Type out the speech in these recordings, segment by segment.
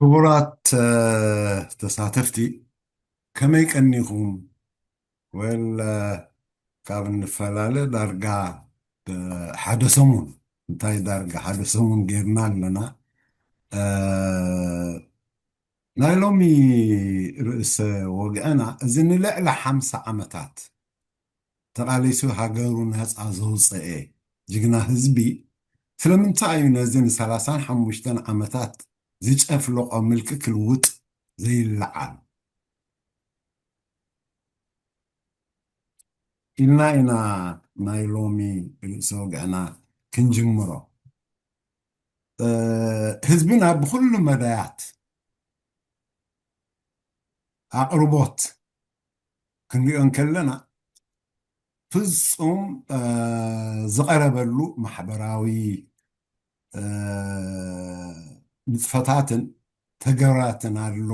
ክቡራት ተሳተፍቲ፣ ከመይ ቀኒኹም? ወል ካብ እንፈላለ ዳርጋ ሓደ ሰሙን፣ እንታይ ዳርጋ ሓደ ሰሙን ጌርና ኣለና። ናይ ሎሚ ርእሰ ወግዕና እዚ ንልዕሊ ሓምሳ ዓመታት ተቓሊሱ ሃገሩ ነፃ ዘውፅአ ጅግና ህዝቢ ስለምንታይ እዩ ነዚ ንሰላሳን ሓሙሽተን ዓመታት ዝጨፍለቖ ምልኪ ክልውጥ ዘይለዓል? ኢልና ኢና ናይ ሎሚ ርእሰ ወግዕና ክንጅምሮ። ህዝብና ብኩሉ መዳያት ኣቕርቦት ክንሪኦ እንከለና ፍጹም ዝቐረበሉ ማሕበራዊ ንጥፈታትን ተገባትን ኣሎ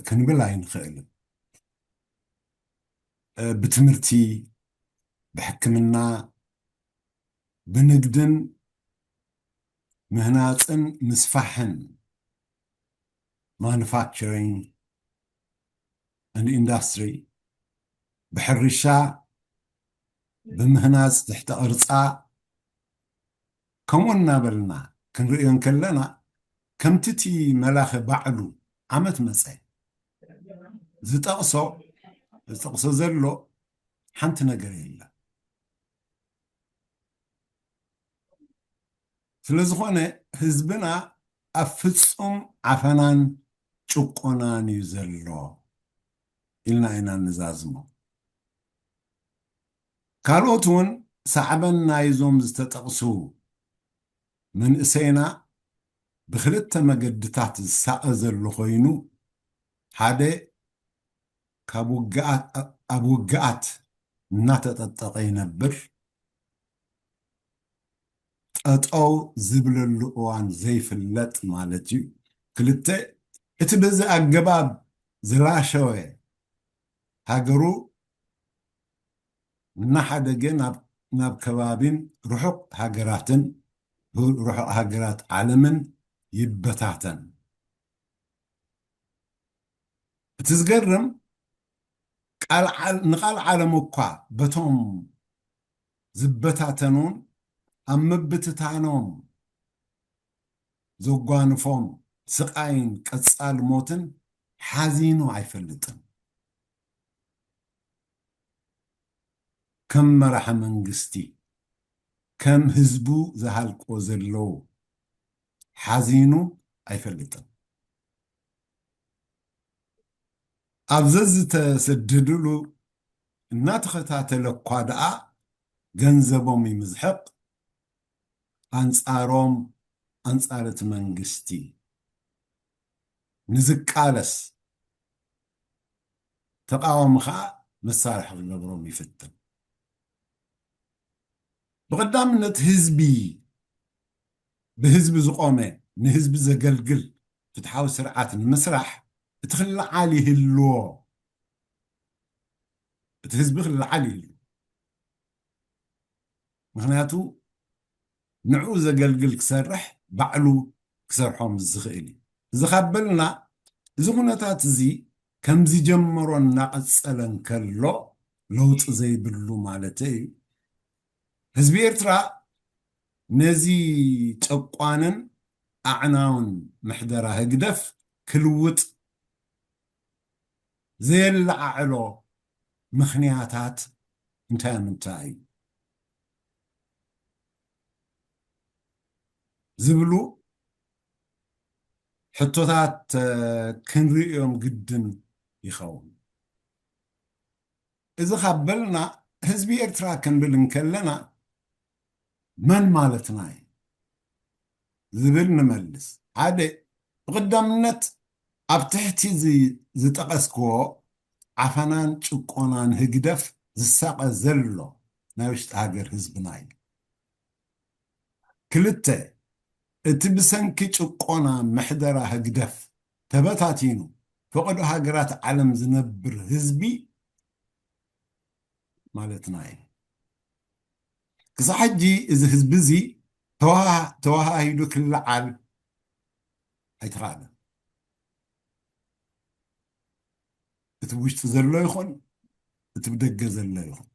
ክንብል ኣይንኽእልን። ብትምህርቲ፣ ብሕክምና፣ ብንግድን ምህናፅን ምስፋሕን፣ ማኑፋክቸሪንግ ኢንዱስትሪ፣ ብሕርሻ፣ ብምህናፅ ትሕተ ቅርፃ፣ ከምኡ እናበልና ክንርእዮ እንከለና ከምቲ እቲ መላኺ ባዕሉ ዓመት መፀ ዝጠቕሶ ዝጠቕሶ ዘሎ ሓንቲ ነገር የለን። ስለዝኾነ ህዝብና ኣብ ፍጹም ዓፈናን ጭቆናን እዩ ዘሎ ኢልና ኢና ንዛዝሞ። ካልኦት እውን ሳዕበን ናይዞም ዝተጠቕሱ መንእሰይና ብክልተ መገድታት ዝሳቐ ዘሎ ኮይኑ፣ ሓደ ካብ ውግኣት ኣብ ውግኣት እናተጠጠቐ ይነብር፣ ጠጠው ዝብለሉ እዋን ዘይፍለጥ ማለት እዩ። ክልተ፣ እቲ በዚ ኣገባብ ዝላሸወ ሃገሩ እናሓደገ ናብ ናብ ከባቢን ርሑቕ ሃገራትን ርሑቕ ሃገራት ዓለምን ይበታተን። እቲ ዝገርም ቃል ዓል- ንቃል ዓለም እኳ በቶም ዝበታተኑን ኣብ ምብትታኖም ዘጓንፎም ስቃይን ቀጻል ሞትን ሓዚኑ ኣይፈልጥን። ከም መራሒ መንግስቲ ከም ህዝቡ ዝሃልቆ ዘለዉ ሓዚኑ ኣይፈልጥን። ኣብ ዘዝተሰደድሉ እናተኸታተለ እኳ ደኣ ገንዘቦም ይምዝሕቕ፣ ኣንጻሮም ኣንጻር እቲ መንግስቲ ንዝቃለስ ተቃዋሚ ኸኣ መሳርሒ ክገብሮም ይፍትን። ብቐዳምነት ህዝቢ ብህዝቢ ዝቖመ ንህዝቢ ዘገልግል ፍትሓዊ ስርዓት ንምስራሕ እቲ ክለዓል ይህልዎ። እቲ ህዝቢ ክለዓል ይህልዎ። ምኽንያቱ ንዕኡ ዘገልግል ክሰርሕ ባዕሉ ክሰርሖም ዝኽእል እዩ። እዚ ካብ በልና እዚ ኩነታት እዚ ከም ዝጀመሮ እናቐጸለ እንከሎ ለውጢ ዘይብሉ ማለተይ እዩ። ህዝቢ ኤርትራ ነዚ ጨቋንን ኣዕናውን ምሕደራ ህግደፍ ክልውጥ ዘየለዓዕሎ ምኽንያታት እንታይ ምንታይ እዩ ዝብሉ ሕቶታት ክንርእዮም ግድን ይኸውን። እዚ ካብ በልና ህዝቢ ኤርትራ ክንብል እንከለና መን ማለትና እዩ ዝብል ንመልስ። ሓደ ብቐዳምነት ኣብ ትሕቲ እዚ ዝጠቐስክዎ ዓፈናን ጭቆናን ህግደፍ ዝሳቐ ዘሎ ናይ ውሽጢ ሃገር ህዝብና እዩ። ክልተ፣ እቲ ብሰንኪ ጭቆና ምሕደራ ህግደፍ ተበታቲኑ ፈቐዶ ሃገራት ዓለም ዝነብር ህዝቢ ማለትና እዩ። ክሳብ ሕጂ እዚ ህዝቢ እዚ ተወሃ- ተወሃሂዱ ክለዓል ኣይተኻእለን። እቲ ውሽጢ ዘሎ ይኹን እቲ ብደገ ዘሎ ይኹን።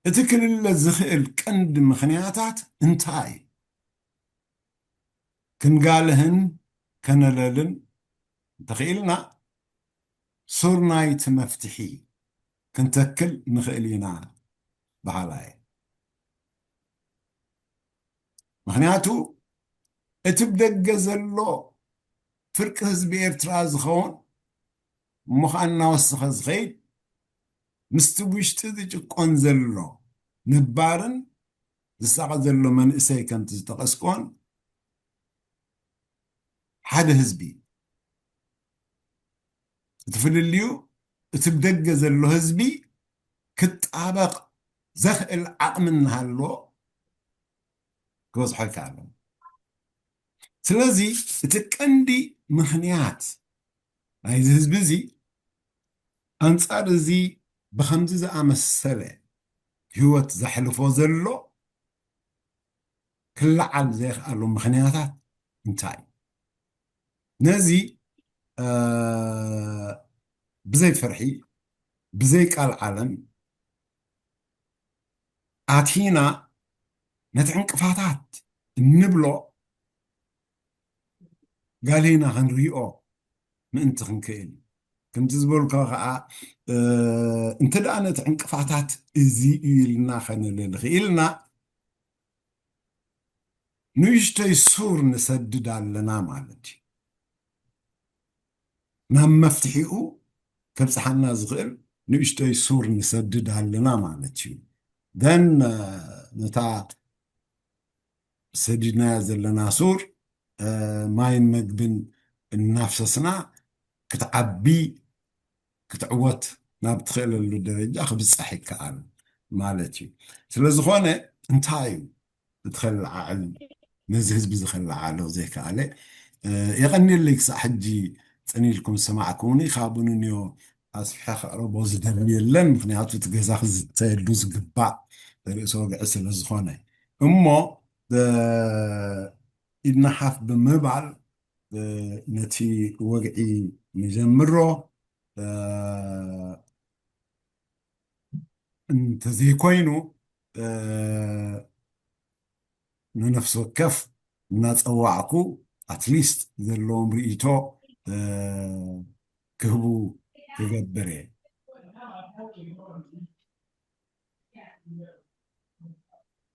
እቲ ክልለ ዝኽእል ቀንዲ ምኽንያታት እንታይ እዩ? ክንጋልህን ከነለልን እንተኽኢልና፣ ሱር ናይቲ መፍትሒ ክንተክል ንኽእል ኢና በሃላይ። ምኽንያቱ እቲ ብደገ ዘሎ ፍርቂ ህዝቢ ኤርትራ ዝኸውን፣ እሞ ኸኣ እናወሰኸ ዝኸይድ፣ ምስቲ ውሽጢ ዝጭቆን ዘሎ ነባርን ዝሳቐ ዘሎ መንእሰይ፣ ከምቲ ዝጠቐስክዎን፣ ሓደ ህዝቢ እዩ። እቲ ፍልልዩ እቲ ብደገ ዘሎ ህዝቢ ክጣበቕ ዘኽእል ዓቕሚ እናሃለዎ ክበዝሖ ይከኣል። ስለዚ እቲ ቀንዲ ምኽንያት ናይዚ ህዝቢ እዚ ኣንጻር እዚ ብኸምዚ ዝኣመሰለ ህይወት ዘሕልፎ ዘሎ ክለዓል ዘይኽኣሉ ምኽንያታት እንታይ እዩ? ነዚ፣ እ፣ ብዘይ ፍርሒ፣ ብዘይ ቃል ዓለም ኣቲና ነቲ ዕንቅፋታት እንብሎ ጋሊና ክንሪኦ ምእንቲ ክንክእል። ከምቲ ዝበልኩ ከዓ፣ እ፣ እንተ ደኣ ነቲ ዕንቅፋታት እዚ እዩ ኢልና ከነለሊ ክኢልና፣ ንእሽተይ ሱር ንሰድድ ኣለና ማለት እዩ። ናብ መፍትሒኡ ከብጽሓና ዝኽእል ንእሽተይ ሱር ንሰድድ ኣለና ማለት እዩ። ደን፣ እ፣ ነታ ሰዲድናያ ዘለና ሱር፣ እ፣ ማይን መግብን እናፍሰስና ክትዓቢ፣ ክትዕወት ናብ ትኽእለሉ ደረጃ ክብጻሕ ይከኣል ማለት እዩ። ስለ ዝኾነ እንታይ እዩ እቲ ከለዓዕል፣ ነዚ ህዝቢ እዚ ከለዓዕሎ ዘይከኣለ? እ፣ የቐንየለይ ክሳዕ ሕጂ ጽን ኢልኩም ዝሰማዕኩምኒ። ካብኡ ንንዮ ኣስፍሐ ከቕርቦ ዝደሊ የለን፣ ምኽንያቱ እቲ ገዛ ክዝተየሉ ዝግባእ ርእሰ ወግዒ ስለ ዝኾነ። እሞ፣ እ፣ ኢድና ሓፍ ብምባል፣ እ፣ ነቲ ወግዒ ንጀምሮ። እ፣ እንተዘይኮይኑ፣ እ፣ ንነፍሲ ወከፍ እናጸዋዕኩ ኣትሊስት ዘለዎም ርእይቶ፣ እ፣ ክህቡ ክገብር እየ።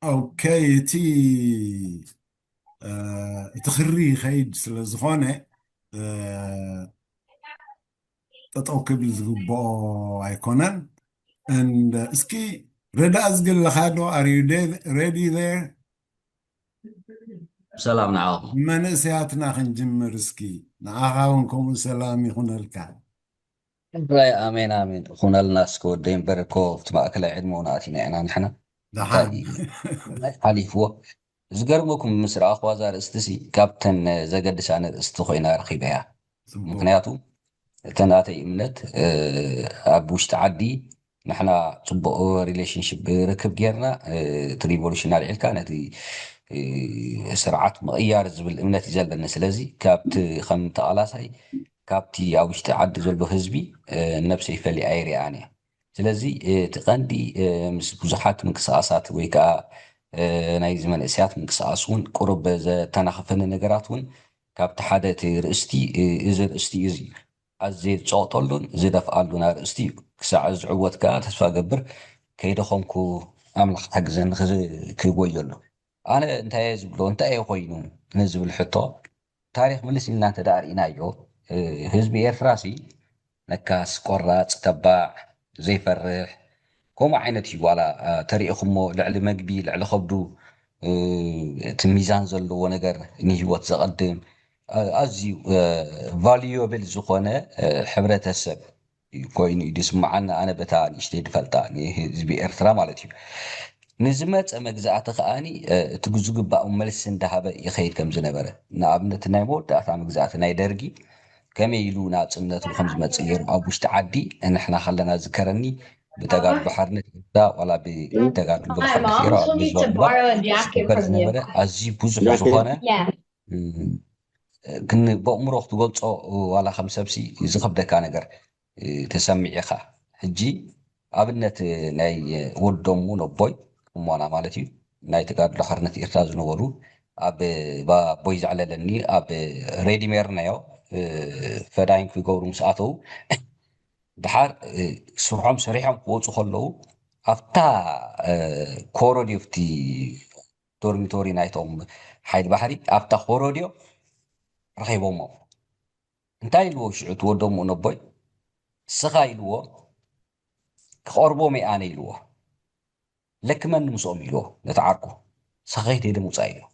ኦኬ፣ እቲ፣ እ፣ እቲ ክሪ ይኸይድ ስለ ዝኾነ፣ እ፣ ጠጠው ክብል ዝግብኦ ኣይኮነን። And እስኪ ረዳእ ዝግለኻ ዶ? Are you de-, ready there? ሰላም ንዓኹም። መንእሰያትና ክንጅምር እስኪ። ንዓኻ እውን ከምኡ ሰላም ይኹነልካ። ራይ ኣሜን ኣሜን። ኩነልና እስከ ወደይ እምበር እኮ እቲ ማእከላይ ዕድመ እውን ኣቲና ኢና ንሕና። እንታይ ደሓን። እዩ ሓሊፍዎ? ዝገርመኩም ምስ ረኣኽዋ እዛ ርእስቲ ሲ ካብተን ዘገድሳ ንርእስቲ ኮይና ረኺበያ። ጽቡቕ። ምክንያቱ እተ ናተይ እምነት፣ እ፣ ኣብ ውሽጢ ዓዲ ንሕና ጽቡቕ ሪሌሽንሽፕ ርክብ ጌርና፣ እ፣ እቲ ሪቮሉሽን ኣልዒልካ ነቲ፣ እ፣ ስርዓት ምቕያር ዝብል እምነት እዩ ዘለኒ። ስለዚ ካብቲ ከም ተቓላሳይ ካብቲ ኣብ ውሽጢ ዓዲ ዘሎ ህዝቢ፣ እ፣ ነብሰይ ፈሊኣ ኣይሪኣን እየ። ስለዚ፣ እ፣ እቲ ቀንዲ፣ እ፣ ምስ ብዙሓት ምንቅስቓሳት ወይ ከዓ፣ እ፣ ናይዚ መንእሰያት ምንቅስቓስ እውን ቁሩብ ዘተናኽፈኒ ነገራት እውን ካብቲ ሓደ እቲ ርእስቲ፣ እ፣ እዚ ርእስቲ እዚ ኣዝየ ዝጸቕጠሉን ዝደፍኣሉን ኣርእስቲ እዩ። ክሳዕ ዝዕወት ከኣ ተስፋ ገብር ከይደኸምኩ ኣምላኽ ክሕግዘኒ ክዝ-፣ ክጎየሉ። ኣነ እንታይ እየ ዝብሎ፣ እንታይ እየ ኮይኑ ንዝብል ሕቶ፣ ታሪኽ ምልስ ኢልና እንተ ደኣ ርኢናዮ፣ እ፣ ህዝቢ ኤርትራ ሲ ነካስ፣ ቆራጽ፣ ተባዕ፣ ዘይፈርሕ፣ ከምኡ ዓይነት እዩ። ዋላ፣ እ፣ ተሪኢኹሞ ልዕሊ መግቢ፣ ልዕሊ ከብዱ፣ እ፣ እቲ ሚዛን ዘለዎ ነገር ንህይወት ዘቐድም፣ እ፣ ኣዝዩ፣ እ፣ ቫልዩብል ዝኾነ፣ እ፣ ሕብረተሰብ ኮይኑ እዩ ዝስምዓኒ፣ ኣነ በታ ንእሽተይ ዝፈልጣ ንህዝቢ ኤርትራ ማለት እዩ። ንዝመጸ መግዛእቲ ከኣኒ፣ እ፣ እቲ ዝግባእ መልሲ እንዳሃበ ይኸይድ ከም ዝነበረ። ንኣብነት ናይ መወዳእታ መግዛእቲ ናይ ደርጊ ከመይ ኢሉ ናጽነቱ ከም ዝመጽእ ገይሩ ኣብ ውሽጢ ዓዲ ንሕና ከለና ዝከረኒ ብተጋድሎ ሓርነት ኤርትራ ዋላ ብተጋድሎ ሓርነት ኤርትራ ኣብ ዝነበረ ኣዝዩ ብዙሕ ዝኾነ፣ እ፣ ግን በእምሮ ክትገልጾ ዋላ ከም ሰብሲ ዝኸብደካ ነገር ተሰሚዕ ኢኻ። ሕጂ ኣብነት ናይ ወዶሙ ነቦይ እሞና ማለት እዩ፣ ናይ ተጋድሎ ሓርነት ኤርትራ ዝነበሩ ኣብ ኣቦይ ዘዕለለኒ ኣብ ሬድዮ ሜርናዮ ፈዳይን ክገብሩ ምስ ኣተዉ ድሓር ስርሖም ሰሪሖም ክወፁ ከለዉ ኣብታ ኮረድዮ ኣብቲ ዶርሚቶሪ ናይቶም ሓይሊ ባሕሪ ኣብታ ኮረድዮ ረኺቦሞ። እንታይ ኢልዎ ሽዑ እቲ ወዶም ነቦይ? ንስኻ ኢልዎ፣ ክቐርቦም እየ ኣነ ኢልዎ። ለክመኒ ምስኦም ኢልዎ ነቲ ዓርኩ። ንስኻ ከይትሄደ ምውፃእ ኢልዎ።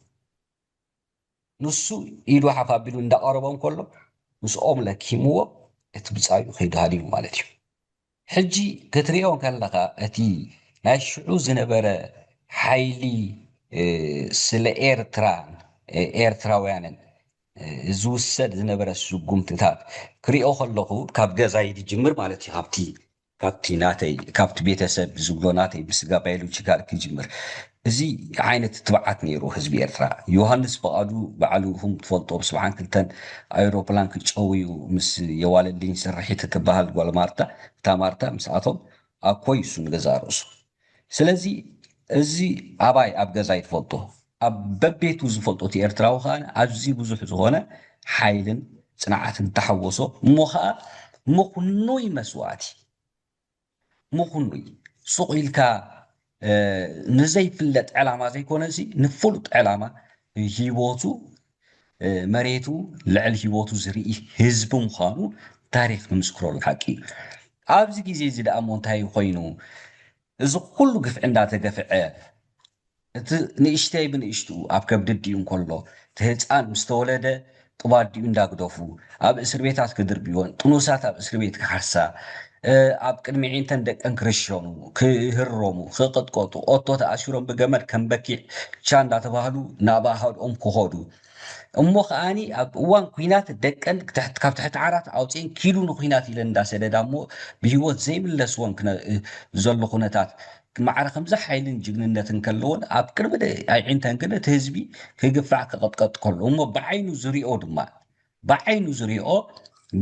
ንሱ ኢዱ ሓፍ ኣቢሉ እንዳቐረቦም ከሎ ምስኦም ለኪምዎ እቲ ብፃዩ ከይዱ ሃዲሙ ማለት እዩ። ሕጂ ክትሪኦ ከለኻ እቲ ናይ ሽዑ ዝነበረ ሓይሊ ስለ ኤርትራን ኤርትራውያንን ዝውሰድ ዝነበረ ስጉምትታት ክሪኦ ከለኹ ካብ ገዛይ ዝጅምር ማለት እዩ። ካብቲ ካብቲ ናተይ ካብቲ ቤተሰብ ዝብሎ ናተይ ብስጋ ባዮሎጂካል ክጅምር። እዚ ዓይነት ትብዓት ነይሩ ህዝቢ ኤርትራ። ዮሃንስ ፍቓዱ ባዕሉ ኢኹም ትፈልጦ፣ ብ ሰብዓን ክልተን ኣውሮፕላን ክጨውዩ ምስ የዋለልኝ ስርሒት ክበሃል ጓል ማርታ፣ እታ ማርታ ምስኣቶም ኣኮይ እሱ ንገዛእ ርእሱ። ስለዚ እዚ ኣባይ ኣብ ገዛይ ትፈልጦ፣ ኣብ በቤቱ ዝፈልጦ እቲ ኤርትራዊ ከኣ ኣዝዩ ብዙሕ ዝኾነ ሓይልን ጽንዓትን ተሓወሶ፣ እሞ ኸኣ ምኽኑይ መስዋእቲ ምኽኑይ ሱቕ ኢልካ ንዘይፍለጥ ዕላማ ዘይኮነ እዚ ንፍሉጥ ዕላማ ሂወቱ መሬቱ ልዕሊ ሂወቱ ዝርኢ ህዝቢ ምዃኑ ታሪኽ ንምስክረሉ ሓቂ እዩ። ኣብዚ ግዜ እዚ ደኣ እሞ እንታይ ኮይኑ እዚ ኩሉ ግፍዒ እንዳተገፍዐ እቲ ንእሽተይ ብንእሽትኡ ኣብ ከብዲ ኣዲኡ እንከሎ እቲ ህፃን ምስ ተወለደ ጥባዲኡ እንዳግደፉ ኣብ እስር ቤታት ክድርብዮን ጥኑሳት ኣብ እስር ቤት ክሓርሳ ኣብ ቅድሚ ዒንተን ደቀን ክርሸኑ ክህረሙ ክቕጥቀጡ ኦቶ ተኣሲሮም ብገመድ ከም በኪዕ ቻ እንዳተባህሉ ናብ ኣሃድኦም ክኸዱ እሞ ከዓኒ ኣብ እዋን ኩናት ደቀን ካብ ትሕቲ ዓራት ኣውፅኤን ኪዱ ንኩናት ኢለን እንዳሰደዳ እሞ ብሂወት ዘይምለስወን ዘሎ ኩነታት ማዕረ ከምዚ ሓይልን ጅግንነትን ከለዎን ኣብ ቅድሚ ኣዒንተን ግን እቲ ህዝቢ ክግፋዕ ክቐጥቀጥ ከሎ እሞ ብዓይኑ ዝሪኦ ድማ ብዓይኑ ዝሪኦ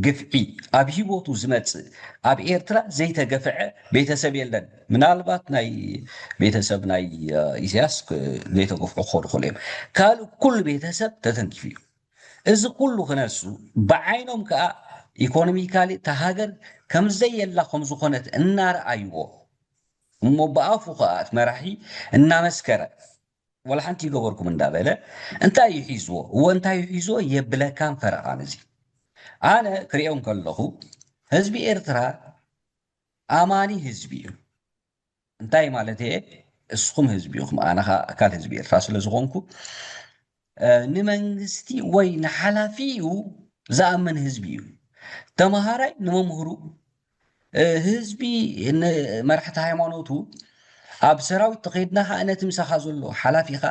ግፍዒ ኣብ ሂወቱ ዝመፅእ ኣብ ኤርትራ ዘይተገፍዐ ቤተሰብ የለን። ምናልባት ናይ ቤተሰብ ናይ ኢሳያስ ዘይተገፍዑ ክኾኑ ይኽእሉ እዮም። ካልእ ኩሉ ቤተሰብ ተተንኪፉ እዩ። እዚ ኩሉ ክነሱ ብዓይኖም ከዓ ኢኮኖሚካሊ እታ ሃገር ከምዘየላ ከምዝኾነት እናረኣይዎ እሞ ብኣፉ ከዓ እቲ መራሒ እናመስከረ ዋላ ሓንቲ ይገበርኩም እንዳበለ እንታይ እዩ ሒዝዎ? እወ እንታይ እዩ ሒዝዎ? የብለካን ፈረቓን እዚ ኣነ ክሪኦም ከለኹ ህዝቢ ኤርትራ ኣማኒ ህዝቢ እዩ። እንታይ ማለት እየ? እስኹም ህዝቢ ኢኹም። ኣነ ከዓ ኣካል ህዝቢ ኤርትራ ስለ ዝኾንኩ ንመንግስቲ ወይ ንሓላፊኡ ዝኣምን ህዝቢ እዩ። ተምሃራይ ንመምህሩ፣ ህዝቢ ንመራሕቲ ሃይማኖቱ፣ ኣብ ሰራዊት ተኸይድና ከዓ ነቲ ምሳኻ ዘሎ ሓላፊኻ፣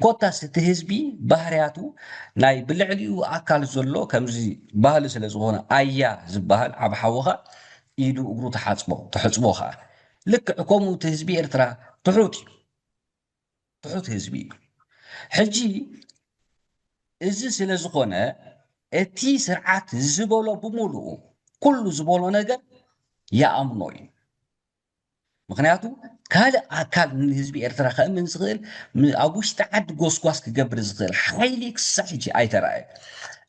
ኮታስ እቲ ህዝቢ ባህርያቱ ናይ ብልዕሊኡ ኣካል ዘሎ ከምዚ ባህሊ ስለ ዝኾነ ኣያ ዝበሃል ዓብ ሓውኻ ኢዱ እግሩ ተሓፅቦ ተሕፅቦ ከዓ ልክዕ ከምኡ እቲ ህዝቢ ኤርትራ ትሑት እዩ። ትሑት ህዝቢ እዩ። ሕጂ እዚ ስለ ዝኾነ እቲ ስርዓት ዝበሎ ብምሉኡ ኩሉ ዝበሎ ነገር ይኣምኖ እዩ። ምክንያቱ ካልእ ኣካል ንህዝቢ ኤርትራ ከእምን ዝኽእል ኣብ ውሽጢ ዓዲ ጎስጓስ ክገብር ዝኽእል ሓይሊ ክሳዕ ሕጂ ኣይተረኣየ።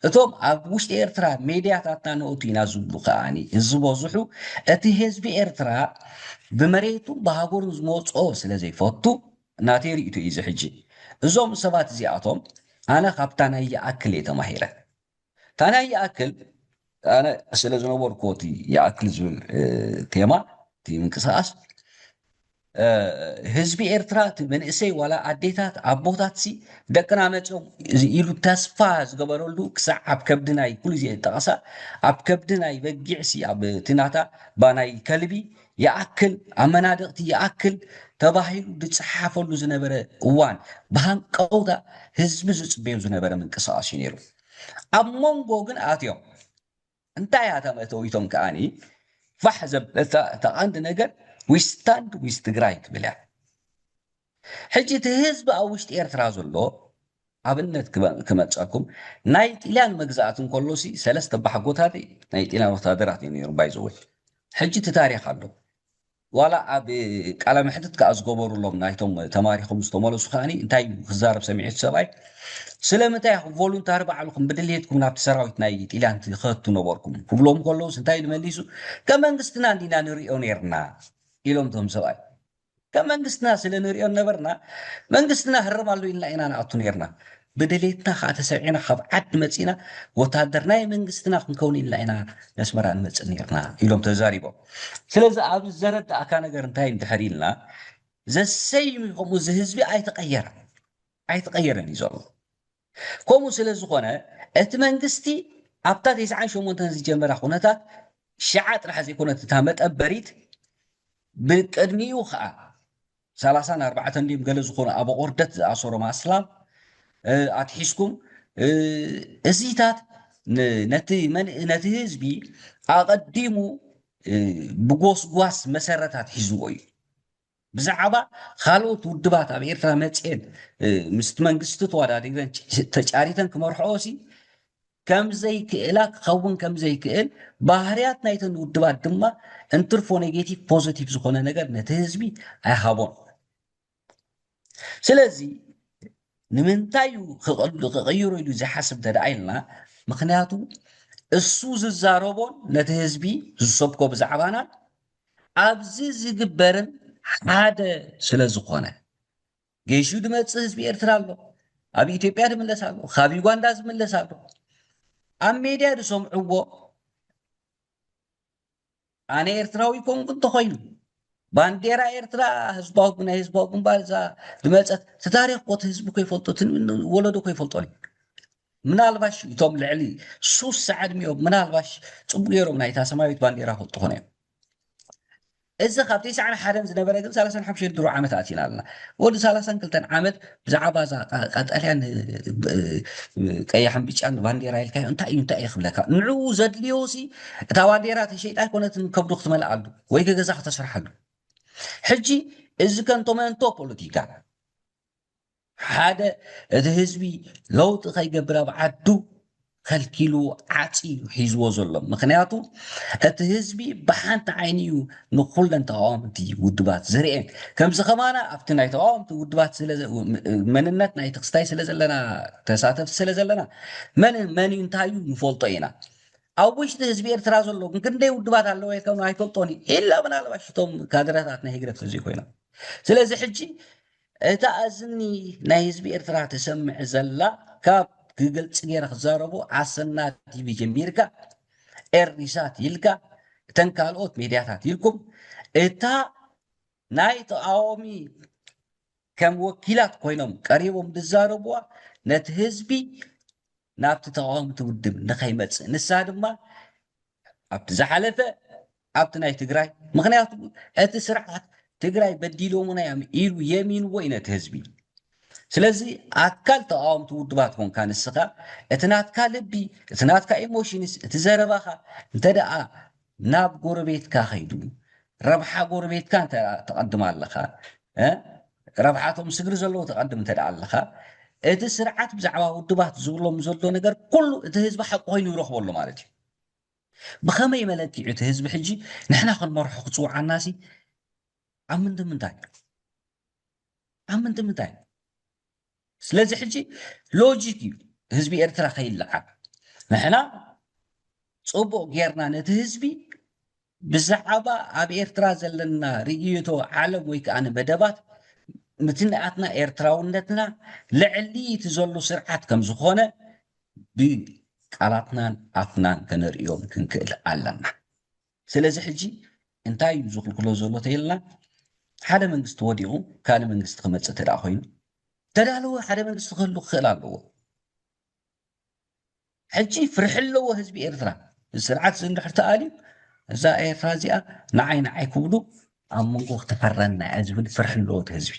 እቶም ኣብ ውሽጢ ኤርትራ ሜድያታትና ነእቱ ኢና ዝብሉ ከኣ ዝበዝሑ እቲ ህዝቢ ኤርትራ ብመሬቱ ብሃገሩ ዝመፅኦ ስለ ዘይፈቱ ናተይ ርእይቶ እዩ እዚ ሕጂ። እዞም ሰባት እዚኣቶም ኣነ ካብታ ናይ ይኣክል እየ ተማሂረ። እታ ናይ ይኣክል ኣነ ስለ ዝነበርኩዎ እቲ ይኣክል ዝብል ቴማ እቲ ምንቅስቃስ ህዝቢ ኤርትራ እቲ መንእሰይ ዋላ ኣዴታት ኣቦታት ሲ ደቅና መፅኦም ኢሉ ተስፋ ዝገበረሉ ክሳዕ ኣብ ከብዲ ናይ ኩሉ ዜ ጠቐሳ ኣብ ከብዲ ናይ በጊዕ ሲ ኣብ እቲ ናታ ባናይ ከልቢ ይኣክል ኣብ መናድቕቲ ይኣክል ተባሂሉ ዝፀሓፈሉ ዝነበረ እዋን ብሃንቀውታ ህዝቢ ዝፅበዮ ዝነበረ ምንቅስቃስ እዩ ነይሩ። ኣብ መንጎ ግን ኣትዮም እንታይ እያ እታ መእተዊቶም ከዓኒ ፋሕ ዘበለታ እታ ቀንዲ ነገር we stand with ትግራይ ትብል እያ። ሕጂ እቲ ህዝቢ ኣብ ውሽጢ ኤርትራ ዘሎ ኣብነት ክመፀኩም፣ ናይ ጥልያን መግዛእቲ እንከሎሲ ሰለስተ ባሕጎታት ናይ ጥልያን ወታደራት እዩ ነይሩ። ባይዘወይ ሕጂ እቲ ታሪክ ኣሎ። ዋላ ኣብ ቃለ መሕትት ከዓ ዝገበሩሎም ናይቶም ተማሪኾም ዝተመለሱ ከዓኒ እንታይ ክዛረብ ሰሚዐ እቲ ሰብኣይ፣ ስለምንታይ ኢኹም ቮሉንታሪ ባዕልኹም ብድልየትኩም ናብቲ ሰራዊት ናይ ጥልያን ትኸቱ ነበርኩም ክብሎም ከለውስ እንታይ ኢሉ መሊሱ? ከም መንግስትና እንዲና ንሪኦ ነርና ኢሎም እቶም ሰብኣይ። ከም መንግስትና ስለ ንሪኦ ነበርና መንግስትና ህርም ኣሎ ኢልና ኢና ንኣቱ ነርና። ብድሌትና ከዓ ተሰብዒና ካብ ዓዲ መፂና ወታደር ናይ መንግስትና ክንከውን ኢልና ኢና ነስመራ ንመፅእ ነርና ኢሎም ተዛሪቦም። ስለዚ ኣብዚ ዘረዳእካ ነገር እንታይ እንድሕር ኢልና ዘሰይም ከምኡ እዚ ህዝቢ ኣይተቀየረን ኣይተቀየረን እዩ ዘሎ። ከምኡ ስለ ዝኾነ እቲ መንግስቲ ኣብታ ተስዓን ሸሞንተን ዝጀመራ ኩነታት ሽዓ ጥራሕ ዘይኮነት እታ መጠበሪት ብቅድሚኡ ከዓ ሰላሳን ኣርባዕተን ድዮም ገለ ዝኾኑ ኣብ ቆርደት ዝኣሰሮም ኣስላም ኣትሒዝኩም እዚታት ነቲ ህዝቢ ኣቐዲሙ ብጎስጓስ መሰረታት ሒዝዎ እዩ። ብዛዕባ ካልኦት ውድባት ኣብ ኤርትራ መፅኤን ምስቲ መንግስቲ ተወዳዲረን ተጫሪተን ክመርሕኦ ሲ ከም ዘይክእላ ክኸውን ከም ዘይክእል ባህርያት ናይተን ውድባት ድማ እንትርፎ ኔጌቲቭ ፖዘቲቭ ዝኾነ ነገር ነቲ ህዝቢ ኣይሃቦን። ስለዚ ንምንታይ እዩ ክቕይሮ ኢሉ ዝሓስብ እንተ ደኣ ኢልና፣ ምኽንያቱ እሱ ዝዛረቦን ነቲ ህዝቢ ዝሰብኮ ብዛዕባና ኣብዚ ዝግበርን ሓደ ስለ ዝኾነ። ገይሹ ድመጽእ ህዝቢ ኤርትራ ኣሎ፣ ኣብ ኢትዮጵያ ድምለስ ኣሎ፣ ካብ ዩጋንዳ ዝምለስ ኣሎ። ኣብ ሜድያ ዝሰምዕዎ ኣነ ኤርትራዊ ኮንኩ እንተኾይኑ ባንዴራ ኤርትራ ህዝባዊ ናይ ህዝባዊ ግንባር እዛ ዝመጸት እቲ ታሪኽ ኮት ህዝቢ ከይፈልጦ ወለዶ ከይፈልጦ ምናልባሽ እቶም ልዕሊ ሱሳ ዕድሚኦም ምናልባሽ ጽቡቅ ገይሮም ናይታ ሰማያዊት ባንዴራ ፈልጡ ኾነ እዮም። እዚ ካብ ተስዓን ሓደን ዝነበረ ግን ሰላሳን ሓሙሽተን ድሮ ዓመት ኣቲና ኣለና። ወዲ ሰላሳን ክልተን ዓመት ብዛዕባ እዛ ቀጠልያን ቀያሕን ብጫን ባንዴራ ኢልካዮ እንታይ እዩ እንታይ እዩ ክብለካ። ንዕኡ ዘድልዮ ሲ እታ ባንዴራ ተሸይጣ ኣይኮነትን ከብዱ ክትመልኣሉ ወይ ገዛ ከተስርሓሉ። ሕጂ እዚ ከንቶ መንቶ ፖለቲካ ሓደ እቲ ህዝቢ ለውጢ ከይገብር ኣብ ዓዱ ከልኪሉ ዓፂ ሒዝዎ ዘሎ። ምክንያቱ እቲ ህዝቢ ብሓንቲ ዓይኒ እዩ ንኩለን ተቃወምቲ ውድባት ዝርኤን። ከምዚ ከማና ኣብቲ ናይ ተቃወምቲ ውድባት መንነት ናይ ተክስታይ ስለ ዘለና ተሳተፍቲ ስለ ዘለና መን መን እዩ እንታይ እዩ ንፈልጦ ኢና። ኣብ ውሽጢ ህዝቢ ኤርትራ ዘሎ ግን ክንደይ ውድባት ኣለዎ ኢልካ ኣይፈልጦን እዩ ኢላ ምናልባሽ እቶም ካድረታት ናይ ህግደፍ ተዘይኮይኖም። ስለዚ ሕጂ እታ እዝኒ ናይ ህዝቢ ኤርትራ ትሰምዕ ዘላ ካብ ግግልፂ ገይረ ክዛረቡ ኣሰና ቲቪ ጀሚርካ ኤሪሳት ኢልካ እተን ካልኦት ሜድያታት ኢልኩም እታ ናይ ተቃዋሚ ከም ወኪላት ኮይኖም ቀሪቦም ዝዛረብዋ ነቲ ህዝቢ ናብቲ ተቃወምቲ ውድብ ንኸይመፅእ ንሳ ድማ ኣብቲ ዝሓለፈ ኣብቲ ናይ ትግራይ ምክንያቱ እቲ ስርዓት ትግራይ በዲሎሙና እዮም ኢሉ የሚንዎ እዩ ነቲ ህዝቢ። ስለዚ ኣካል ተቃወምቲ ውድባት ኮንካ ንስኻ እቲ ናትካ ልቢ እቲ ናትካ ኢሞሽንስ እቲ ዘረባኻ እንተ ደኣ ናብ ጎረቤትካ ከይዱ ረብሓ ጎረቤትካ እንተ ተቐድም ኣለኻ ረብሓቶም ስግሪ ዘለዎ ተቐድም እንተ ኣለኻ እቲ ስርዓት ብዛዕባ ውድባት ዝብሎም ዘሎ ነገር ኩሉ እቲ ህዝቢ ሓቂ ኮይኑ ይረኽበሉ ማለት እዩ። ብኸመይ መለክዒ እቲ ህዝቢ ሕጂ ንሕና ክንመርሖ ክፅውዓና ሲ ኣብ ምንዲ ምንታይ ኣብ ምንዲ ምንታይ? ስለዚ ሕጂ ሎጂክ እዩ ህዝቢ ኤርትራ ከይለዓል ንሕና ፅቡቅ ጌርና ነቲ ህዝቢ ብዛዕባ ኣብ ኤርትራ ዘለና ርእይቶ ዓለም ወይ ከዓ ንመደባት ምትንኣትና ኤርትራውነትና ልዕሊ እቲ ዘሎ ስርዓት ከም ዝኾነ ብቃላትናን ኣፍናን ከነርእዮም ክንክእል ኣለና። ስለዚ ሕጂ እንታይ እዩ ዝኽልክሎ ዘሎ ተይልና ሓደ መንግስቲ ወዲቑ ካልእ መንግስቲ ክመፅእ ተደኣ ኮይኑ ተዳለወ ሓደ መንግስቲ ክህሉ ክኽእል ኣለዎ። ሕጂ ፍርሒ ኣለዎ ህዝቢ ኤርትራ። እዚ ስርዓት እዚ እንድሕር ተኣልዩ እዛ ኤርትራ እዚኣ ንዓይ ንዓይ ክብሉ ኣብ መንጎ ክተፈረና እያ ዝብል ፍርሒ ኣለዎ እቲ ህዝቢ።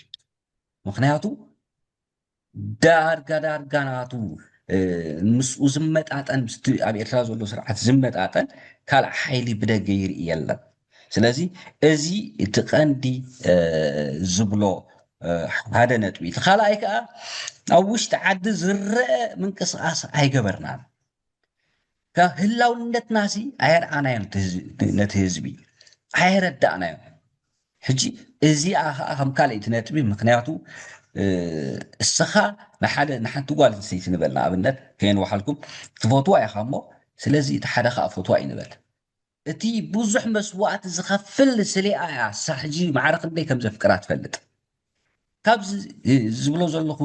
ምክንያቱ ዳርጋ ዳርጋ ናቱ ምስኡ ዝመጣጠን ምስቲ ኣብ ኤርትራ ዘሎ ስርዓት ዝመጣጠን ካልእ ሓይሊ ብደገ ይርኢ የለን። ስለዚ እዚ እቲ ቀንዲ ዝብሎ ሓደ ነጥቢ። እቲ ካልኣይ ከዓ ኣብ ውሽጢ ዓዲ ዝረአ ምንቅስቃስ ኣይገበርናን። ካብ ህላውነትናሲ ኣየርኣናዮን ነቲ ህዝቢ ኣየረዳእናዮን። ሕጂ እዚኣ ከዓ ከም ካልኣይቲ ነጥቢ፣ ምክንያቱ እስኻ ንሓደ ንሓንቲ ጓል ኣንስተይቲ ንበል ንኣብነት ከየንዋሓልኩም ትፈትዋ ኢኻ እሞ፣ ስለዚ እቲ ሓደ ከዓ ፈትዋ እዩ ንበል። እቲ ብዙሕ መስዋእቲ ዝኸፍል ስሌኣ እያ። ሳሕጂ ማዕረ ክንደይ ከም ዘፍቅራ ትፈልጥ። ካብ ዝብሎ ዘለኹ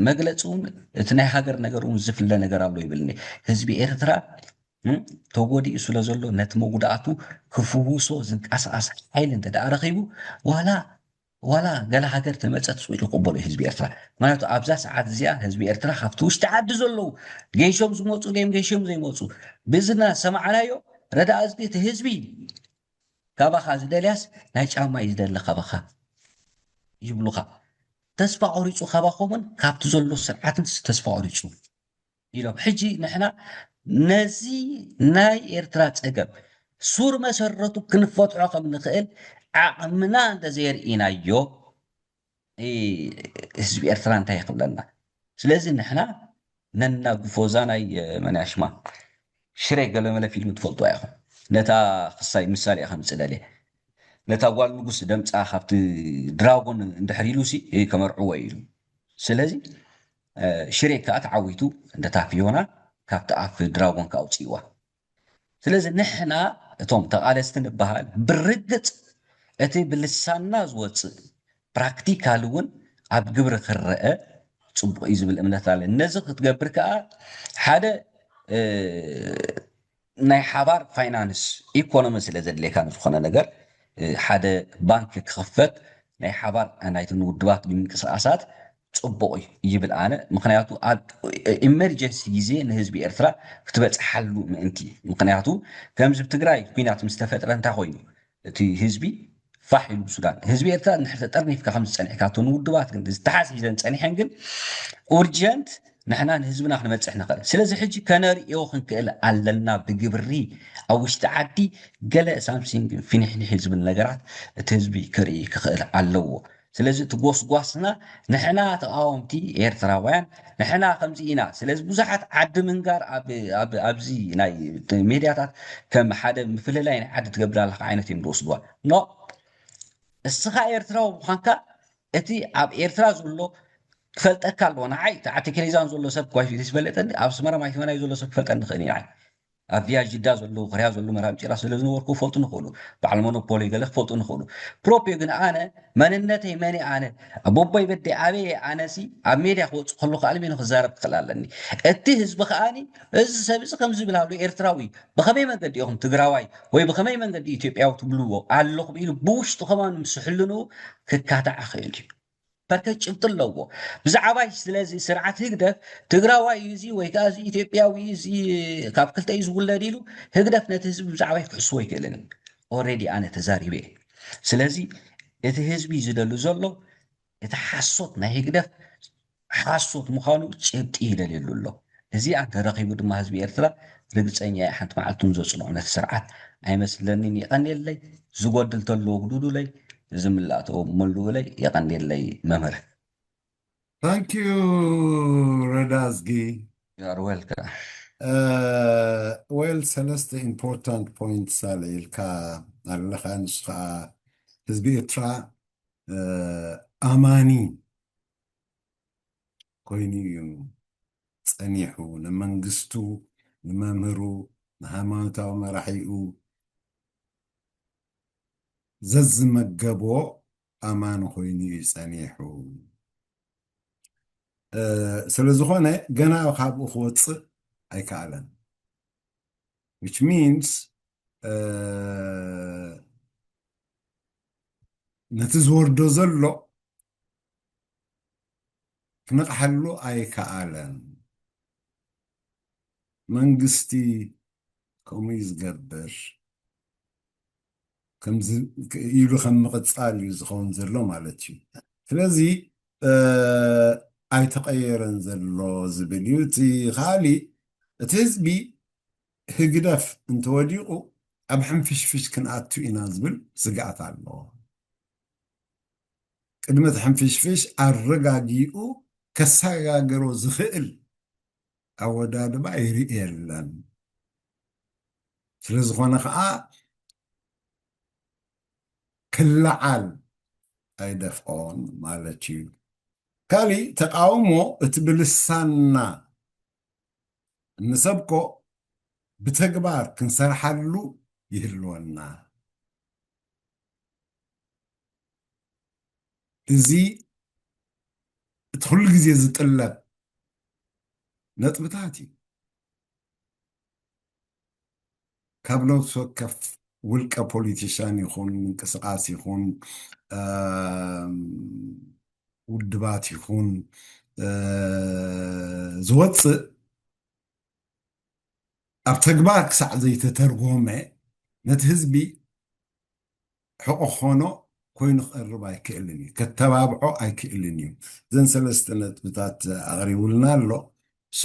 መግለፂ እውን እቲ ናይ ሃገር ነገር እውን ዝፍለ ነገር ኣሎ ይብልኒ። ህዝቢ ኤርትራ ተጎዲኡ ስለ ዘሎ ነቲ መጉዳእቱ ክፍውሶ ዝንቀሳቐስ ሓይሊ እንተ ደኣ ረኺቡ ዋላ ዋላ ገለ ሃገር ተመፀት ስቁ ክቕበሎ ህዝቢ ኤርትራ። ምክንያቱ ኣብዛ ሰዓት እዚኣ ህዝቢ ኤርትራ ካብቲ ውሽጢ ዓዲ ዘለዉ ገይሾም ዝመፁ ገይም ገይሾም ዘይመፁ ብዝና ሰማዕናዮ ረዳ ኣዝጊ እቲ ህዝቢ ካባኻ ዝደልያስ ናይ ጫማ እዩ ዝደሊ ካባኻ ይብሉኻ። ተስፋ ቆሪፁ ካባኹምን ካብቲ ዘሎ ስርዓትን ተስፋ ቆሪፁ ኢሎም። ሕጂ ንሕና ነዚ ናይ ኤርትራ ፀገም ሱር መሰረቱ ክንፈትሖ ከም ንኽእል ዓቕምና እንተዘየርኢናዮ ህዝቢ ኤርትራ እንታይ ይኽብለና? ስለዚ ንሕና ነናግፎ። እዛ ናይ መን እያ ሽማ ሽሬ ገለመለ ፊልም ትፈልጥዋ ኢኹም። ነታ ክሳይ ምሳሌ እያ ከምፅእ ደልየ ነታ ጓል ንጉስ ደምፃ ካብቲ ድራጎን እንድሕር ኢሉ ሲ ከመርዕዎ ኢሉ። ስለዚ ሽሬ ከዓ ተዓዊቱ እንደታ ፊዮና ካብቲ ኣፍ ድራጎን ከዓ ኣውፅእዋ። ስለዚ ንሕና እቶም ተቓለስቲ ንበሃል ብርግፅ እቲ ብልሳንና ዝወፅእ ፕራክቲካል እውን ኣብ ግብሪ ክረአ ፅቡቕ እዩ ዝብል እምነት ኣለ። ነዚ ክትገብር ከዓ ሓደ ናይ ሓባር ፋይናንስ ኢኮኖሚ ስለ ዘድልየካ ንዝኾነ ነገር ሓደ ባንክ ክኽፈት ናይ ሓባር ናይትን ውድባት ንምንቅስቃሳት ፅቡቕ እዩ ይብል ኣነ። ምክንያቱ ኣብ ኢመርጀንሲ ግዜ ንህዝቢ ኤርትራ ክትበፅሓሉ ምእንቲ። ምክንያቱ ከምዚ ብ ትግራይ ኩናት ምስ ተፈጥረ እንታይ ኮይኑ እቲ ህዝቢ ፋሕ ኢሉ ብ ሱዳን ህዝቢ ኤርትራ እንድሕር ተጠርኒፍካ ከም ዝፀኒሕካ እቶ ንውድባት ግን ዝተሓስሒዘን ፀኒሐን ግን ኡርጀንት ንሕና ንህዝብና ክንበፅሕ ንኽእል። ስለዚ ሕጂ ከነርእዮ ክንክእል ኣለና ብግብሪ ኣብ ውሽጢ ዓዲ ገለ ሳምሲንግ ፊኒሕኒሒ ዝብል ነገራት እቲ ህዝቢ ክርኢ ክኽእል ኣለዎ። ስለዚ እቲ ጎስጓስና ንሕና ተቃወምቲ ኤርትራውያን ንሕና ከምዚ ኢና። ስለዚ ብዙሓት ዓዲ ምንጋር ኣብዚ ናይ ሜድያታት ከም ሓደ ምፍልላይ ናይ ዓዲ ትገብር ኣለካ ዓይነት እዮም ዝወስድዋ። ኖ እስኻ ኤርትራዊ ምዃንካ እቲ ኣብ ኤርትራ ዘሎ ክፈልጠካ ኣለዎ። ንዓይ ተዓቲ ከሊዛን ዘሎ ሰብ ኳ ዝፈልጠኒ ኣብ ኣስመራ ማይክመናይ ዘሎ ሰብ ክፈልጠኒ ይኽእል እዩ። ንዓይ ኣብ ቪያ ጅዳ ዘለዉ ክርያ ዘለዉ መራም ጭራ ስለ ዝነበርኩ ክፈልጡ ንኽእሉ በዓል ሞኖፖሊ ገለ ክፈልጡ ንኽእሉ ፕሮፕዮ ግን ኣነ መንነተይ መን ኣነ ኣቦቦይ በደ ኣበየ ኣነሲ ኣብ ሜድያ ክወፅእ ከሎ ከኣልሜ ንክዛረብ ክኽእል ኣለኒ። እቲ ህዝቢ ከኣኒ እዚ ሰብ እዚ ከም ዝብል ኣሎ ኤርትራዊ ብኸመይ መንገዲ ኢኹም ትግራዋይ ወይ ብኸመይ መንገዲ ኢትዮጵያዊ ትብልዎ ኣለኹም ኢሉ ብውሽጡ ከማኑ ምስ ሕልንኡ ክካታዕ ክእል እዩ። ፐርከት ጭብጢ ኣለዎ ብዛዕባይ። ስለዚ ስርዓት ህግደፍ ትግራዋይ እዩ እዚ ወይ ከዓ እዚ ኢትዮጵያዊ እዩ እዚ ካብ ክልተ እዩ ዝውለድ ኢሉ ህግደፍ ነቲ ህዝቢ ብዛዕባይ ክሕስቦ ኣይክእልን። ኦሬዲ ኣነ ተዛሪበ እየ። ስለዚ እቲ ህዝቢ ዝደሉ ዘሎ እቲ ሓሶት ናይ ህግደፍ ሓሶት ምዃኑ ጭብጢ ይደልየሉ ኣሎ። እዚኣ እንተረኺቡ ድማ ህዝቢ ኤርትራ ርግፀኛ እየ ሓንቲ መዓልቲ እውን ዘፅንዖ ነቲ ስርዓት ኣይመስለንን። የቐንየለይ። ዝጎድል ተሎ ግዱዱለይ፣ ዝምላእ ተሎ መልኡለይ። የቐንየለይ መምህር። Thank you ረዳዝጊ። You are welcome. ዌል ሰለስተ ኢምፖርታንት ፖይንትስ ኣልዒልካ ኣለኻ። ንሱ ከዓ ህዝቢ ኤርትራ ኣማኒ ኮይኑ እዩ ጸኒሑ። ንመንግስቱ፣ ንመምህሩ፣ ንሃይማኖታዊ መራሒኡ ዘዝመገቦ ኣማኒ ኮይኑ እዩ ጸኒሑ። ስለዝኾነ ገና ካብኡ ክወፅእ ኣይከኣለን። Which means ነቲ ዝወርዶ ዘሎ ክነቕሓሉ ኣይከኣለን። መንግስቲ ከምኡ እዩ ዝገብር ኢሉ ከም ምቕፃል እዩ ዝኸውን ዘሎ ማለት እዩ። ስለዚ ኣይተቐየረን ዘሎ ዝብል እዩ። እቲ ካሊ እቲ ህዝቢ ህግደፍ እንተወዲቑ ኣብ ሕንፍሽፍሽ ክንኣቱ ኢና ዝብል ስግኣት ኣሎ። ቅድሚ እቲ ሕንፍሽፍሽ ኣረጋጊኡ ከሰጋግሮ ዝኽእል ኣወዳድባ ይርኢ የለን። ስለ ዝኾነ ኸዓ ክለዓል ኣይደፍኦን ማለት እዩ። ካሊእ ተቃውሞ እቲ ብልሳንና እንሰብኮ ብተግባር ክንሰርሓሉ ይህልወና። እዚ እቲ ኩሉ ግዜ ዝጥለብ ነጥብታት እዩ። ካብ ነፍሲ ወከፍ ውልቀ ፖሊቲሻን ይኹን ምንቅስቃስ ይኹን ውድባት ይኹን ዝወፅእ ኣብ ተግባር ክሳዕ ዘይተተርጎመ ነቲ ህዝቢ ሕቆ ክኾኖ ኮይኑ ክቐርብ ኣይክእልን እዩ፣ ከተባብዖ ኣይክእልን እዩ። እዘን ሰለስተ ነጥብታት ኣቕሪቡልና ኣሎ። ሶ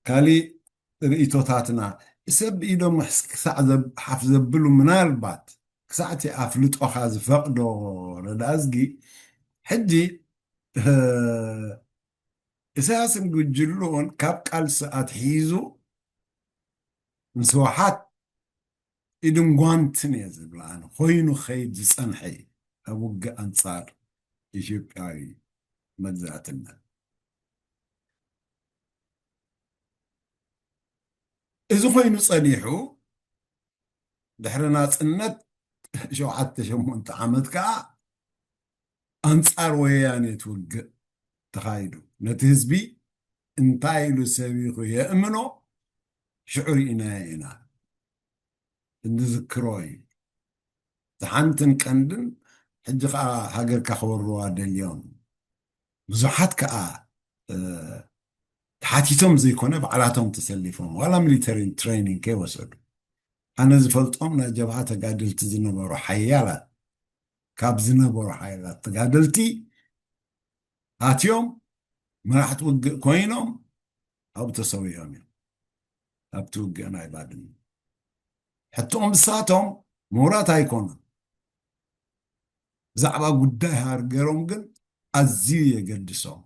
ካሊእ ርእይቶታትና ሰብ ኢዶም ክሳዕ ሓፍ ዘብሉ ምናልባት ክሳዕቲ ኣፍልጦኻ ዝፈቕዶ ረዳእዝጊ ሕጂ ኢሳያስን ጉጅልኡን ካብ ቃልሲ ኣትሒዙ ንስውሓት ኢድን ጓንትን እየ ዝብል ኣነ ኮይኑ ክኸይድ ዝፀንሐ እዩ ኣብ ውግእ ኣንፃር ኢትዮጵያዊ መግዛእትነት። እዚ ኮይኑ ፀኒሑ ድሕሪ ናፅነት ሸውዓተ ሸሞንተ ዓመት ከዓ ኣንፃር ወያኔ እቲ ውግእ ተኻይዱ ነቲ ህዝቢ እንታይ ኢሉ ሰቢኹ የእምኖ ሽዑ ርኢናዮ ኢና። እንዝክሮ እዩ። ዝሓንትን ቀንድን ሕጂ ከዓ ሃገርካ ክወርዋ ደልዮም ብዙሓት ከዓ ተሓቲቶም ዘይኮነ ባዕላቶም ተሰሊፎም ዋላ ሚሊተሪ ትሬኒንግ ከይወሰዱ ኣነ ዝፈልጦም ናይ ጀብሃ ተጋደልቲ ዝነበሩ ሓያላት ካብ ዝነበሩ ሓይላት ተጋደልቲ ኣትዮም መራሕቲ ውግእ ኮይኖም ኣብኡ ተሰዊኦም እዮም። ኣብቲ ውግእ ናይ ባድመ ሕቶኦም ንሳቶም ምሁራት ኣይኮኑን። ብዛዕባ ጉዳይ ሃገሮም ግን ኣዝዩ የገድሶም።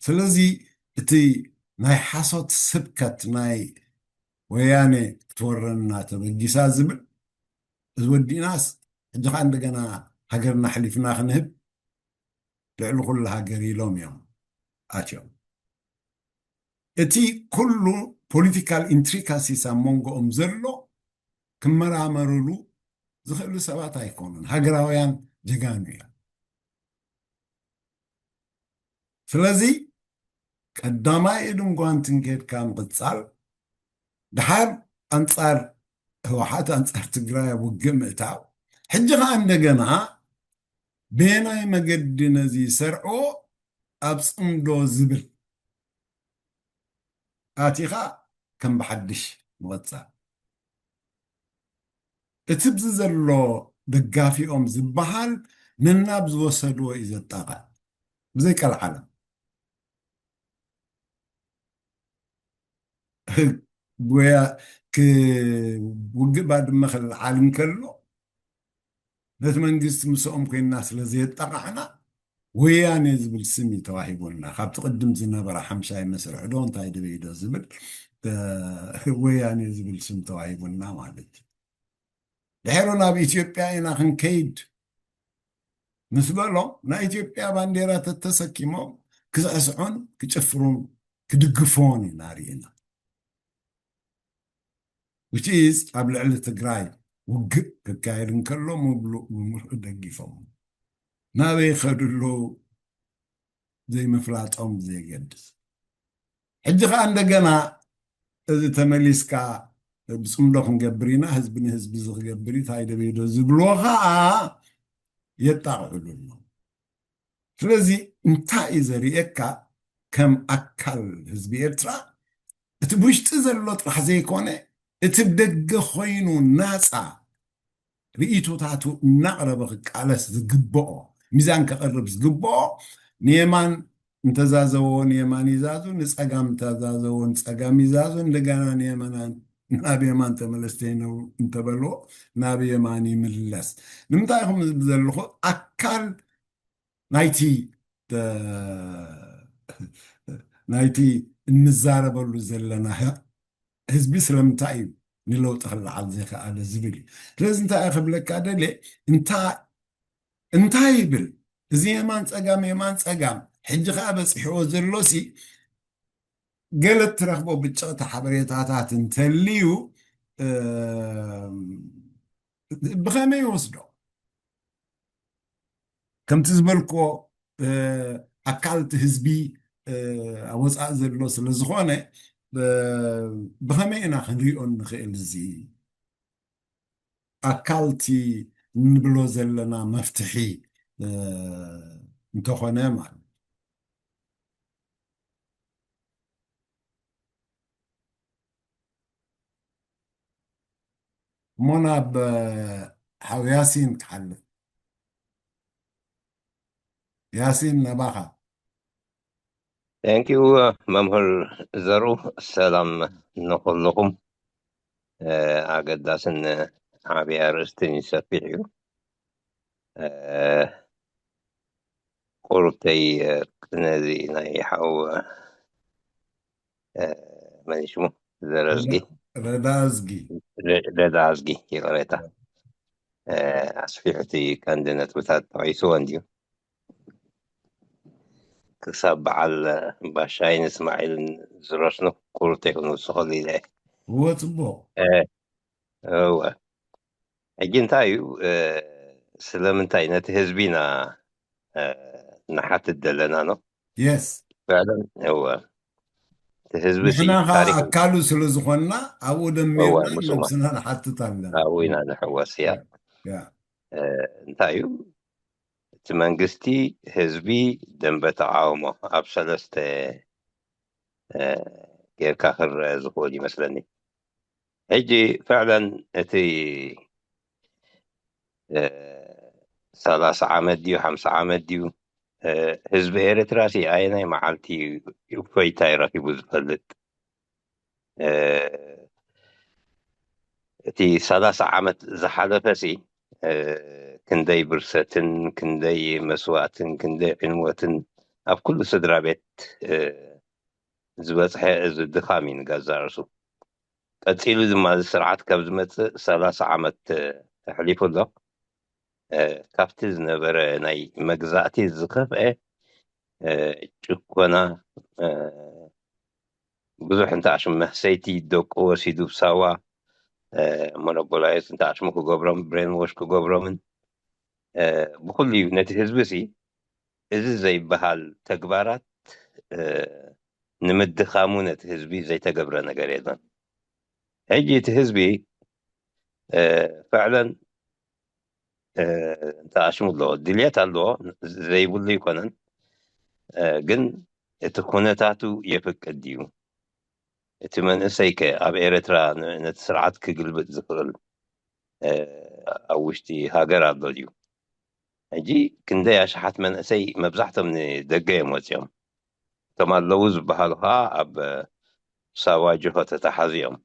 ስለዚ እቲ ናይ ሓሶት ስብከት ናይ ወያኔ ክትወረና ተበጊሳ ዝብል እዚ ወዲእናስ ሕጂ ከዓ እንደገና ሃገርና ኣሕሊፍና ክንህብ ልዕሊ ኩሉ ሃገር ኢሎም እዮም ኣትዮም። እቲ ኩሉ ፖለቲካል ኢንትሪካሲስ ኣብ መንጎኦም ዘሎ ክመራመርሉ ዝኽእሉ ሰባት ኣይኮኑን። ሃገራውያን ጀጋኑ እዮም። ስለዚ ቀዳማይ ኢድን ጓንትን ጌድካ ምቕጻል፣ ድሓር ኣንጻር ህወሓት ኣንጻር ትግራይ ኣብ ውግእ ምእታው፣ ሕጂ ኸዓ እንደገና በየናይ መገዲ ነዚ ይሰርዖ ኣብ ጽምዶ ዝብል ኣቲኻ ከም ብሓድሽ ምቕጻል። እቲ ብዚ ዘሎ ደጋፊኦም ዝበሃል ነናብ ዝወሰድዎ እዩ ዘጣቕዕ። ብዘይ ቀልዓለም ጎያ ውግእ ባድመ ክልዓል እንከሎ ነቲ መንግስቲ ምስኦም ኮይንና ስለ ዘየጣቓዕና ወያኔ ዝብል ስም እዩ ተዋሂቡና። ካብቲ ቅድም ዝነበረ ሓምሻይ መስርሕ ዶ እንታይ ድበይ ዶ ዝብል ወያኔ ዝብል ስም ተዋሂቡና ማለት እዩ። ድሕሩ ናብ ኢትዮጵያ ኢና ክንከይድ ምስ በሎም ናይ ኢትዮጵያ ባንዴራ ተተሰኪሞም ክስዕስዑን ክጭፍሩን ክድግፍዎን ኢና ርኢና። ኣብ ልዕሊ ትግራይ ውግእ ክካየድ እንከሎ ምሉእ ብምሉእ ደጊፎም ናበይ ይኸዱ ኣለዉ ዘይምፍላጦም ብዘየገድስ። ሕጂ ከዓ እንደገና እዚ ተመሊስካ ብፅምዶ ክንገብር ኢና ህዝቢ ንህዝቢ እዚ ክገብር እዩ ታይደበይዶ ዝብልዎ ከዓ የጣቕዕሉ ኣሎ። ስለዚ እንታይ እዩ ዘርእየካ ከም ኣካል ህዝቢ ኤርትራ እቲ ብውሽጢ ዘሎ ጥራሕ ዘይኮነ እቲ ብደገ ኮይኑ ናፃ ርእይቶታቱ እናቕረበ ክቃለስ ዝግብኦ ሚዛን ከቕርብ ዝግብኦ ንየማን እንተዛዘቦ ንየማን ይዛዙ ንፀጋም እንተዛዘቦ ንፀጋም ይዛዙ እንደገና ንየማን ናብ የማን ተመለስ እንተበልዎ ናብ የማን ይምለስ። ንምንታይ ኢኹም ዝብል ዘለኹ ኣካል ናይቲ ናይቲ እንዛረበሉ ዘለና ህዝቢ ስለምንታይ እዩ ንለውጢ ክለዓል ዘይከኣለ ዝብል እዩ። ስለዚ እንታይ ክብለካ ደልየ፣ እንታይ እንታይ ይብል እዚ የማን ጸጋም የማን ጸጋም ሕጂ ከኣ በጺሕዎ ዘሎሲ ገለ ትረኽቦ ብጭቕቲ ሓበሬታታት እንተልዩ ብኸመይ ይወስዶ? ከምቲ ዝበልክዎ ኣካልቲ ህዝቢ ኣብ ወፃኢ ዘሎ ስለ ዝኾነ ብኸመይ ኢና ክንሪኦ ንኽእል እዚ ኣካልቲ ንብሎ ዘለና መፍትሒ እንተኾነ ማለት እሞ ናብ ሓው ያሲን ክሓልፍ። ያሲን ናባኻ። Thank you መምህር ዘሩ፣ ሰላም ንኹልኹም። ኣገዳስን ዓብይ ኣርእስትን እዩ፣ ሰፊሕ እዩ። ቁሩብተይ ነዚ ናይ ሓው መን ሽሙ ዘረዝጊ ረዳዝጊ ረዳዝጊ ይቕሬታ ኣስፊሑቲ ቀንዲ ነጥብታት ተቂስዎ እንድዩ። ክሳብ በዓል ባሻይን እስማዒልን ዝረስኑ ቁሩብተይ ክንውስኸሉ ኢለ እየ። እወ ጽቡቕ እወ ሕጂ እንታይ እዩ ስለምንታይ ነቲ ህዝቢና ንሓትት ዘለና ነው? የስ እወ እቲ ህዝቢ ንሕና ከዓ ኣካሉ ስለ ዝኾንና ኣብኡ ደሚርና ነብስና ንሓትት ኣለና። ኣብኡ ኢና ንሕወስ እያ። እንታይ እዩ እቲ መንግስቲ ህዝቢ ደንበ ተቃውሞ ኣብ ሰለስተ ጌርካ ክረአ ዝኽእል ይመስለኒ። ሕጂ ፍዕለን እቲ ሰላሳ ዓመት ድዩ ሓምሳ ዓመት ድዩ ህዝቢ ኤርትራ ሲ ኣየናይ መዓልቲ እፎይታ ይረኪቡ ዝፈልጥ? እቲ ሰላሳ ዓመት ዝሓለፈ ሲ ክንደይ ብርሰትን ክንደይ መስዋእትን ክንደይ ዕንወትን ኣብ ኩሉ ስድራ ቤት ዝበፅሐ እዚ ድኻም እዩ ንገዛእ ርእሱ። ቀፂሉ ድማ እዚ ስርዓት ካብ ዝመፅእ ሰላሳ ዓመት ኣሕሊፉ ኣሎ። ካብቲ ዝነበረ ናይ መግዛእቲ ዝኸፍአ ጭኮና ብዙሕ እንተኣሽመ ሰይቲ ደቁ ወሲዱ ብሳዋ ሞኖቦላይዝ እንተኣሽሙ ክገብሮም ብሬን ዎሽ ክገብሮምን ብኩሉ እዩ ነቲ ህዝቢ ሲ እዚ ዘይበሃል ተግባራት ንምድኻሙ ነቲ ህዝቢ ዘይተገብረ ነገር የለን። ሕጂ እቲ ህዝቢ ፍዕለን እንተኣሽሙ ኣለዎ ድልየት ኣለዎ ዘይብሉ ይኮነን። ግን እቲ ኩነታቱ የፍቅድ ድዩ? እቲ መንእሰይ ከ ኣብ ኤርትራ ነቲ ስርዓት ክግልብጥ ዝኽእል ኣብ ውሽጢ ሃገር ኣሎ ድዩ? ሕጂ ክንደይ ኣሽሓት መንእሰይ መብዛሕቶም ንደገ እዮም ወፂኦም። እቶም ኣለዉ ዝበሃሉ ከዓ ኣብ ሳዋ ጅሆ ተተሓዙ እዮም።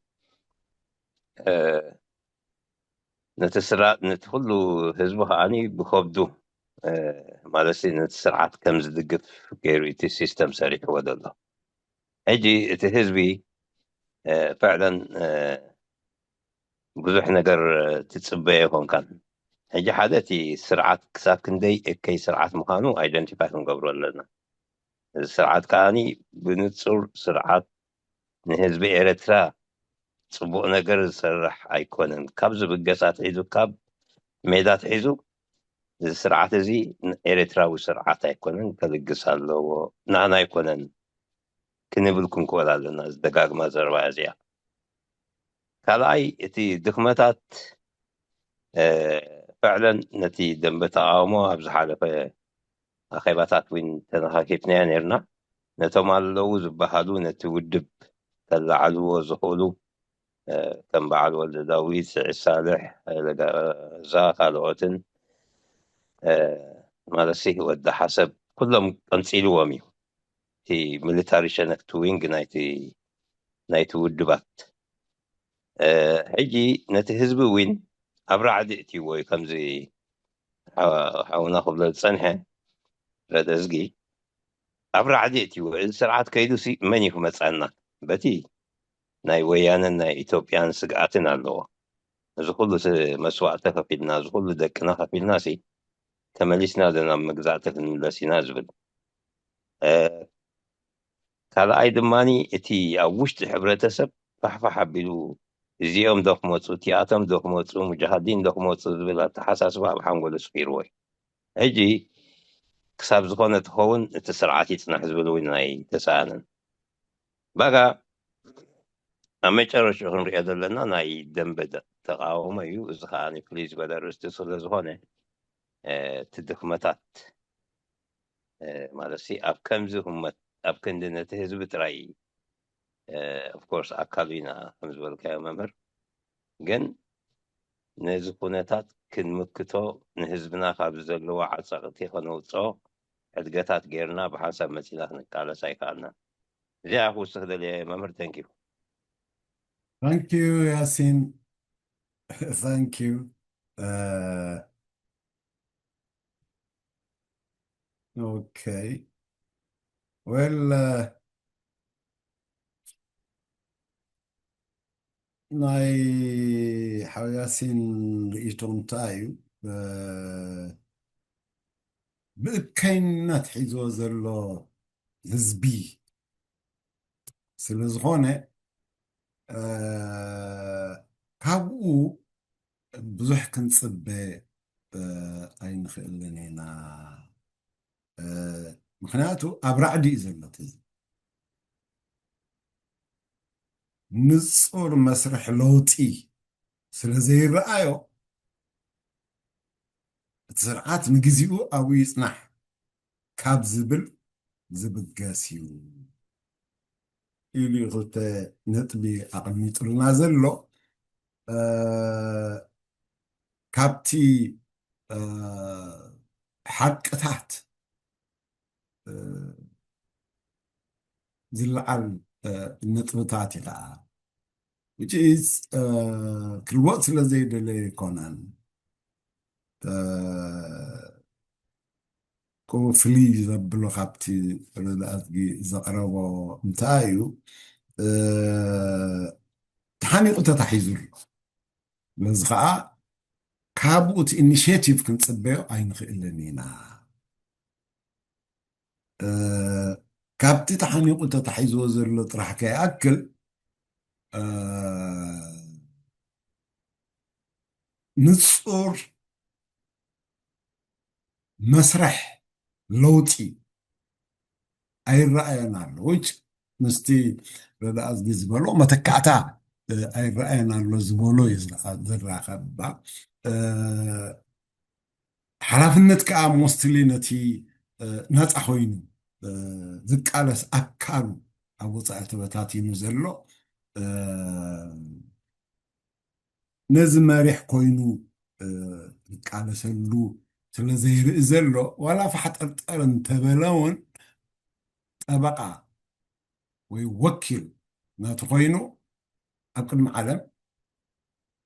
ነቲ ስራ ነቲ ኩሉ ህዝቢ ከዓኒ ብከብዱ ማለት ነቲ ስርዓት ከም ዝድግፍ ገይሩ እቲ ሲስተም ሰሪሕዎ ዘሎ። ሕጂ እቲ ህዝቢ ፍዕለን ብዙሕ ነገር ትፅበዮ ይኮንካን። ሕጂ ሓደ እቲ ስርዓት ክሳብ ክንደይ እከይ ስርዓት ምዃኑ ኣይደንቲፋይ ክንገብሮ ኣለና። እዚ ስርዓት ከዓኒ ብንፁር ስርዓት ንህዝቢ ኤርትራ ፅቡቕ ነገር ዝሰርሕ ኣይኮነን። ካብ ዝብገስ ኣትሒዙ ካብ ሜዳ ኣትሒዙ እዚ ስርዓት እዚ ኤርትራዊ ስርዓት ኣይኮነን፣ ከልግስ ኣለዎ፣ ንዓና ኣይኮነን ክንብል ክንክእል ኣለና። ዝደጋግማ ዘረባ እዚኣ ካልኣይ እቲ ድኽመታት ፍዕለን ነቲ ደንበ ተቃውሞ ኣብ ዝሓለፈ ኣኼባታት እውን ተነኻኺፍናዮ ነርና። ነቶም ኣለዉ ዝበሃሉ ነቲ ውድብ ከለዓልዎ ዝኽእሉ ከም በዓል ወልደ ዳዊት፣ ስዒድ ሳልሕ፣ ሃይለ ገዛ ካልኦትን ማለት ሲ ወዲ ሓሰብ ኩሎም ቀንፂልዎም እዩ። እቲ ሚሊታሪ ሸነክቲ ዊንግ ናይቲ ውድባት ሕጂ ነቲ ህዝቢ እውን ኣብ ራዕዲ እትይዎ እዩ። ከምዚ ሓውና ክብሎ ዝፀንሐ ረደዝጊ ኣብ ራዕዲ እትይዎ፣ እዚ ስርዓት ከይዱ ሲ መን እዩ ክመፀና? በቲ ናይ ወያነን ናይ ኢትዮጵያን ስግኣትን ኣለዎ። እዚ ኩሉ መስዋእቲ ከፊልና፣ እዚ ኩሉ ደቅና ከፊልና ሲ ተመሊስና ዶ ናብ መግዛእቲ ክንምለስ ኢና ዝብል። ካልኣይ ድማ እቲ ኣብ ውሽጢ ሕብረተሰብ ፋሕፋሕ ኣቢሉ እዚኦም ዶ ክመፁ፣ እቲኣቶም ዶ ክመፁ፣ ሙጃሃዲን ዶ ክመፁ ዝብል ኣተሓሳስባ ኣብ ሓንጎሉ ስፊርዎ እዩ። ሕጂ ክሳብ ዝኾነ ትኸውን እቲ ስርዓት ይፅናሕ ዝብል እውን ናይ ተሰኣንን ባጋ ኣብ መጨረሽኡ ክንሪኦ ዘለና ናይ ደንበ ተቃውሞ እዩ። እዚ ከዓ ፍልይ ዝበለ ርእስቲ ስለዝኾነ እቲ ድኽመታት ማለት ኣብ ከምዚ ህመት ኣብ ክንዲ ነቲ ህዝቢ ጥራይ ኦፍኮርስ ኣካሉ ኢና ከም ዝበልካዮ መምህር፣ ግን ነዚ ኩነታት ክንምክቶ ንህዝብና ካብ ዘለዎ ዓፀቕቲ ከነውፅኦ ሕድገታት ጌርና ብሓንሳብ መፂና ክንቃለስ ኣይከኣልናን። እዚኣ ክውስኽ ደልየ መምህር። Thank you. Thank you ያሲን. Thank you. Okay. Well, ናይ ሓው ያሲን ርእይቶ እንታይ እዩ? ብእከይነት ሒዝዎ ዘሎ ህዝቢ ስለ ዝኾነ ካብኡ ብዙሕ ክንፅበ ኣይንኽእልን ኢና። ምኽንያቱ ኣብ ራዕዲ እዩ ዘሎ እቲ ህዝቢ። ንፁር መስርሕ ለውጢ ስለ ዘይረኣዮ እቲ ስርዓት ንግዚኡ ኣብኡ ይፅናሕ ካብ ዝብል ዝብገስ እዩ ኢሉ እዩ ክልተ ነጥቢ ኣቐሚጡልና ዘሎ። ካብቲ ሓቅታት ዝለዓል ነጥብታት እዩ ከዓ ክልወጥ ስለ ዘይደለየ ኣይኮነን። ፍልይ ዘብሎ ካብቲ ረድኣዝጊ ዘቕረቦ እንታይ እዩ፣ ተሓኒቑ ተታሒዙ ኣሎ። ስለዚ ከዓ ካብኡ እቲ ኢኒሽቲቭ ክንፅበዮ ኣይንኽእልን ኢና። ካብቲ ተሓኒቑ ተታሒዝዎ ዘሎ ጥራሕ ከይኣክል ንፁር መስርሕ ለውጢ ኣይረኣየን ኣሎ። which ምስቲ ረድኣዝጊ ዝበሎ መተካእታ ኣይረኣየን ኣሎ ዝበሎ እዩ ዝረኸባ። ሓላፍነት ከዓ ሞስትሊ ነቲ ናፃ ኮይኑ ዝቃለስ ኣካሉ ኣብ ወፃኢ ተበታቲኑ ዘሎ ነዚ መሪሕ ኮይኑ ዝቃለሰሉ ስለ ዘይርኢ ዘሎ ዋላ ፋሕጠርጠር እንተበለ እውን ጠበቃ ወይ ወኪል ናቲ ኮይኑ ኣብ ቅድሚ ዓለም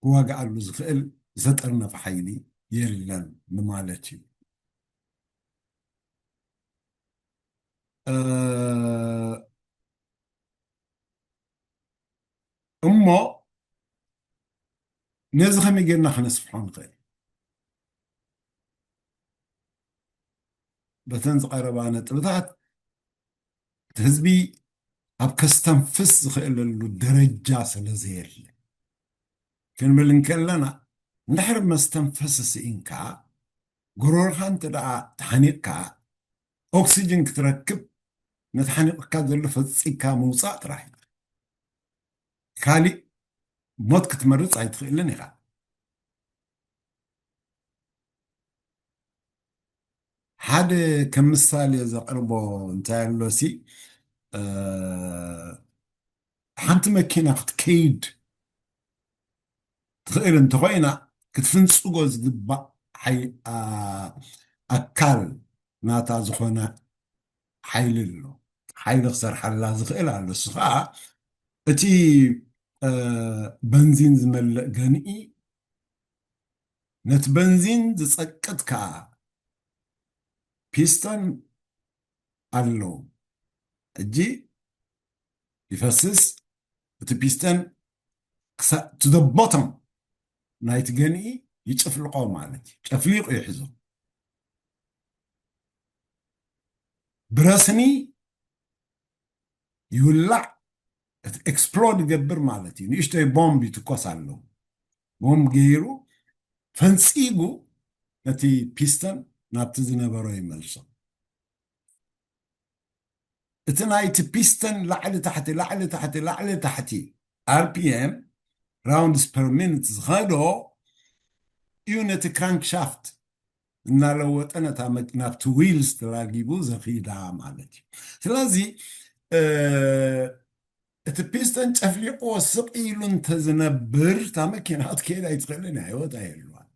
ክዋግኣሉ ዝኽእል ዝተጠርነፈ ሓይሊ የለን ንማለት እዩ። እሞ ነዚ ከመይ ጌርና ከነስፍሖ ንኽእል? በተን ዝቐረባ ነጥብታት እቲ ህዝቢ ኣብ ከስተንፍስ ዝኽእለሉ ደረጃ ስለ ዘየለ ክንብል እንከለና፣ እንድሕር መስተንፈሲ ስኢንካ ጎሮርኻ እንተ ደኣ ተሓኒቕካ ኦክሲጅን ክትረክብ ነቲ ሓኒቕካ ዘሎ ፈጺካ ምውጻእ ጥራሕ እዩ። ካሊእ ሞት ክትመርጽ ኣይትኽእልን ኢኻ። ሓደ ከም ምሳሌ ዘቕርቦ እንታይ ኣሎ ሲ ሓንቲ መኪና ክትከይድ ትኽእል እንተኾይና ክትፍንጽጎ ዝግባእ ኣካል ናታ ዝኾነ ሓይሊ ኣሎ። ሓይሊ ክሰርሓላ ዝኽእል ኣሎ። እሱ ከዓ እቲ በንዚን ዝመልእ ገንኢ፣ ነቲ በንዚን ዝጸቅጥ ከዓ ፒስተን ኣለዉ። ሕጂ ይፈስስ፣ እቲ ፒስተን to the bottom ናይቲ ገንኢ ይጭፍልቆ ማለት እዩ። ጨፍሊቁ ይሕዞ። ብረስኒ ይውላዕ፣ እቲ ኤክስፕሎድ ይገብር ማለት እዩ። ንእሽተይ ቦምብ ይትኮስ ኣለዉ። ቦምብ ገይሩ ፈንፂጉ ነቲ ፒስተን ናብቲ ዝነበሮ ይመልሶ። እቲ ናይቲ ፒስተን ላዕሊ ታሕቲ፣ ላዕሊ ታሕቲ፣ ላዕሊ ታሕቲ፣ ኣርፒኤም፣ rounds per minute ዝኸዶ እዩ ነቲ ክራንክሻፍት እናለወጠ ነታ መኪና ኣብቲ ዊልስ ተላጊቡ ዘኺዳ ማለት እዩ። ስለዚ እቲ ፒስተን ጨፍሊቕዎ ስቕ ኢሉ እንተዝነብር እታ መኪና ክትከይድ ኣይትኽእልን እያ፣ ህይወት ኣይህልዋን።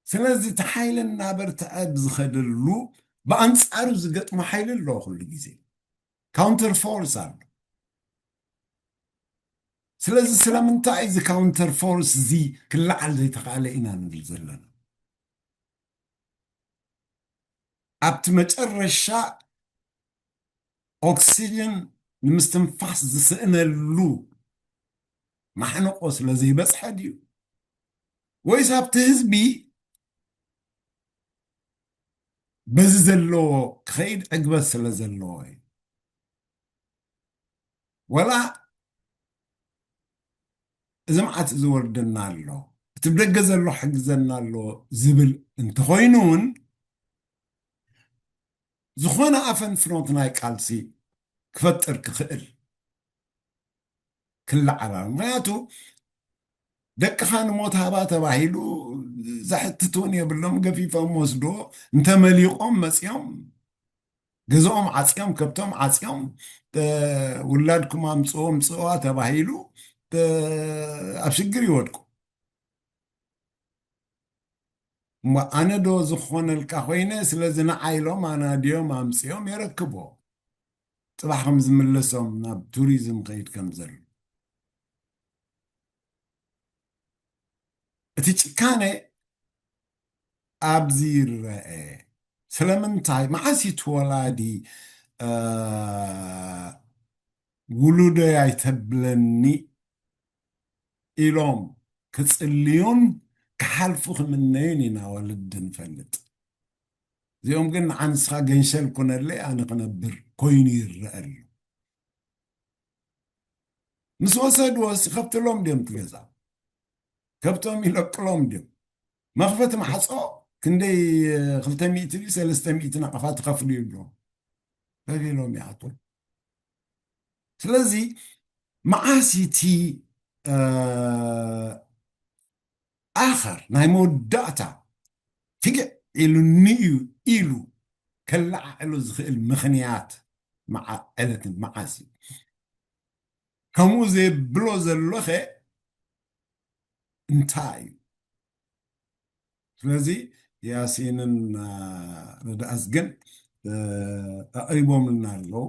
ስለዚ እቲ ሓይሊ እናበርትዐ ብዝኸደሉ ብኣንፃሩ ዝገጥሞ ሓይሊ ኣለዎ ኩሉ ግዜ። ካውንተር ፎርስ ኣሎ። ስለዚ ስለምንታይ እዚ ካውንተር ፎርስ እዚ ክለዓል ዘይተኻእለ ኢና ንብል ዘለና? ኣብቲ መጨረሻ ኦክሲጅን ንምስትንፋስ ዝስእነሉ ማሕንቆ ስለ ዘይበፅሐ ድዩ? ወይስ ኣብቲ ህዝቢ በዚ ዘለዎ ክኸይድ ዕግበት ስለ ዘለዎ እዩ? ወላ እዚ መዓት እዚ ወርደና ኣሎ፣ እቲ ብደገ ዘሎ ሓግዘና ኣሎ ዝብል እንተኾይኑ እውን ዝኾነ ኣፈንፍኖት ናይ ቃልሲ ክፈጥር ክኽእል ክለዓል ኣሎ። ምኽንያቱ ደቅኻ ንሞት ሃባ ተባሂሉ ዘሕትት እውን የብሎም፣ ገፊፎም ወስዶ እንተመሊቖም መፂኦም ገዝኦም ዓፅዮም ከብቶም ዓፅዮም ውላድኩም ኣምፅዎ ምፅዋ ተባሂሉ ኣብ ሽግር ይወድቁ። እሞ ኣነ ዶ ዝኾነልካ ኮይነ ስለዚ ንዓይ ኢሎም ኣናድዮም ኣምፅዮም የረክቦ ፅባሕ ከም ዝምለሶም ናብ ቱሪዝም ከይድ ከም ዘሎ እቲ ጭካነ ኣብዚ ይረአ። ስለምንታይ መዓስ እዩ እቲ ወላዲ ውሉደይ ኣይተብለኒ ኢሎም ክፅልዩን ክሓልፉ ክምነዩን ኢና ወለዲ ንፈልጥ። እዚኦም ግን ንዓንስኻ ገንሸል ኩነለይ ኣነ ክነብር ኮይኑ ይረአ ኣሎ። ምስ ወሰድዎስ ይኸፍትሎም ድዮም ትገዛ? ከብቶም ይለቅሎም ድዮም? መኽፈቲ ማሕፆ ክንደይ ክልተ ሚእቲ ድዩ ሰለስተ ሚእቲ ናቕፋ ትኸፍሉ ይብሎም? ከፊሎም ይኣትዉ። ስለዚ መዓስ እቲ ኣኸር ናይ መወዳእታ ፍግዕ ኢሉኒ እዩ ኢሉ ከለዓዕሎ ዝኽእል ምኽንያት መዓ- ዕለትን መዓስ እዩ? ከምኡ ዘየብሎ ዘሎኸ እንታይ እዩ? ስለዚ ያሲንን ረድኣስ ግን ኣቕሪቦምልና ኣለዉ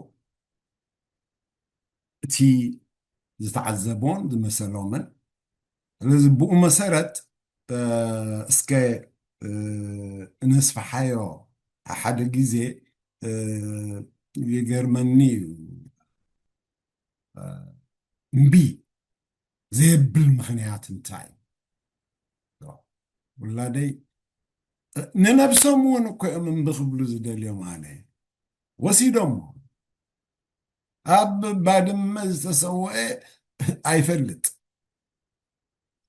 እቲ ዝተዓዘቦን ዝመሰሎምን። ስለዚ ብኡ መሰረት እስከ እነስፍሓዮ። ሓደ ግዜ ይገርመኒ እዩ። እምቢ ዘየብል ምኽንያት እንታይ እዩ? ውላደይ ንነብሶም እውን እኮ እዮም እምቢ ክብሉ ዝደልዮም። ኣነ ወሲዶሞ ኣብ ባድመ ዝተሰወአ ኣይፈልጥ።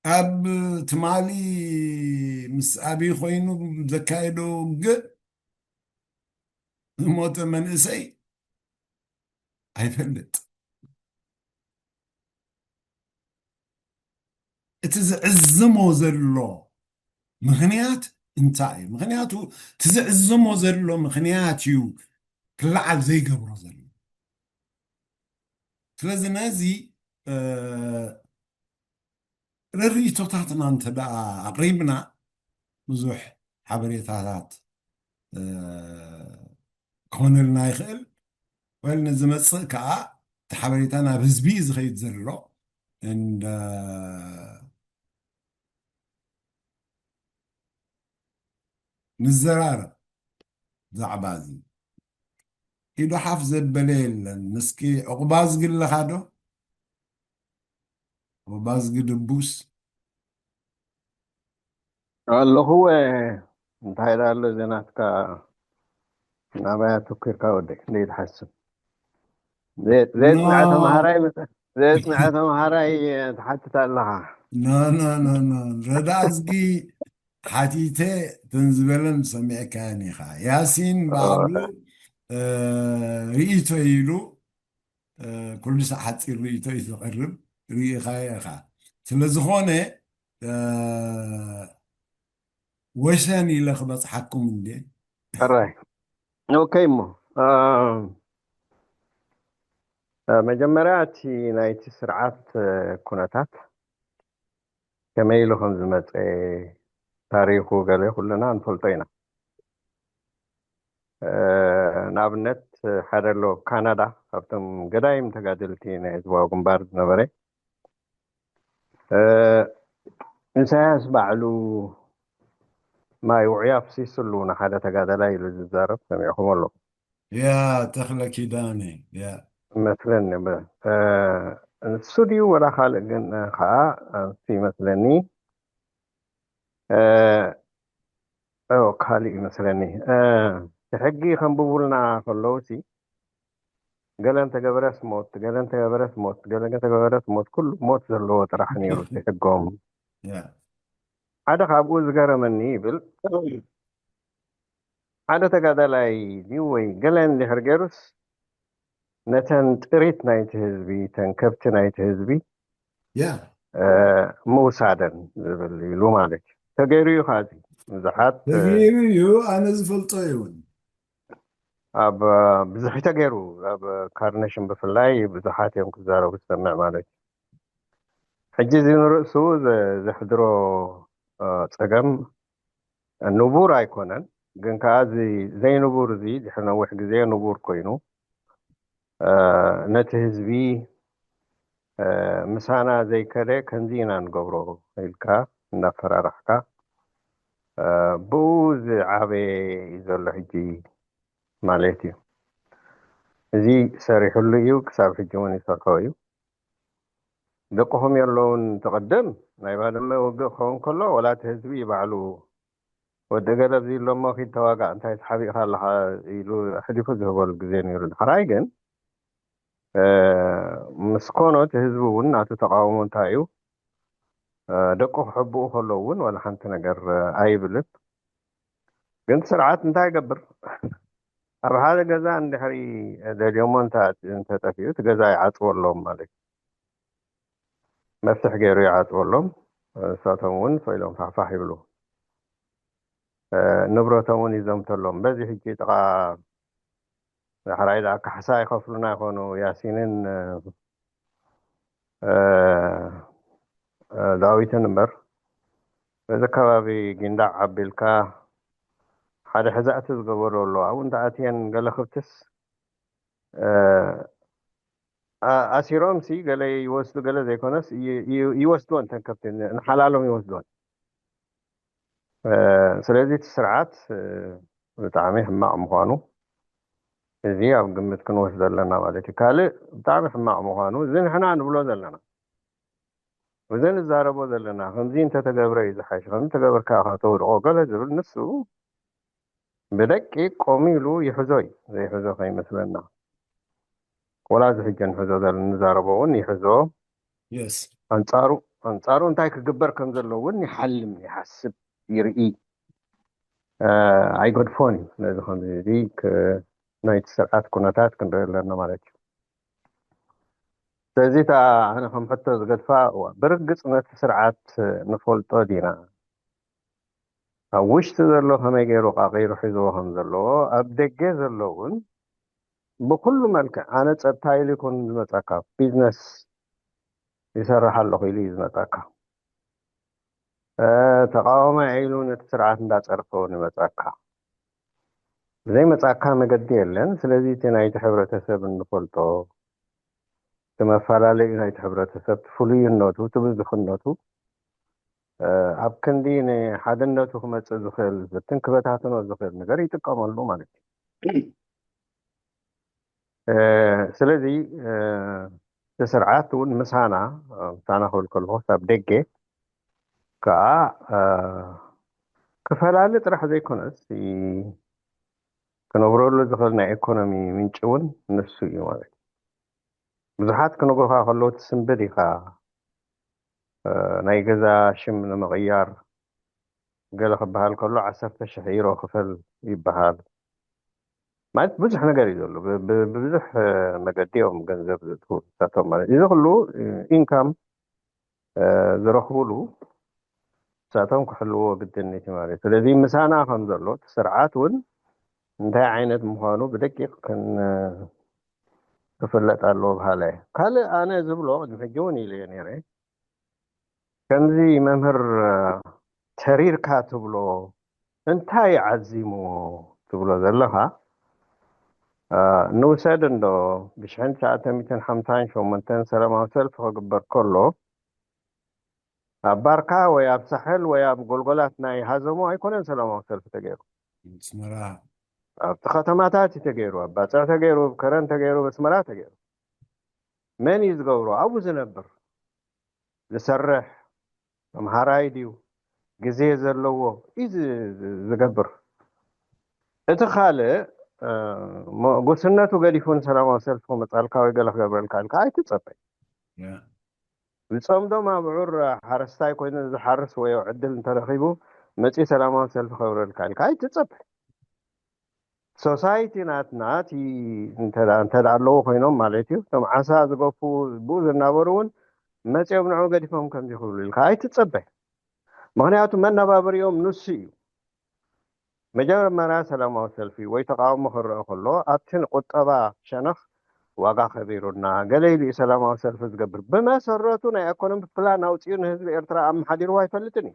ኣብ ትማሊ ምስ ኣብይ ኮይኑ ዘካየዶ ውግእ ዝሞተ መንእሰይ ኣይፈልጥ። እቲ ዝዕዝሞ ዘሎ ምኽንያት እንታይ እዩ? ምኽንያቱ እቲ ዝዕዝሞ ዘሎ ምኽንያት እዩ ክለዓል ዘይገብሮ ዘሎ። ስለዚ ነዚ ርሪቶታትና እንተ ደኣ ኣቕሪብና ብዙሕ ሓበሬታታት ክኾነልና ይኽእል። ወል ንዝመጽእ ከዓ ሓበሬታ ናብ ህዝቢ እዩ ዝኸይድ ዘሎ። እንዳ ንዘራረብ ዛዕባ እዚ ኢዱ ሓፍ ዘበለ የለን። እስኪ ዕቑባ ዝግለኻ ዶ? ዕቑባ ዝግድቡስ? ኣለኹ። እንታይ ዳ ኣሎ ዘናትካ ናባይ ኣተኩርካ ወደይ? እንዴት ሓስብ? ዘየጽንዐ ተምሃራይ መጸ-፣ ዘየጽንዐ ተምሃራይ ትሓትት ኣለኻ። ኖ፣ ኖ፣ ኖ፣ ኖ። ረዳ እዝጊ ሓቲተ ትንዝበለን ሰሚዕካን ኢኻ። ያሲን ባዕሉ፣ እ፣ ርእይቶ ኢሉ፣ እ፣ ኩሉ ሳዕ ሓጺር ርእይቶ እዩ ዘቕርብ። ርእኻዮ ኢኻ። ስለ ዝኾነ፣ እ፣ ወሰን ኢለ ክበጽሓኩም እንዴ? ሕራይ። ኦኬ እሞ፣ እ፣ እ፣ መጀመርያ እቲ ናይቲ ስርዓት፣ እ፣ ኩነታት ከመይ ኢሉ ከም ዝመጸ ታሪኹ ገለ ኩልና ንፈልጦ ኢና። እ፣ ንኣብነት ሓደ ኣሎ ካናዳ፣ ካብቶም ገዳይም ተጋደልቲ ናይ ህዝባዊ ግንባር ዝነበረ፣ እ፣ ኢሳያስ ባዕሉ ማይ ውዑይ ኣፍሲስሉ ንሓደ ተጋዳላይ ኢሉ ዝዛረብ ሰሚዕኹም ኣሎ። ያ፣ ተኽለ ኪዳነ፣ ያ። ይመስለኒ፣ ብ-፣ እ፣ ንሱ ድዩ ወላ ካልእ ግን፣ እ፣ ኸዓ፣ እ፣ ንሱ ይመስለኒ። እ፣ ኦ፣ ካልእ ይመስለኒ። እ፣ እቲ ሕጊ ከንብቡልና ከለዉ ሲ፣ ገለ እንተገበረስ ሞት፣ ገለ እንተገበረስ ሞት፣ ገለ እንተገበረስ ሞት፣ ኩሉ ሞት ዘለዎ ጥራሕ ነይሩ እቲ ሕጎም። ያ። ሓደ ካብኡ ዝገረመኒ ይብል፣ ሓደ ተጋዳላይ ድዩ ወይ ገለ እንድሕር ገይሩስ፣ ነተን ጥሪት ናይቲ ህዝቢ፣ ተን ከብቲ ናይቲ ህዝቢ፣ ያ። እ፣ ምውሳደን ዝብል ኢሉ ማለት እዩ። ተገይሩ እዩ፣ ካዚ ብዙሓት፣ እ፣ ተገይሩ እዩ፣ ኣነ ዝፈልጦ እዩ እውን። ኣብ፣ እ፣ ብዙሕ ተገይሩ፣ ኣብ ካርነሽን ብፍላይ ብዙሓት እዮም ክዛረቡ ዝሰምዕ ማለት እዩ። ሕጂ እዚ ንርእሱ ዘ-፣ ዘሕድሮ፣ እ፣ ጸገም ንቡር ኣይኮነን፣ ግን ከኣ እዚ ዘይንቡር እዚ ድሕሪ ነዊሕ ግዜ ንቡር ኮይኑ፣ እ፣ ነቲ ህዝቢ፣ እ፣ ምሳና ዘይከደ ከምዚ ኢና ንገብሮ ኢልካ እናፈራራሕካ፣ እ፣ ብኡ ዝዓበየ እዩ ዘሎ ሕጂ ማለት እዩ። እዚ ሰሪሕሉ እዩ፣ ክሳብ ሕጂ እውን ይሰርሖ እዩ። ደቅኹም የለውን። ትቕድም ናይ ባድመ ውግእ ክኸውን ከሎ፣ ወላ እቲ ህዝቢ እዩ ባዕሉ፣ "ወዲ ገለ ኣብዚ ኣሎ እሞ ኪድ ተዋጋእ፣ እንታይ ተሓቢእካ ኣለኻ?" ኢሉ ኣሕሊፉ ዝህበሉ ግዜ ነይሩ። ድሕራይ ግን፣ እ፣ ምስ ኮኖ እቲ ህዝቢ እውን ናቱ ተቃውሞ እንታይ እዩ፣ እ፣ ደቁ ክሕብኡ ከለዉ እውን ዋላ ሓንቲ ነገር፣ እ፣ ኣይብልን። ግን ስርዓት እንታይ ይገብር? ኣብ ሓደ ገዛ እንድሕሪ ደልዮሞ እንተ-፣ እንተጠፊኡ፣ እቲ ገዛ ይዓጽወሎም ማለት እዩ። መፍትሕ ገይሩ ይዓጽወሎም። ንሳቶም እውን ፈኢሎም ፋሕፋሕ ይብሉ። እ፣ ንብረቶም እውን ይዘምተሎም። በዚ ሕጂ ጥቓ ዳሕራይ ደኣ ካሕሳ ይኸፍሉና ይኾኑ። ያሲንን፣ እ፣ እ፣ እ፣ ዳዊትን እምበር፣ በዚ ከባቢ ጊንዳዕ ኣቢልካ ሓደ ሕዛእቲ ዝገበሩ ኣለዉ። ኣብኡ እንተኣትየን ገለ ክብትስ፣ እ፣ ኣ-፣ ኣሲሮም ሲ ገለ ይወስዱ፣ ገለ ዘይኮነስ ይ-፣ ይ-፣ ይወስድወን፣ እተን ከብቲ ን-፣ ንሓላሎም ይወስድወን። እ፣ ስለዚ እቲ ስርዓት፣ እ፣ ብጣዕሚ ሕማቕ ምዃኑ እዚ ኣብ ግምት ክንወስዶ ኣለና ማለት እዩ። ካልእ ብጣዕሚ ሕማቕ ምዃኑ እዚ ንሕና ንብሎ ዘለና፣ እዚ ንዛረቦ ዘለና፣ ከምዚ እንተተገብረ እዩ ዝሓሽ፣ ከምዚ ተገብርካ ኢኻ ተውድቖ ገለ ዝብል፣ ንሱ ብደቂቕ ቆም ኢሉ ይሕዞ እዩ፣ ዘይሕዞ ከይመስለና። ወላ እዚ ሕጂ ንሕዞ ዘለና፣ ንዛረቦ እውን ይሕዞ። የስ። ኣንጻሩ፣ ኣንጻሩ እንታይ ክግበር ከም ዘሎ እውን ይሓልም፣ ይሓስብ፣ ይርኢ። እ፣ ኣይገድፎን እዩ። ነዚ ከምዚ እዚ ክ-፣ ናይቲ ስርዓት ኩነታት ክንርኢ ኣለና ማለት እዩ። ስለዚ እታ ኣነ ከም ሕቶ ዝገድፋ፣ እዋ፣ ብርግጽ ነቲ ስርዓት ንፈልጦ ዲና? ኣብ ውሽጢ ዘሎ ከመይ ገይሩ ቃቒሩ ሒዝዎ ከም ዘለዎ፣ ኣብ ደገ ዘሎ እውን ብኩሉ መልክዕ፣ ኣነ ጸጥታ ኢሉ ይኮን ዝመጸካ፣ ቢዝነስ ይሰርሕ ኣለኹ ኢሉ እዩ ዝመጸካ። እ፣ ተቃዋማይ ኢሉ ነቲ ስርዓት እንዳጸርፈ እውን ይመጸካ። ብዘይመጻካ መገዲ የለን። ስለዚ እቲ ናይቲ ሕብረተሰብ እንፈልጦ፣ መፈላለዩ ናይቲ ሕብረተሰብ፣ እቲ ፍሉይነቱ፣ እቲ ብዙሕነቱ፣ እ፣ ኣብ ክንዲ ንሓድነቱ ክመጽእ ዝኽእል፣ ዝትን ክበታትኖ ዝኽእል ነገር ይጥቀመሉ ማለት እዩ። እ፣ ስለዚ፣ እ፣ እቲ ስርዓት እውን ምሳና፣ እ፣ ምሳና ክብል ከለኹ፣ ካብ ደገ ከኣ፣ እ፣ ክፈላሊ ጥራሕ ዘይኮነስ፣ ይ-፣ ክነብረሉ ዝኽእል ናይ ኢኮኖሚ ምንጪ እውን ንሱ እዩ ማለት እዩ። ብዙሓት ክነግሩኻ ከለዉ ትስንብድ ኢኻ። እ፣ ናይ ገዛ ሽም ንምቕያር ገለ ክበሃል ከሎ፣ ዓሰርተ ሽሕ ዩሮ ክፈል ይበሃል። ማለት ብዙሕ ነገር እዩ ዘሎ። ብ-፣ ብ-፣ ብብዙሕ፣ እ፣ መገዲ እዮም ገንዘብ ዘእትዉ ንሳቶም ማለት እዩ። እዚ ኩሉ፣ እ፣ ኢንካም፣ እ፣ ዝረኽቡሉ ንሳቶም ክሕልዎ ግድን እዩ ማለት እዩ። ስለዚ ምሳና ከም ዘሎ እቲ ስርዓት እውን እንታይ ዓይነት ምዃኑ ብደቂቕ ክን-፣ ክፍለጥ ኣለዎ በሃላይ እየ። ካልእ ኣነ ዝብሎ ቅድሚ ሕጂ እውን ኢለዮ ነይረ። ከምዚ መምህር፣ እ፣ ተሪርካ ትብሎ እንታይ ዓዚምዎ ትብሎ ዘለኻ፣ እ፣ ንውሰድ እንዶ ብሽሕን ትሽዓተ ሚእትን ሓምሳን ሸሞንተን ሰላማዊ ሰልፊ ክግበር ከሎ ኣብ ባርካ ወይ ኣብ ሳሕል ወይ ኣብ ጎልጎላት ናይ ሃዘሞ ኣይኮነን ሰላማዊ ሰልፊ ተገይሩ። ኣስመራ። ኣብቲ ከተማታት እዩ ተገይሩ፣ ኣብ ባጽዕ ተገይሩ፣ ኣብ ከረን ተገይሩ፣ ኣብ ኣስመራ ተገይሩ። መን እዩ ዝገብሮ? ኣብኡ ዝነብር፣ ዝሰርሕ፣ ተምሃራይ ድዩ፣ ግዜ ዘለዎ እዩ ዝ-፣ ዝ-፣ ዝገብር። እቲ ካልእ፣ እ፣ ሞ-፣ ጉስነቱ ገዲፉ ንሰላማዊ ሰልፊ ክመጻልካ ወይ ገለ ክገብረልካ ኢልካ ኣይትጸበይ። ያ። ዝጸምዶ ማብዑር ሓረስታይ ኮይኑ ዝሓርስ ወይ ዕድል እንተረኺቡ መጺኡ ሰላማዊ ሰልፊ ክገብረልካ ኢልካ ኣይትጸበ። ሶሳይቲ ናትና እቲ እንተ ደኣ፣ እንተ ደኣ ኣለዉ ኮይኖም ማለት እዩ። እቶም ዓሳ ዝገፉ ብኡ ዝናበሩ እውን መጺኦም ንዕኡ ገዲፎም ከምዚ ክብሉ ኢልካ ኣይትጸበ። ምኽንያቱ መነባብሪኦም ንሱ እዩ። መጀመርያ ሰላማዊ ሰልፊ ወይ ተቃውሞ ክረአ ከሎ፣ ኣብቲ ንቁጠባ ሸነኽ ዋጋ ከቢሩና፣ ገለ ኢሉ እዩ ሰላማዊ ሰልፊ ዝገብር። ብመሰረቱ ናይ ኢኮኖሚ ፕላን ኣውጺኡ ንህዝቢ ኤርትራ ኣመሓዲርዎ ኣይፈልጥን እዩ።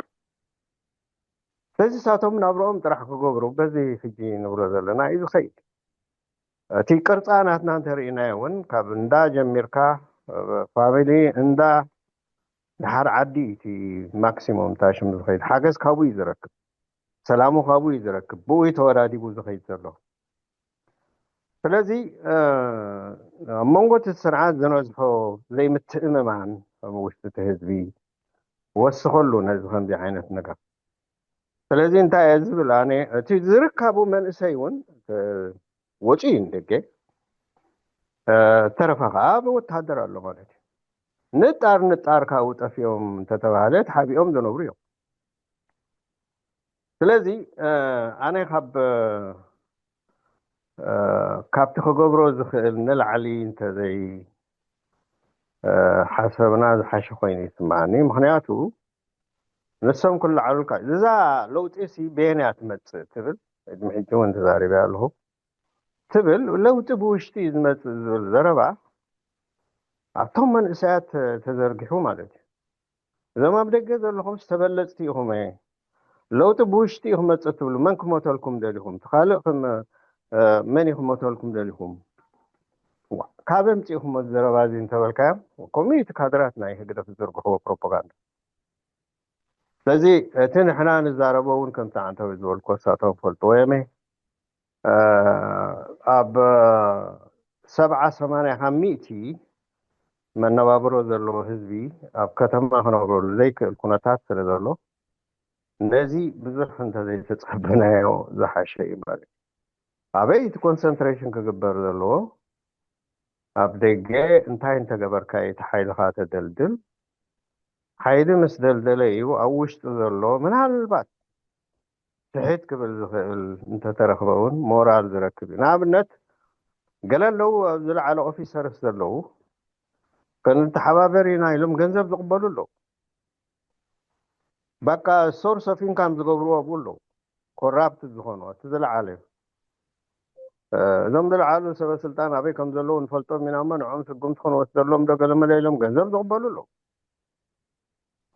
ስለዚ ንሳቶም ናብርኦም ጥራሕ ክገብሩ፣ በዚ ሕጂ ንብሎ ዘለና እዩ ዝኸይድ። እቲ ቅርጻ ናትና እንተርኢናዮ እውን፣ ካብ እንዳ ጀሚርካ፣ ፋሚሊ፣ እንዳ፣ ድሓር ዓዲ፣ እቲ ማክሲሞም እታ ሽም ዝኸይድ ሓገዝ ካብኡ እዩ ዝረክብ። ሰላሙ ካብኡ እዩ ዝረክብ። ብኡ እዩ ተወዳዲቡ ዝኸይድ ዘሎ። ስለዚ፣ እ፣ ኣብ መንጎ እቲ ስርዓት ዝነዝሖ ዘይምትእምማን ኣብ ውሽጢ እቲ ህዝቢ ወስኸሉ ነዚ ከምዚ ዓይነት ነገር። ስለዚ እንታይ እየ ዝብል ኣነ፣ እቲ ዝርካቡ መንእሰይ እውን፣ እ፣ ወፂኡ እዩ ንደገ። እ፣ ተረፈ ከዓ ኣብ ወታደር ኣሎ ማለት እዩ። ንጣር ንጣር ካብኡ ጠፊኦም እንተተባሃለ ተሓቢኦም ዝነብሩ እዮም። ስለዚ፣ እ፣ ኣነ ካብ፣ እ፣ ካብቲ ክገብሮ ዝኽእል ንላዕሊ እንተዘይ፣ እ፣ ሓሰብና ዝሓሸ ኮይኑ ይስምዓኒ። ምኽንያቱ ንሶም ክለዓሉልካ፣ እዛ ለውጢ ሲ በየን እያ ትመጽእ ትብል፣ ቅድሚ ሕጂ እውን ተዛሪበ ኣለኹ፣ ትብል፣ ለውጢ ብውሽጢ እዩ ዝመጽእ ዝብል ዘረባ ኣብቶም መንእሰያት ተዘርጊሑ ማለት እዩ። እዞም ኣብ ደገ ዘለኹም ዝተበለጽቲ ኢኹም እየ። ለውጢ ብውሽጢ እዩ ክመጽእ ትብሉ፣ መን ክሞተልኩም ደሊኹም? እቲ ካልእ ክም-፣ እ፣ መን እዩ ክሞተልኩም ደሊኹም? ዋ፣ ካበይ ኣምጺእኹሞ እዚ ዘረባ እዚ እንተበልካዮም፣ ከምኡ እዩ እቲ ካድራት ናይ ህግደፍ ዝዝርግሕዎ ፕሮፓጋንዳ። ስለዚ እቲ ንሕና ንዛረቦ እውን ከምቲ ዓንተወይ ዝበልኩዎ ንሳቶም ክፈልጥዎ እዮም። እ፣ ኣብ ሰብዓ ሰማንያ ካብ ሚእቲ መነባብሮ ዘለዎ ህዝቢ ኣብ ከተማ ክነብረሉ ዘይክእል ኩነታት ስለ ዘሎ፣ ነዚ ብዙሕ እንተዘይተጸበናዮ ዝሓሸ እዩ ማለት እዩ። ኣበይ እቲ ኮንሰንትሬሽን ክግበር ዘለዎ? ኣብ ደገ እንታይ እንተገበርካ እዩ እቲ ሓይልኻ ተደልድል? ሓይሊ ምስ ደልደለ እዩ ኣብ ውሽጡ ዘሎ ምናልባት ትሕት ክብል ዝኽእል እንተተረኽበ እውን ሞራል ዝረክብ እዩ። ንኣብነት ገለ ኣለዉ ኣብ ዝለዓለ ኦፊሰርስ ዘለዉ ክንተሓባበር ኢና ኢሎም ገንዘብ ዝቕበሉ ኣለዉ። በቃ ሶርስ ኦፍ ኢንካም ዝገብርዎ ኣብኡ ኣለዉ። ኮራፕት ዝኾኑ እቲ ዝለዓለ እዩ። እ፣ እዞም ዝለዓሉ ሰበ ስልጣን ኣበይ ከም ዘለዉ ንፈልጦም ኢና እሞ ንዕኦም ስጉምቲ ክንወስደሎም ዶ ገለ መለ ኢሎም ገንዘብ ዝቕበሉ ኣለዉ።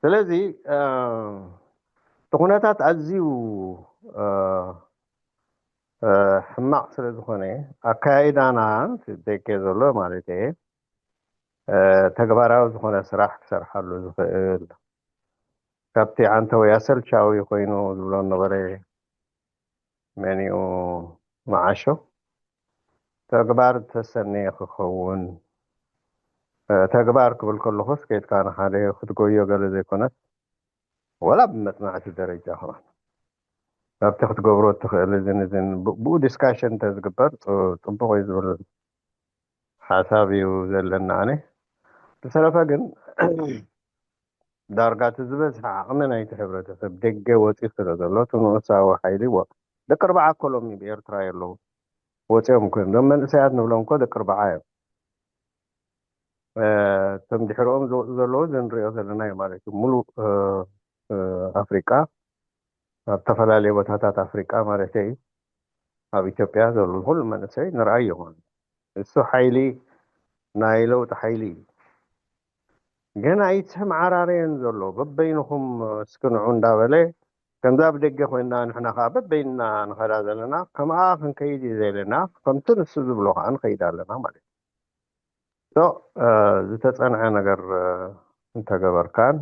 ስለዚ፣ እ፣ እቲ ኩነታት ኣዝዩ፣ እ፣ እ፣ ሕማቕ ስለ ዝኾነ ኣካያይዳና ደገ ዘሎ ማለት እየ ተግባራዊ ዝኾነ ስራሕ ክሰርሓሉ ዝኽእል፣ ካብቲ ዓንተው ኣሰልቻዊ ኮይኑ ዝብሎ ነበረ መኒኡ መዓሾ፣ ተግባር ተሰንየ ክኸውን። ተግባር ክብል ከለኹስ ከይድካ ንሓደ ክትጎዮ ገለ ዘይኮነስ፣ ወላ ብመጽናዕቲ ደረጃ ከማን ኣብቲ ክትገብሮ እትኽእል እዝን እዝን ብኡ ዲስካሽን እንተዝግበር ጽቡቕ እዩ ዝብል ሓሳብ እዩ ዘለና። ኣነ ብሰለፈ ግን ዳርጋ እቲ ዝበዝሐ ዓቕሚ ናይቲ ሕብረተሰብ ደገ ወፂኡ ስለ ዘሎ፣ እቲ ንኡሳዊ ሓይሊ ወ ደቂ ኣርባዓ ኮሎኒ ብኤርትራ የለዉ ወፂኦም እኮ እዮም። እዞም መንእሰያት ንብሎም እኮ ደቂ ኣርባዓ እዮም። እቶም ድሕሪኦም ዝወፁ ዘለዉ እዚ ንሪኦ ዘለና እዩ ማለት እዩ። ሙሉእ ኣፍሪቃ፣ ኣብ ዝተፈላለዩ ቦታታት ኣፍሪቃ ማለት እዩ፣ ኣብ ኢትዮጵያ ዘሎ ኩሉ መንእሰይ ንርኣዮ ማለት እዩ። እሱ ሓይሊ ናይ ለውጢ ሓይሊ እዩ። ግን ኣይተመዓራረየን ዘሎ፣ በበይንኹም እስክንዑ እንዳበለ፣ ከምዛ ኣብ ደገ ኮይንና ንሕና ከዓ በበይንና ንኸዳ ዘለና፣ ከምኣ ክንከይድ እዩ ዘለና። ከምቲ ንሱ ዝብሎ ከዓ ንኸይድ ኣለና ማለት እዩ። ዝተፀንዐ ነገር እንተገበርካን፣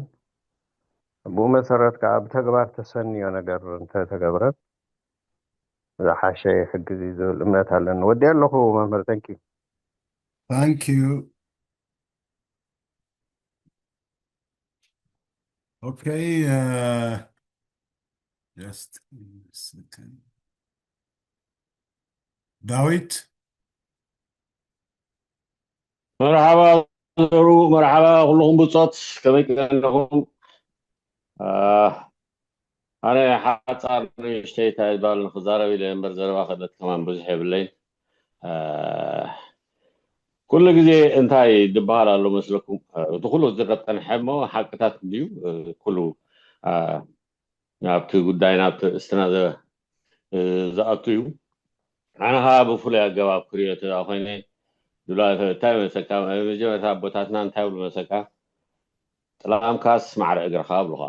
ብኡ መሰረት ከዓ ብተግባር ተሰንዮ ነገር እንተተገብረን ዝሓሸ ይሕግዝ እዩ ዝብል እምነት ኣለኒ። ወዲ ኣለኹ መምህር። ተንኪዩ። ታንኪዩ። ኦኬ። ዳዊት። መርሓባ ዘሩ፣ መርሓባ ኩልኹም ብጾት፣ ከመይ ቀኒኹም? ኣነ ሓጻር ንእሽተይ እንታይ ይባል ንክዛረብ ኢለ እምበር ዘረባ ክእለት ከማን ብዙሕ የብለይን። ኩሉ ግዜ እንታይ ዝበሃል ኣሎ መስለኩም? እቲ ኩሉ ዝረብ ጠንሐ እሞ ሓቅታት እንድዩ ኩሉ ናብቲ ጉዳይ ናብቲ እስትና ዝኣቱ እዩ። ኣነ ከዓ ብፍሉይ ኣገባብ ክሪኦ ተዳ ኮይነ ድላ እንታይ መሰካ መጀመርታ ኣቦታትና እንታይ ብሉ መሰካ ጥላምካስ ማዕረ እግርኻ ብሉኻ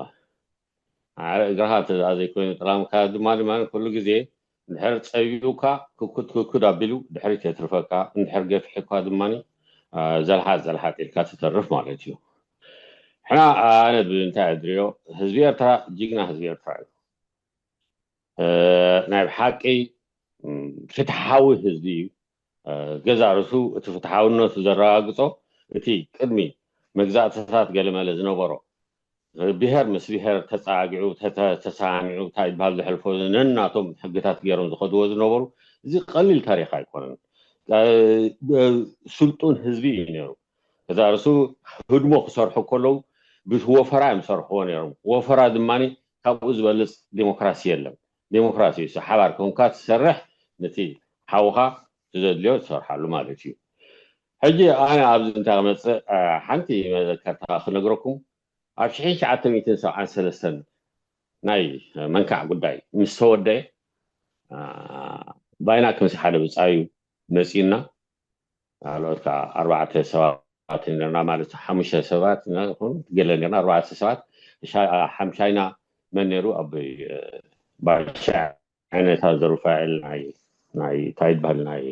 ማዕረ እግርኻ ተዳ ዘይኮይኑ ጥላምካ ድማ ድማ ኩሉ ግዜ እንድሕር ጸቢቡካ ክኩድ ክኩድ ኣቢሉ ድሕሪት የትርፈካ እንድሕር ገፊሕኳ ድማ ዘልሓት ዘልሓት ኢልካ ትተርፍ ማለት እዩ። ሕና ኣነ እንታይ ኣድርዮ ህዝቢ ኤርትራ ጅግና ህዝቢ ኤርትራ እዩ። ናይ ብሓቂ ፍትሓዊ ህዝቢ እዩ። ገዛ ርእሱ እቲ ፍትሓውነቱ ዘረጋግጾ እቲ ቅድሚ መግዛእትታት ገለመለ ዝነበሮ ብሄር ምስ ብሄር ተጻጊዑ ተሰማሚዑ እንታይ ይበሃል ዘሕልፎ ነናቶም ሕግታት ገይሮም ዝኸድዎ ዝነበሩ እዚ ቀሊል ታሪኽ ኣይኮነን። ስልጡን ህዝቢ እዩ ነይሩ። ገዛ ርእሱ ህድሞ ክሰርሑ ከለዉ ብወፈራ እዮም ዝሰርሕዎ ነይሮም። ወፈራ ድማ ካብኡ ዝበልፅ ዴሞክራሲ የለን። ዴሞክራሲ እዩ ሓባር ኮንካ ትሰርሕ ነቲ ሓውኻ ትዘድልዮ ትሰርሓሉ ማለት እዩ። ሕጂ ኣነ ኣብዚ እንታይ ክመፅእ ሓንቲ መዘከርታ ክነግረኩም። ኣብ ሽሕን ትሽዓተ ሚእትን ሰብዓን ሰለስተን ናይ መንካዕ ጉዳይ ምስ ተወደአ ባይና ከምዚ ሓደ ብፃዩ መፂና ካልኦት ከዓ ኣርባዕተ ሰባት ነርና ማለት ሓሙሽተ ሰባት ነኹን ገለ ነርና ኣርባዕተ ሰባት ሓምሻይና መን ነሩ ኣብ ባሻ ዓይነታ ዘሩፋኤል ናይ ናይ እንታይ ይበሃል ናይ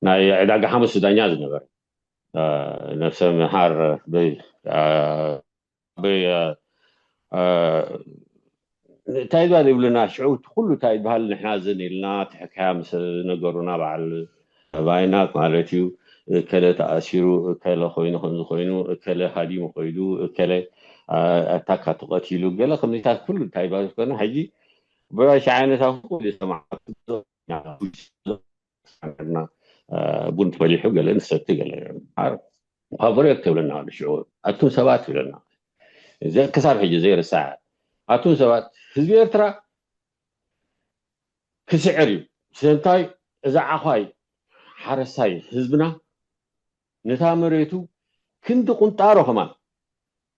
ናይ ዕዳጋ ሓሙስ ዳኛ ዝነበረ ነፍሰ ምሃር እንታይ ይበሃል ይብሉና ሽዑ እቲ ኩሉ እንታይ ይበሃል ንሕና ዝን ኢልና እቲ ሕካያ ምስ ነገሩና በዓል ባይናት ማለት እዩ። እከለ ተኣሲሩ እከለ ኮይኑ ከምዚ ኮይኑ እከለ ሃዲሙ ኮይዱ እከለ ኣታካ ተቐቲሉ ገለ ከምዚታት ኩሉ እንታይ ይበሃል ዝኮነ ሕጂ ብራሻ ዓይነታት ኩሉ ሰማዕቱ ቡን ተፈሊሑ ገለ ንሰቲ ገለ ፋብሪክ ትብለና ሽዑ ኣቱም ሰባት ይብለና ክሳብ ሕጂ ዘይርሳዕ ኣቱም ሰባት ህዝቢ ኤርትራ ክስዕር እዩ። ስለምንታይ እዛ ዓዃይ ሓረስታይ ህዝብና ነታ መሬቱ ክንዲ ቁንጣሮ ከማን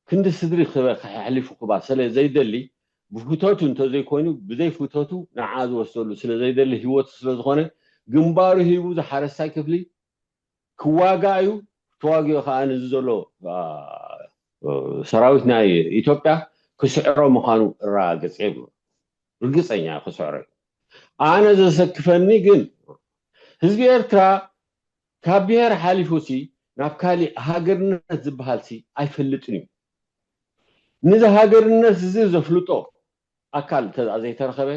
ክንዲ ስድሪ ክሕሊፉ ክባ ስለ ዘይደሊ ብፍተቱ እንተዘይኮይኑ ብዘይፍተቱ ንዓ ዝወስደሉ ስለ ዘይደሊ ህይወቱ ስለ ዝኾነ ግንባሩ ሂቡ ዝሓረስታይ ክፍሊ ክዋጋ እዩ። ተዋጊኡ ከዓ ነዚ ዘሎ ሰራዊት ናይ ኢትዮጵያ ክስዕሮ ምዃኑ እረጋግፅ ይብሉ። ርግፀኛ ክስዕሮ እዩ። ኣነ ዘሰክፈኒ ግን ህዝቢ ኤርትራ ካብ ብሄር ሓሊፉ ሲ ናብ ካሊእ ሃገርነት ዝበሃል ሲ ኣይፈልጥን እዩ። ነዚ ሃገርነት እዚ ዘፍልጦ ኣካል እንተ ዘይተረኸበ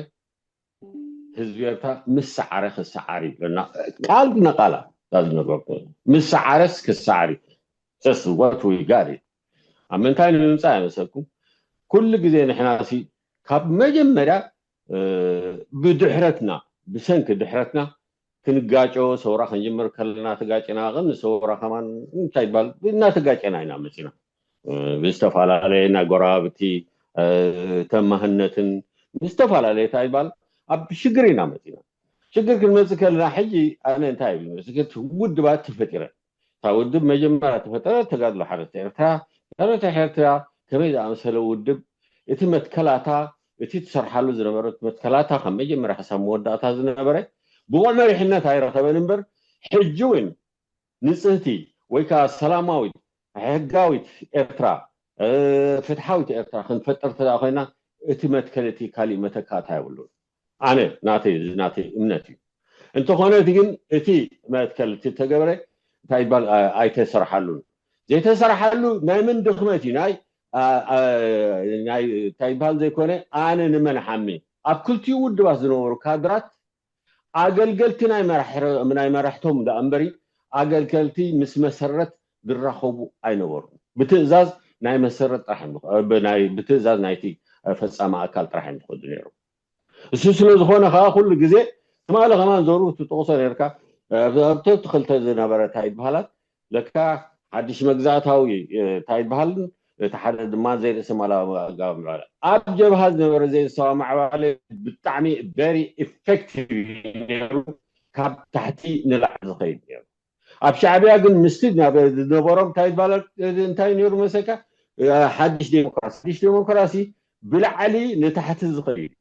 ህዝቢ ኤርትራ ምስ ሰዓረ ክሰዓር እዩ ብለና ቃል ብነቃላ እዛ ዝነገርኩ ምስ ሰዓረስ ክሰዓር እዩ። Just what we got it። ኣብ ምንታይ ንምምፃእ ይመሰልኩም? ኩሉ ግዜ ንሕና ሲ ካብ መጀመርያ ብድሕረትና ብሰንኪ ድሕረትና ክንጋጨ ሰውራ ክንጅምር ከለና ተጋጭና ግን ሰውራ ከማን እንታይ ይባል እናተጋጨና ኢና መፂና ብዝተፈላለየ ናይ ጎረባብቲ ተማህነትን ብዝተፈላለየ እንታይ ይባል ኣብ ሽግር ኢና መፂና ሽግር ክንመፅእ ከለና ሕጂ ኣነ እንታይ ይብል ውድባት ተፈጢረ እታ ውድብ መጀመርያ ተፈጠረ ተጋድሎ ሓርነት ኤርትራ ተጋድሎ ኤርትራ ከመይ ዝኣመሰለ ውድብ እቲ መትከላታ እቲ ትሰርሓሉ ዝነበረት መትከላታ ካብ መጀመርያ ክሳብ መወዳእታ ዝነበረ ብቑዕ መሪሕነት ኣይረኸበን እምበር ሕጂ እውን ንፅህቲ ወይ ከዓ ሰላማዊት ሕጋዊት ኤርትራ ፍትሓዊት ኤርትራ ክንፈጥር ተዳ ኮይና እቲ መትከል እቲ ካሊእ መተካእታ የብሉን ኣነ ናተይ ናተይ እምነት እዩ እንተኾነ ግን እቲ መትከል እቲ ተገበረ እንታይ ይባል ኣይተሰርሓሉን ዘይተሰርሓሉ ናይ ምን ድኽመት እዩ ናይ እንታይ ይባል ዘይኮነ ኣነ ንመን ሓሚ ኣብ ክልቲኡ ውድባት ዝነበሩ ካድራት ኣገልገልቲ ናይ መራሕቶም ዳ እምበሪ ኣገልገልቲ ምስ መሰረት ዝራኸቡ ኣይነበሩን ብትእዛዝ ናይ መሰረት ጥራሕ ብትእዛዝ ናይቲ ፈፃሚ ኣካል ጥራሕ እዮም ዝኸዱ ነይሮም እሱ ስለ ዝኾነ ከዓ ኩሉ ግዜ ትማሊ ከማን ዞሩ ትጠቕሶ ነርካ ኣብቲ ክልተ ዝነበረ እንታይ ይበሃላት ለካ ሓድሽ መግዛእታዊ እንታይ ይበሃል እቲ ሓደ ድማ ዘይርእሲ ማላዊ ኣጋባብ ምዕባለ ኣብ ጀብሃ ዝነበረ ዘይዝሰማማዕ ምዕባለ ብጣዕሚ very effective ነሩ ካብ ታሕቲ ንላዕሊ ዝኸይድ ነሩ ኣብ ሻዕብያ ግን ምስቲ ዝነበሮም እንታይ ይበሃል እንታይ ነሩ መሰካ ሓድሽ ዴሞክራሲ ሓድሽ ዴሞክራሲ ብላዕሊ ንታሕቲ ዝኸይድ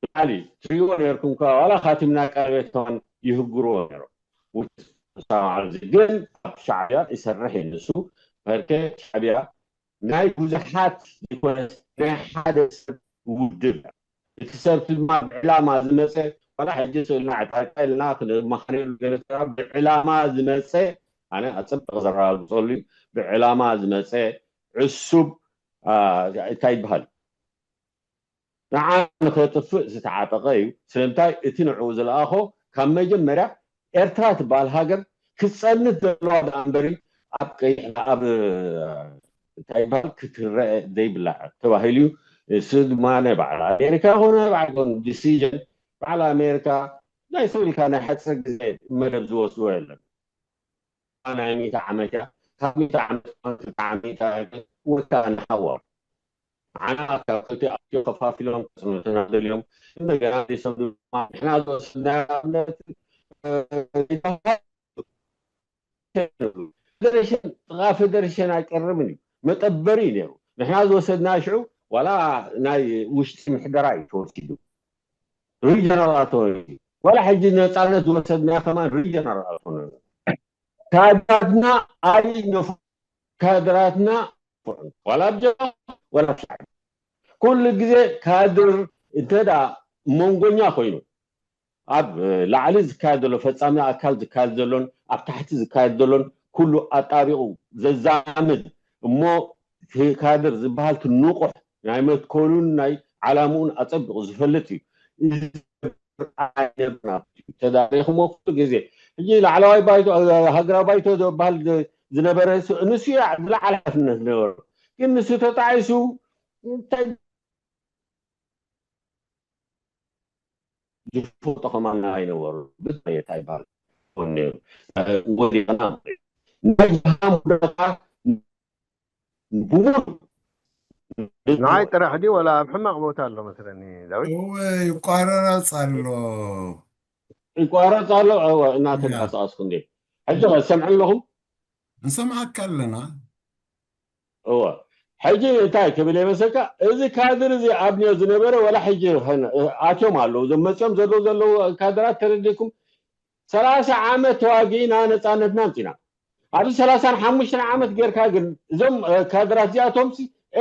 ብላዕሊ ትሪእዎ ነርኩም ከ ዋላ ካቲምና ቀረቤት ከማን ይህግርዎ ነይሮም። ውስጥ ተሰማማዕ እዚ ግን ኣብ ሻዕብያ ይሰርሕ እዩ ንሱ። በርከ ሻዕብያ ናይ ብዙሓት ዘይኮነስ ናይ ሓደ ሰብ ውድብ እያ። እቲ ሰብ ድማ ብዕላማ ዝመፀ ዋላ ሕጂ ስእልና ዕጣቃ ኢልና ክንመኻነሉ ገለ ተራ ብዕላማ ዝመፀ ኣነ ኣፀብቕ ዘረጋግፀሉ እዩ። ብዕላማ ዝመፀ ዕሱብ እንታይ ይበሃል ንዓ ንኸጥፍእ ዝተዓጠቐ እዩ። ስለምንታይ እቲ ንዕኡ ዝለኣኾ ካብ መጀመርያ ኤርትራ ትበሃል ሃገር ክትጸንት ዘለዋ ደኣ እምበሪ ኣብ ቀይሕ ኣብ እንታይ ይበሃል ክትረአ ዘይብላ ተባሂሉ እዩ። እሱ ድማ ናይ በዓል ኣሜሪካ ይኹን ናይ በዓል ዲሲዥን በዓል ኣሜሪካ ናይ ሰብ ኢልካ ናይ ሓፂር ግዜ መደብ ዝወስድዎ የለን። ናይ ሚእቲ ዓመት እያ ካብ ሚእቲ ዓመት ክልተ ዓመት ወካ ንሓወር ዓና ካብ ክልተ ኣትዮ ከፋፊሎም ከፅንቱና ደልዮም እንደገና ዘይሰብ ድማ ንሕና ዝወሰድናዮ ኣብነት ፌደሬሽን ጥቃ ፌደሬሽን ኣይቀርብን እዩ መጠበሪ እዩ ነይሩ ንሕና ዝወሰድና ሽዑ ዋላ ናይ ውሽጢ ምሕደራ እዩ ተወሲዱ ሪጀናል ኣውቶኖሚ ዋላ ሕጂ ነፃነት ዝወሰድና ከማን ሪጀናል ኣውቶኖሚ ካድራትና ኣይነፍ ካድራትና ዋላ ኣብ ጀብሃ ዋላ ኣብ ሻዕቢ ኩሉ ግዜ ካድር እንተ ደኣ መንጎኛ ኮይኑ ኣብ ላዕሊ ዝካየድ ዘሎ ፈጻሚ ኣካል ዝካየድ ዘሎን ኣብ ታሕቲ ዝካየድ ዘሎን ኩሉ ኣጣቢቑ ዘዛምድ እሞ ካድር ዝበሃል ትንቑሕ ናይ መትከሉን ናይ ዓላምኡን ኣጸቢቑ ዝፈልጥ እዩ። ተዳሪኹሞ ኩሉ ግዜ ሕጂ ላዕለዋይ ባይቶ ሃገራዊ ባይቶ ዝበሃል ዝነበረ ንሱ ዝለዓለ ሓላፍነት ዝነበሮ ግን ንሱ ተጣዒሱ እንታይ ዝፈልጦ ከማን ኣይነበሩ ብየታ ይበሃል ነሩ ወዲቕና ናይ ጀሃም ደረጃ ንዓይ ጥራሕ ድዩ ወላ ኣብ ሕማቕ ቦታ ኣሎ መስለኒ ዳዊት እወ ይቋረረፅ ኣሎ ይቋረፅ ኣሎ እወ እናተንቀሳቀስኩ እንዴ ሕጂ ሰምዕ ኣለኹም ንሰምዓካ ኣለና እወ ሕጂ እንታይ ክብል የመሰልካ እዚ ካድር እዚ ኣብንዮ ዝነበረ ወላ ሕጂ ኣትዮም ኣለዉ እዞም መፅኦም ዘለዉ ዘለዉ ካድራት ተረዲኩም ሰላሳ ዓመት ተዋጊእና ነፃነትና ኣምፂና ኣብዚ ሰላሳን ሓሙሽተን ዓመት ጌርካ ግን እዞም ካድራት እዚኣቶም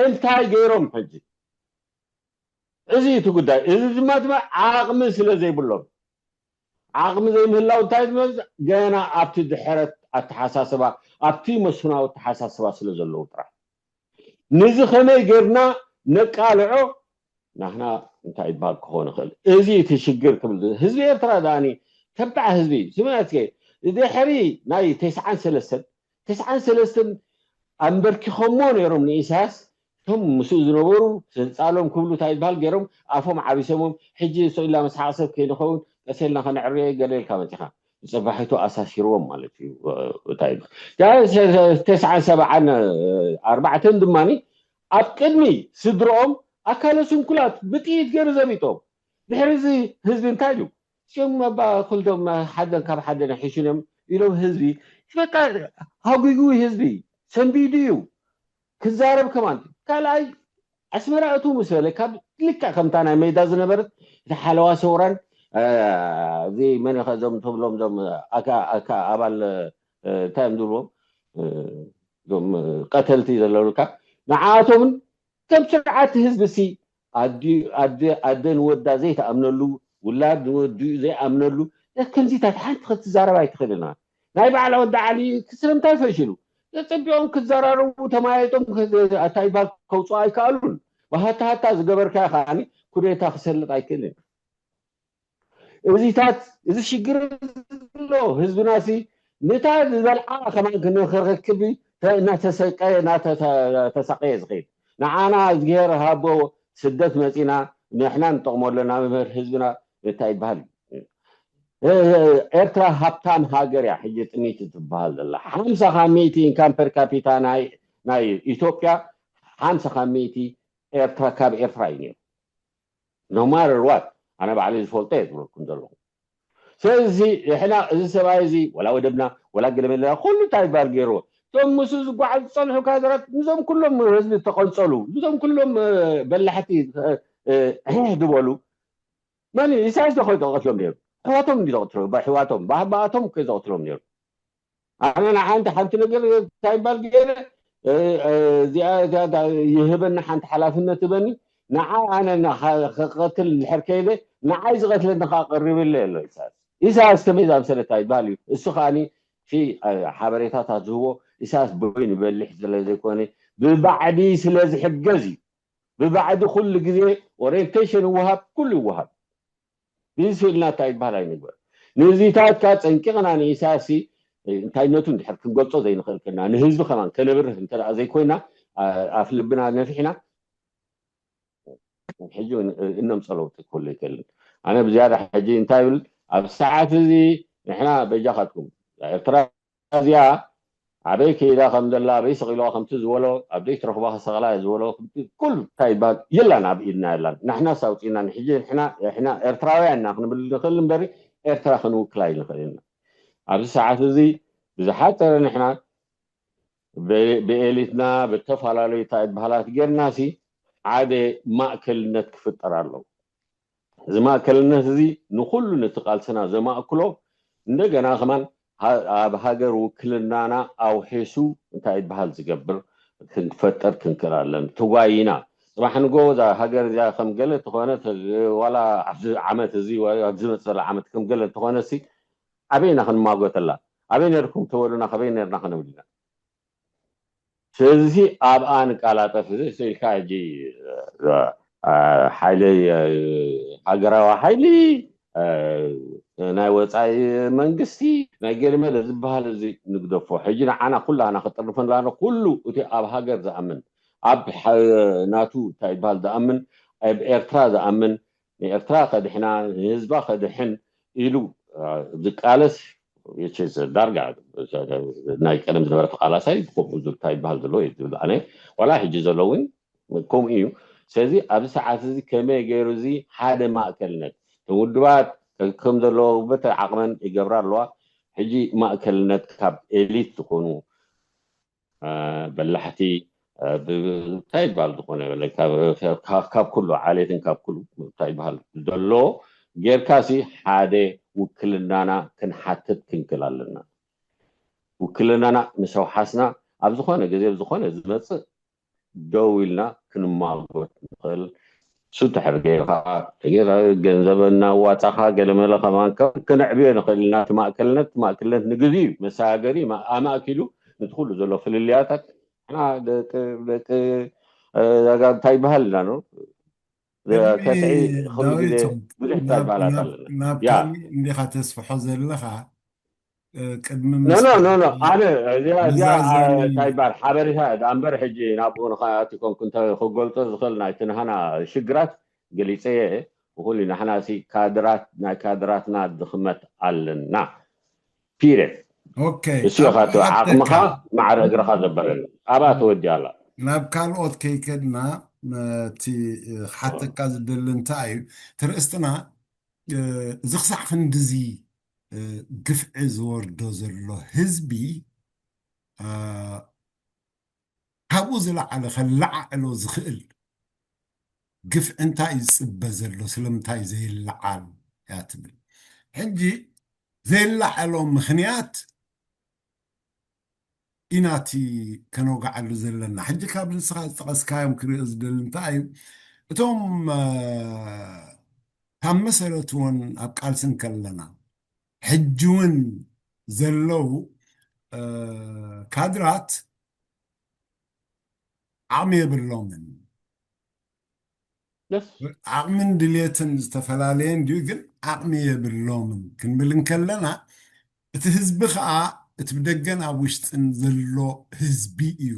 እንታይ ገይሮም ሕጂ እዚ እቲ ጉዳይ እዚ ድማ ድማ ዓቕሚ ስለ ዘይብሎም ዓቕሚ ዘይምህላው እንታይ ዝመፅእ ገና ኣብቲ ድሕረት ኣተሓሳስባ ኣብቲ መስፍናዊ ኣተሓሳስባ ስለ ዘለዉ ጥራሕ። ንዚ ከመይ ጌርና ነቃልዖ? ናህና እንታይ ይበሃል ክኾን ይኽእል? እዚ እቲ ሽግር ክብል ህዝቢ ኤርትራ ዳኒ ተባዕ ህዝቢ ስምዕትከ ድሕሪ ናይ ተስዓን ሰለስተን ተስዓን ሰለስተን ኣንበርኪኾሞ ነይሮም ንኢሳያስ። እቶም ምስኡ ዝነበሩ ስልጣሎም ክብሉ እንታይ ዝበሃል ገይሮም ኣፎም ዓቢሰሞም። ሕጂ ስኢልና መስሓቕ ሰብ ከይንኸውን ቀስ ኢልና ከነዕርዮ ገለ ኢልካ መፂኻ ንፀባሒቱ ኣሳሲርዎም ማለት እዩ። እንታይ ይበሃል? ተስዓን ሰብዓን ኣርባዕተን ድማ ኣብ ቅድሚ ስድሮኦም ኣካለ ስንኩላት ብጥይት ገይሩ ዘቢጦም። ድሕሪ እዚ ህዝቢ እንታይ ድዩ? እዚኦም ኣባ ኩልዶም ሓደን ካብ ሓደን ሒሽኖም ኢሎም ህዝቢ በቃ ሃጉጉ ህዝቢ ሰንቢዱ እዩ ክዛረብ ከማን። ካልኣይ ኣስመራ እቱ ምስ በለ ካብ ልክዕ ከምታ ናይ ሜዳ ዝነበረት እቲ ሓለዋ ሰውራን እዚ መን ኸ ዞም ትብሎም ዞም ኣካ ኣካ ኣባል እንታይ እዮም ዝብልዎም ዞም ቀተልቲ ዘለውልካ ንዓኣቶምን ከም ስርዓት ህዝቢ ሲ ኣደ ንወዳ ዘይተኣምነሉ ውላድ ንወዲኡ ዘይኣምነሉ ከምዚታት ሓንቲ ክትዛረብ ኣይትኽእልና። ናይ ባዕላ ወዲ ዓሊ ክስርምታይ ፈሽሉ ዘጸቢቖም ክዘራረቡ ተማያይጦም እንታይ ይባል ከውፅኦ ኣይከኣሉን። ብሃታ ሃታ ዝገበርካዮ ከዓኒ ኩዴታ ክሰልጥ ኣይክእልን። እዚታት እዚ ሽግር ኣሎ ህዝብና ሲ ንታ ዝበልዓ ከማን ክንክርክብ እናተሰቀየ እናተሳቀየ ዝኸይድ ንዓና እዝግሄር ሃቦ ስደት መፂና ንሕና ንጠቕሞ ኣለና ምምህር ህዝብና እንታይ ይበሃል ኤርትራ ሃብታም ሃገር እያ ሕጂ ጥሚቲ ትበሃል ዘላ ሓምሳ ካብ ሚእቲ ኢንካም ፐር ካፒታ ናይ ናይ ኢትዮጵያ ሓምሳ ካብ ሚእቲ ኤርትራ ካብ ኤርትራ እዩ ነይሩ no matter what ኣነ ባዕለይ ዝፈልጦ እየ ዝብለኩም ዘለኹ ስለዚ ሕና እዚ ሰብኣይ እዚ ወላ ወደብና ወላ ገለመለ ኩሉ እንታይ ይባል ገይርዎ እቶም ምስኡ ዝጓዓዝ ዝፀንሑ ካድራት ንዞም ኩሎም ህዝቢ ዝተቐንፀሉ ንዞም ኩሎም በላሕቲ ሕሕ ዝበሉ መን ኢሳያስ ዶ ከይተቐትሎም ነይሩ ኣሕዋቶም እንዲ ዘቕትሎም ኣሕዋቶም ባህባኣቶም ከይዘቕትሎም ነይሩ ኣነ ንሓንቲ ሓንቲ ነገር እንታይ ይባል ገይረ እዚኣ ይህበኒ ሓንቲ ሓላፍነት ህበኒ ንዓይ ኣነ ክቐትል እንድሕር ከይደ ንዓይ ዝቐትለኒ ከዓ ቀሪብለ ኣሎ ኢሳያስ ኢሳያስ ከመይ ዝኣምሰለ እንታይ ይባል እዩ እሱ ከዓኒ ሓበሬታታት ዝህቦ ኢሳያስ በይኑ በሊሕ ስለ ዘይኮነ ብባዕዲ ስለ ዝሕገዝ እዩ ብባዕዲ ኩሉ ግዜ ኦሪንቴሽን ይወሃብ ኩሉ ይወሃብ ብዚ ስእልና እንታይ ይበሃል ኣይንግበር ንዚታት ካ ፀንቂቕና ንኢሳያስ እንታይነቱ እንድሕር ክንገልፆ ዘይንኽእል ከና ንህዝቢ ከማን ከነብርህ እንተ ዘይኮይና ኣፍ ልብና ነፊሕና ሕጂ እኖም ፀለውቲ ክህሉ ይክእልን ኣነ ብዝያዳ ሕጂ እንታይ ብል ኣብ ሰዓት እዚ ንሕና በጃኻትኩም ኤርትራ እዚኣ ኣበይ ከይዳ ከም ዘላ ኣበይ ሰቒልዋ ከምቲ ዝበሎ ኣብ ዘይትረኽባ ከሰቕላ እየ ዝበሎ ኩሉ እንታይ ይባል የላን ኣብ ኢድና የላን ንሕና ሳውፂና ንሕጂ ንሕና ኤርትራውያን ኢና ክንብል ንኽእል እምበሪ ኤርትራ ክንውክል ኣይንኽእል ኢና ኣብዚ ሰዓት እዚ ብዝሓፀረ ንሕና ብኤሊትና ብተፈላለዩ እንታይ በሃላት ጌርና ሲ ሓደ ማእከልነት ክፍጠር ኣለዎ እዚ ማእከልነት እዚ ንኩሉ ነቲ ቃልስና ዘማእክሎ እንደገና ከማን ኣብ ሃገር ውክልናና ኣውሒሱ እንታይ ይበሃል ዝገብር ክንፈጠር ክንክእል ኣለና ተጓይና ፅባሕ ንጎ እዛ ሃገር እዚኣ ከም ገለ ተኾነ ዋላ ኣብዚ ዓመት እዚ ኣብዚ መፅእ ዘሎ ዓመት ከም ገለ እንተኾነ ሲ ኣበይ ኢና ክንማጎተላ ኣበይ ነርኩም ተበሉና ከበይ ነርና ክንብል ኢና ስለዚ ኣብኣ ንቃላጠፍ እዚ ስኢልካ ሕጂ ሓይሊ ሃገራዊ ሓይሊ ናይ ወፃኢ መንግስቲ ናይ ገለመለ ዝበሃል እዚ ንግደፎ ሕጂ ንዓና ኩላና ክጥርፈና ኩሉ እቲ ኣብ ሃገር ዝኣምን ኣብ ናቱ እንታይ ይበሃል ዝኣምን ኣብ ኤርትራ ዝኣምን ንኤርትራ ከድሕና ንህዝባ ከድሕን ኢሉ ዝቃለስ ዳርጋ ናይ ቀደም ዝነበረ ተቃላሳይ ከምኡ ዝብል እንታይ ይበሃል ዘሎ እዩ ዝብል ኣነ ዋላ ሕጂ ዘሎ እውን ከምኡ እዩ ስለዚ ኣብዚ ሰዓት እዚ ከመይ ገይሩ እዚ ሓደ ማእከልነት እቶም ውድባት ከም ዘለዎ በተ ዓቕመን ይገብራ ኣለዋ ሕጂ ማእከልነት ካብ ኤሊት ዝኾኑ በላሕቲ እንታይ ይበሃል ዝኾነ ካብ ኩሉ ዓሌትን ካብ ኩሉ እንታይ ይበሃል ዘሎ ጌርካ ሲ ሓደ ውክልናና ክንሓትት ክንክል ኣለና ውክልናና ምስ ኣውሓስና ኣብ ዝኾነ ግዜ ዝኾነ ዝመፅእ ደው ኢልና ክንማጎት ንኽእል እሱ ድሕር ገይርካ ገንዘብ እናዋፃኻ ገለመለ ከማን ከ-፣ ክነዕብዮ ንኽእል ኢና። እቲ ማእከልነት ማእከልነት ንግዜ እዩ መሰጋገሪ ማ-፣ ኣማእኪሉ ነቲ ኩሉ ዘሎ ፍልልያታት ንሕና ደቂ ደቂ እ፣ ዛጋ እንታይ ይበሃል ኢና ነው ቅድሚ ከስዒ ክሉ ግዜ ዳዊቶም ብዙሕ እንታይ ናብ ይበሃላት ናብ ኣለና ናብ ያ ካልእ እንዲኻ ተስፍሖ ዘለኻ እ፣ ቅድሚ ኖ ኖ ኖ ኖ ምስፋሕካ ኣነ እዚኣ እዚኣ መዛዘሚ እንታይ ይበሃል ሓበሬታ እያ ደኣ እምበር ሕጂ ናብኡ ንኸኣቲ ኮንኩ እንተ ክገልጾ ዝኽእል ናይ ትንሃና ሽግራት ገሊጸ እየ። ብኹሉ ናሕና ሲ ካድራት ናይ ካድራትና ድኽመት ኣለና ፒርየድ። ኦኬ እሱ ኢኻ ኣብ እቲ ዓቕምኻ ክሓተካ ማዕረ እግርኻ ዘበለሉ ኣብኣ ተወዲኣ ኣላ። ናብ ካልኦት ከይከድና እቲ ክሓተካ ዝደሊ እንታይ እዩ ትርእስትና እ፣ እዚ ክሳዕ ክንድዚ እ፣ ግፍዒ ዝወርዶ ዘሎ ህዝቢ እ፣ ካብኡ ዝለዓለ ከለዓዕሎ ዝኽእል ግፍዒ እንታይ እዩ ዝፅበ ዘሎ ስለምንታይ ዘይለዓል እያ ትብል ሕጂ ዘይለዓሎ ምኽንያት ኢናቲ ከነውግዓሉ ዘለና ሕጂ ካብ ንስኻ ዝጠቐስካዮም ክሪኦ ዝደሊ እንታይ እዩ እቶም እ፣ ካብ መሰረትዎን ኣብ ቃልሲ እንከለና ሕጂ እውን ዘለዉ እ፣ ካድራት ዓቕሚ የብሎምን ደስ ዓቕምን ድልየትን ዝተፈላለየ እንድዩ ግን ዓቕሚ የብሎምን ክንብል እንከለና እቲ ህዝቢ ከዓ እቲ ብደገን ኣብ ውሽጥን ዘሎ ህዝቢ እዩ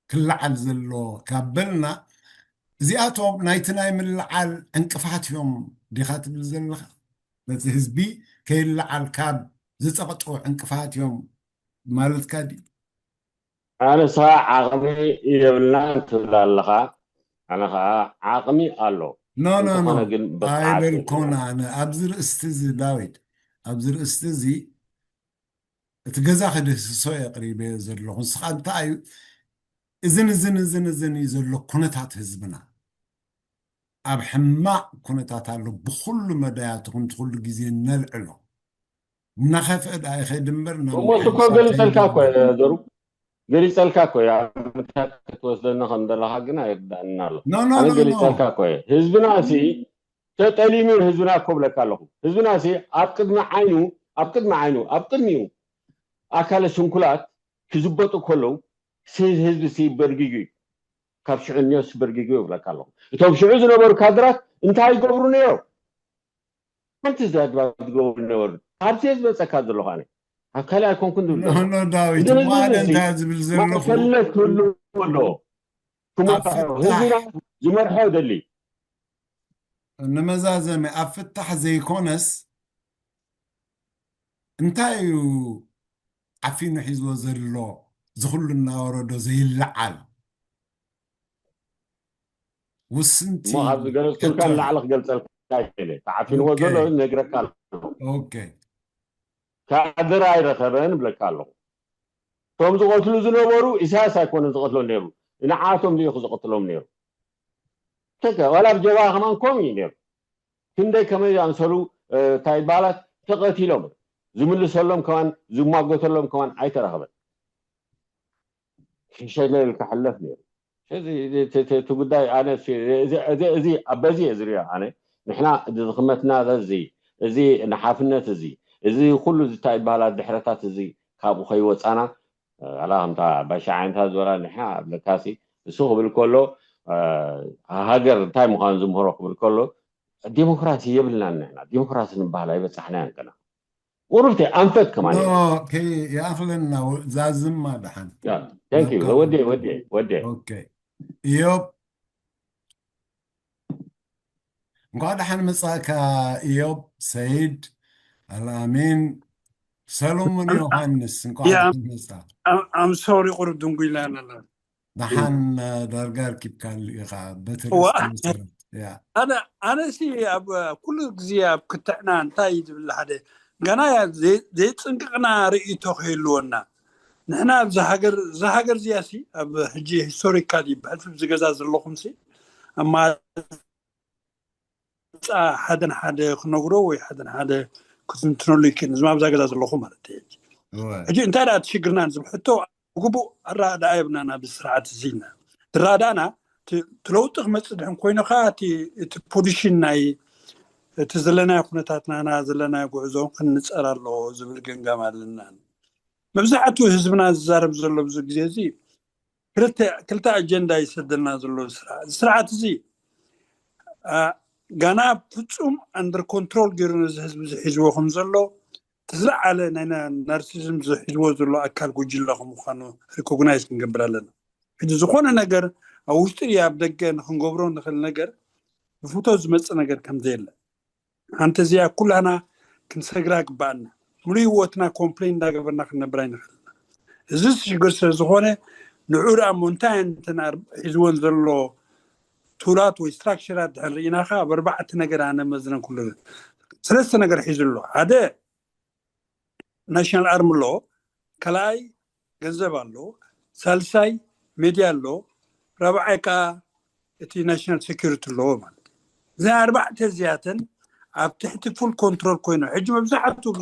ክለዓል ዘሎ ካብ በልና እዚኣቶም ናይቲ ናይ ምልዓል ዕንቅፋት እዮም ዲኻ ትብል ዘለኻ ነቲ ህዝቢ ከይለዓል ካብ ዝፀቕጡ ዕንቅፋት እዮም ማለትካ ድዩ ኣነሳ ዓቕሚ የብልናን ትብል ኣለኻ። ኣነ ከዓ ዓቕሚ ኣሎ ኖ ኖ ኖ እንተኾነ ግን ብቕዓት ኣይበልኮን የብልናን። ኣነ ኣብዚ ርእስቲ እዚ ዳዊት ኣብዚ ርእስቲ እዚ እቲ ገዛ ክድህስሶ የቕሪበዮ ዘለኹ ንስኻ እንታይ እዩ እዝን እዝን እዝን እዝን እዩ ዘሎ ኩነታት ህዝብና ኣብ ሕማቕ ኩነታት ኣሎ ብኩሉ መዳያት ኹን ትኩሉ ግዜ ነልዕሎ እናኸፍአ ደኣ ይኸይድ እምበር ናብ እሞ እሱ እኮ ምሕሳብ ገሊፀልካ እኮ ከይንገብር እየ ዘሩ ገሊፀልካ እኮ እየ ኣብ ምትካክ ክትወስደኒ ከም ዘለካ ግን ኣይርዳእንን ኣሎ ኖ ኖ ኣነ ኖ ኖ ገሊፀልካ እኮ እየ ህዝብና ሲ ተጠሊሙ ህዝብና እኮ ብለካ ኣለኹ ህዝብና ሲ ኣብ ቅድሚ ዓይኑ ኣብ ቅድሚ ዓይኑ ኣብ ቅድሚኡ ኣካለ ስንኩላት ክዝበጡ ከለዉ ሲ ህዝቢ ሲ በርጊጉ እዩ ካብ ሽዑ እኒኦስ በርጊጉ ይብለካ ኣለኹ እቶም ሽዑ ዝነበሩ ካድራት እንታይ ይገብሩ ነይሮም ሓንቲ ዛድባ ዝገብሩ ነበሩ ካብዚ ዝመፀካ ዘለኹ ኣነ ኣብ ካልእ ኣይኮንኩን ዝብል ዘለኹ ኖ ዳዊት ግን እሞ እዚ ኣነ ህዝቢ እንታይ ዝብል ዘለኹ ማእከልነት ክህሉ ኣለዎ ኣብ ህዝብና ፍታሕ ዝመርሖ ደሊ ንመዛዘሚ ኣብ ፍታሕ ዘይኮነስ እንታይ እዩ ዓፊኑ ሒዝዎ ዘሎ ዝኩሉ እናወረዶ ዘይለዓል ውስንቲ እሞ ካብ ዝገለፅኩልካ ሕቶ ንላዕሊ ክገልፀልካ ይክእል እየ ተዓፊንዎ ኦኬ ዘሎ ነግረካ ኣለኹ ኦኬ ካድር ኣይረኸበን እብለካ ኣለኹ እቶም ዝቐትሉ ዝነበሩ ኢሳያስ ኣይኮነን ዝቐትሎም ነይሩ ንዓቶም ድዩ ዝቐትሎም ነይሩ ተከ ዋላ ኣብ ጀብሃ ከማን ከምኡ እዩ ነይሩ ክንደይ ከመይ ዝኣምሰሉ እ፣ እንታይ ይበሃላት ተቐቲሎም ዝምልሰሎም ከማን ዝሟገተሎም ከማን ኣይተረኸበን ሽሸለል ክሕለፍ ነይሩ እዚ እቲ- እቲ እቲ ጉዳይ ኣነ ሲ- እዚ- እዚ- እዚ በዚ እየ ዝሪኦ ኣነ ንሕና ድኽመትና እዚ እዚ ንሓፍነት እዚ እዚ ኩሉ ዝታይ በሃላ ድሕረታት እዚ ካብኡ ከይወፃና ኣላ ከምታ ባሻ ዓይነታት ዝበላ ንሕና ኣብለካሲ እሱ ክብል ከሎ ሃገር እንታይ ምዃኑ ዝምህሮ ክብል ከሎ ዲሞክራሲ የብልናን ንሕና ዲሞክራሲ ንበሃል ኣይበፃሕናያን ገና ቁሩብቲ ኣንፈት ከማን ኖ የብልና ከይኣኽለና ዛዝማ ደሓን ያ፣ thank you ናብ ወዴ ወዴ ወዴ ኦኬ ኢዮብ እንኳዕ ደሓን መጻእካ ኢዮብ ሰይድ ኣልኣሚን ሰሎሞን ዮሃንስ እንኳዕ ያ ደሓን መጻ ኣምሶሪ ቁሩብ ድንጉይላ ኣለና ደሓን ዳርጋ ርኪብካሉ ኢኻ በቲ እዋ ርእስቲ መሰረት ያ ኣነ ኣነሲ ኣብ ኩሉ ግዜ ኣብ ክትዕና እንታይ እዩ ዝብል ሓደ ገና እያ ዘይ- ዘይፅንቅቕና ርእይቶ ክህልወና ንሕና ኣብዚ ሃገር እዛ ሃገር እዚኣ ሲ ኣብ ሕጂ ሂስቶሪካል ይበሃል ኣብዚ ገዛ ዘለኹም ሲ ኣብ ማፃ ሓደን ሓደ ክነግሮ ወይ ሓደን ሓደ ክትንትነሉ ይክእል ንዝማ ኣብዛ ገዛ ዘለኹ ማለት እዩ ሕጂ እወ ሕጂ እንታይ ደኣ ትሽግርና ንዝብል ሕቶ ብግቡእ ኣረዳድኣ የብልና ናብ ስርዓት እዚ ኢልና ዝረዳእና እቲ ለውጢ ክመፅእ ድሕን ኮይኑ ከዓ እቲ ፖዚሽን ናይ እቲ ዘለናዮ ኩነታት ናና ዘለናዮ ጉዕዞ ክንፀር ኣለዎ ዝብል ገንጋም ኣለና። መብዛሕትኡ ህዝብና ዝዛረብ ዘሎ ብዙ ግዜ እዚ ክልተ ኣጀንዳ ይሰደልና ዘሎ ስርዓት እዚ ጋና ፍፁም ኣንደር ኮንትሮል ገይሩ ነዚ ህዝቢ ዝሒዝዎ ከም ዘሎ እቲ ዝለዓለ ናይ ናርሲዝም ዝሒዝዎ ዘሎ ኣካል ጉጅለ ከምኳኑ ሪኮግናይዝ ክንገብር ኣለና። ሕጂ ዝኾነ ነገር ኣብ ውሽጢ ኣብ ደገ ንክንገብሮ ንኽእል ነገር ብፍቶ ዝመፅእ ነገር ከምዘየለ ሓንቲ እዚኣ ኩላና ክንሰግራ ግባኣና። ሙሉእ ህይወትና ኮምፕሌን እንዳገበርና ክንነብር ኣይንኽእልና። እዚ ሽግር ስለ ዝኾነ ንዑ ደኣ እሞ እንታይ እንተና ሒዝወን ዘሎ ቱላት ወይ ስትራክቸራት ድሕን ርኢና ከ ኣብ ኣርባዕተ ነገር ኣነ መዝነን ኩሉ ሰለስተ ነገር ሒዙ ኣሎ። ሓደ ናሽናል ኣርሚ ኣሎ፣ ካልኣይ ገንዘብ ኣሎ፣ ሳልሳይ ሜድያ ኣሎ፣ ራብዓይ ከዓ እቲ ናሽናል ሴኩሪቲ ኣለዎ ማለት እዩ። እዘን ኣርባዕተ እዚኣተን ኣብ ትሕቲ ፉል ኮንትሮል ኮይኑ ሕጂ መብዛሕትኡ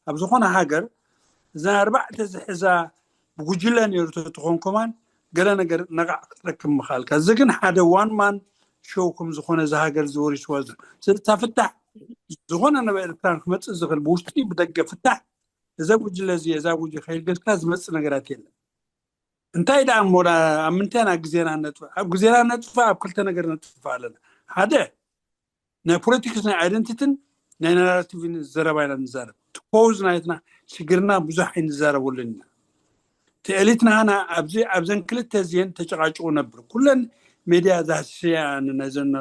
ኣብ ዝኾነ ሃገር እዘን ኣርባዕተ ዝሕዛ ብጉጅለ ነይሩ ተትኾን ከማን ገለ ነገር ነቓዕ ክትረክብ ምኽኣልካ። እዚ ግን ሓደ ዋን ማን ሾው ከም ዝኾነ እዚ ሃገር ዝወሪስዋ ዘሎ ስለታ ፍታሕ ዝኾነ ነበ ኤርትራን ክመፅእ ዝኽእል ብውሽጢ ብደገ ፍታሕ እዛ ጉጅለ እዚ እዛ ጉጅ ከይልገስካ ዝመፅእ ነገራት የለን። እንታይ ደኣ እሞ ኣብ ምንታይ ኣብ ግዜና ነጥፋ ኣብ ግዜና ነጥፋ ኣብ ክልተ ነገር ነጥፋ ኣለና። ሓደ ናይ ፖለቲክስ ናይ ኣይደንቲትን ናይ ናራቲቭን ዘረባ ኢና ንዛረብ። ትኮዝ ናይትና ሽግርና ብዙሕ ኣይንዛረበሉን ኢና። እቲ ኤሊት ናህና ኣብዚ ኣብዘን ክልተ እዚአን ተጨቃጭቁ ነብር ኩለን ሜድያ ዛስያ ነዘን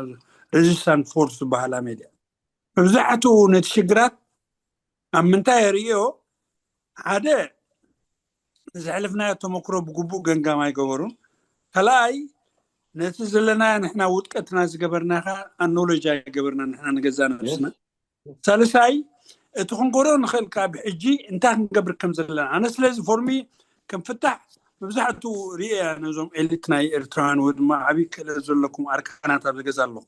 ሬዚስታንት ፎርስ ዝበሃላ ሜድያ መብዛሕትኡ ነቲ ሽግራት ኣብ ምንታይ የርእዮ? ሓደ ዘሕልፍናዮ ተመክሮ ብግቡእ ገንጋም ኣይገበሩን። ካልኣይ ነቲ ዘለናዮ ንሕና ውጥቀትና ዝገበርና ከ ኣኖሎጂ ኣይገበርና ንሕና ንገዛ ነብስና። ሳልሳይ እቲ ክንጎሮ ንኽእል ካብ ሕጂ እንታይ ክንገብር ከም ዘለና ኣነ ስለዚ ፎርሚ ከም ፍታሕ መብዛሕትኡ ርእያ ነዞም ኤሊት ናይ ኤርትራውያን ወይ ድማ ዓብይ ክእለት ዘለኩም ኣርካናት ኣብ ዝገዛ ኣለኹ።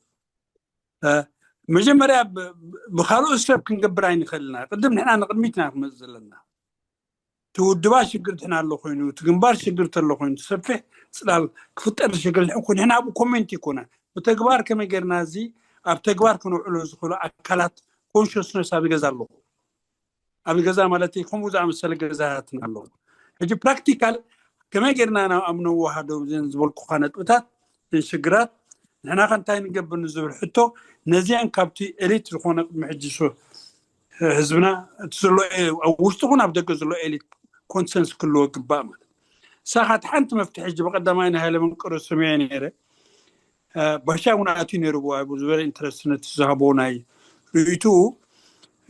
መጀመርያ ብካልኦት ሰብ ክንገብር ኣይንኽእልና። ቅድም ንሕና ንቅድሚትና ክመፅእ ዘለና እቲ ውድባ ሽግር ድሕና ኣሎ ኮይኑ እቲ ግንባር ሽግር ተሎ ኮይኑ ሰፊሕ ፅላል ክፍጠር ዝሽግር ድሕን ኮይኑ ንሕና ኣብኡ ኮሜንት ይኮነ ብተግባር ከመይ ገርና እዚ ኣብ ተግባር ክንውዕሎ ዝኽእሉ ኣካላት ኮንሽስነስ ኣብ ገዛ ኣለኹ። ኣብ ገዛ ማለት ከምኡ ዝኣመሰለ ገዛትን ኣለኹ። ሕጂ ፕራክቲካል ከመይ ገርና ናብ ኣብ ነዋሃዶ ዝበልኩካ ነጥብታት ሽግራት ንሕና ከ እንታይ ንገብር ንዝብል ሕቶ ነዚኣን ካብቲ ኤሊት ዝኾነ ቅድሚ ሕጂ ህዝብና እቲ ዘሎ ኣብ ውሽጢ ኹን ኣብ ደገ ዘሎ ኤሊት ኮንሰንስ ክልዎ ግባእ ማለት ሳኻት ሓንቲ መፍትሒ ሕጂ ብቀዳማይ ናይ ሃይለ መንቀሮ ሰሚዐ ነይረ። ባሻ እውን ኣትዩ ነይሩ ዝበለ ኢንትረስት ነቲ ዝሃቦ ናይ ርእይቱ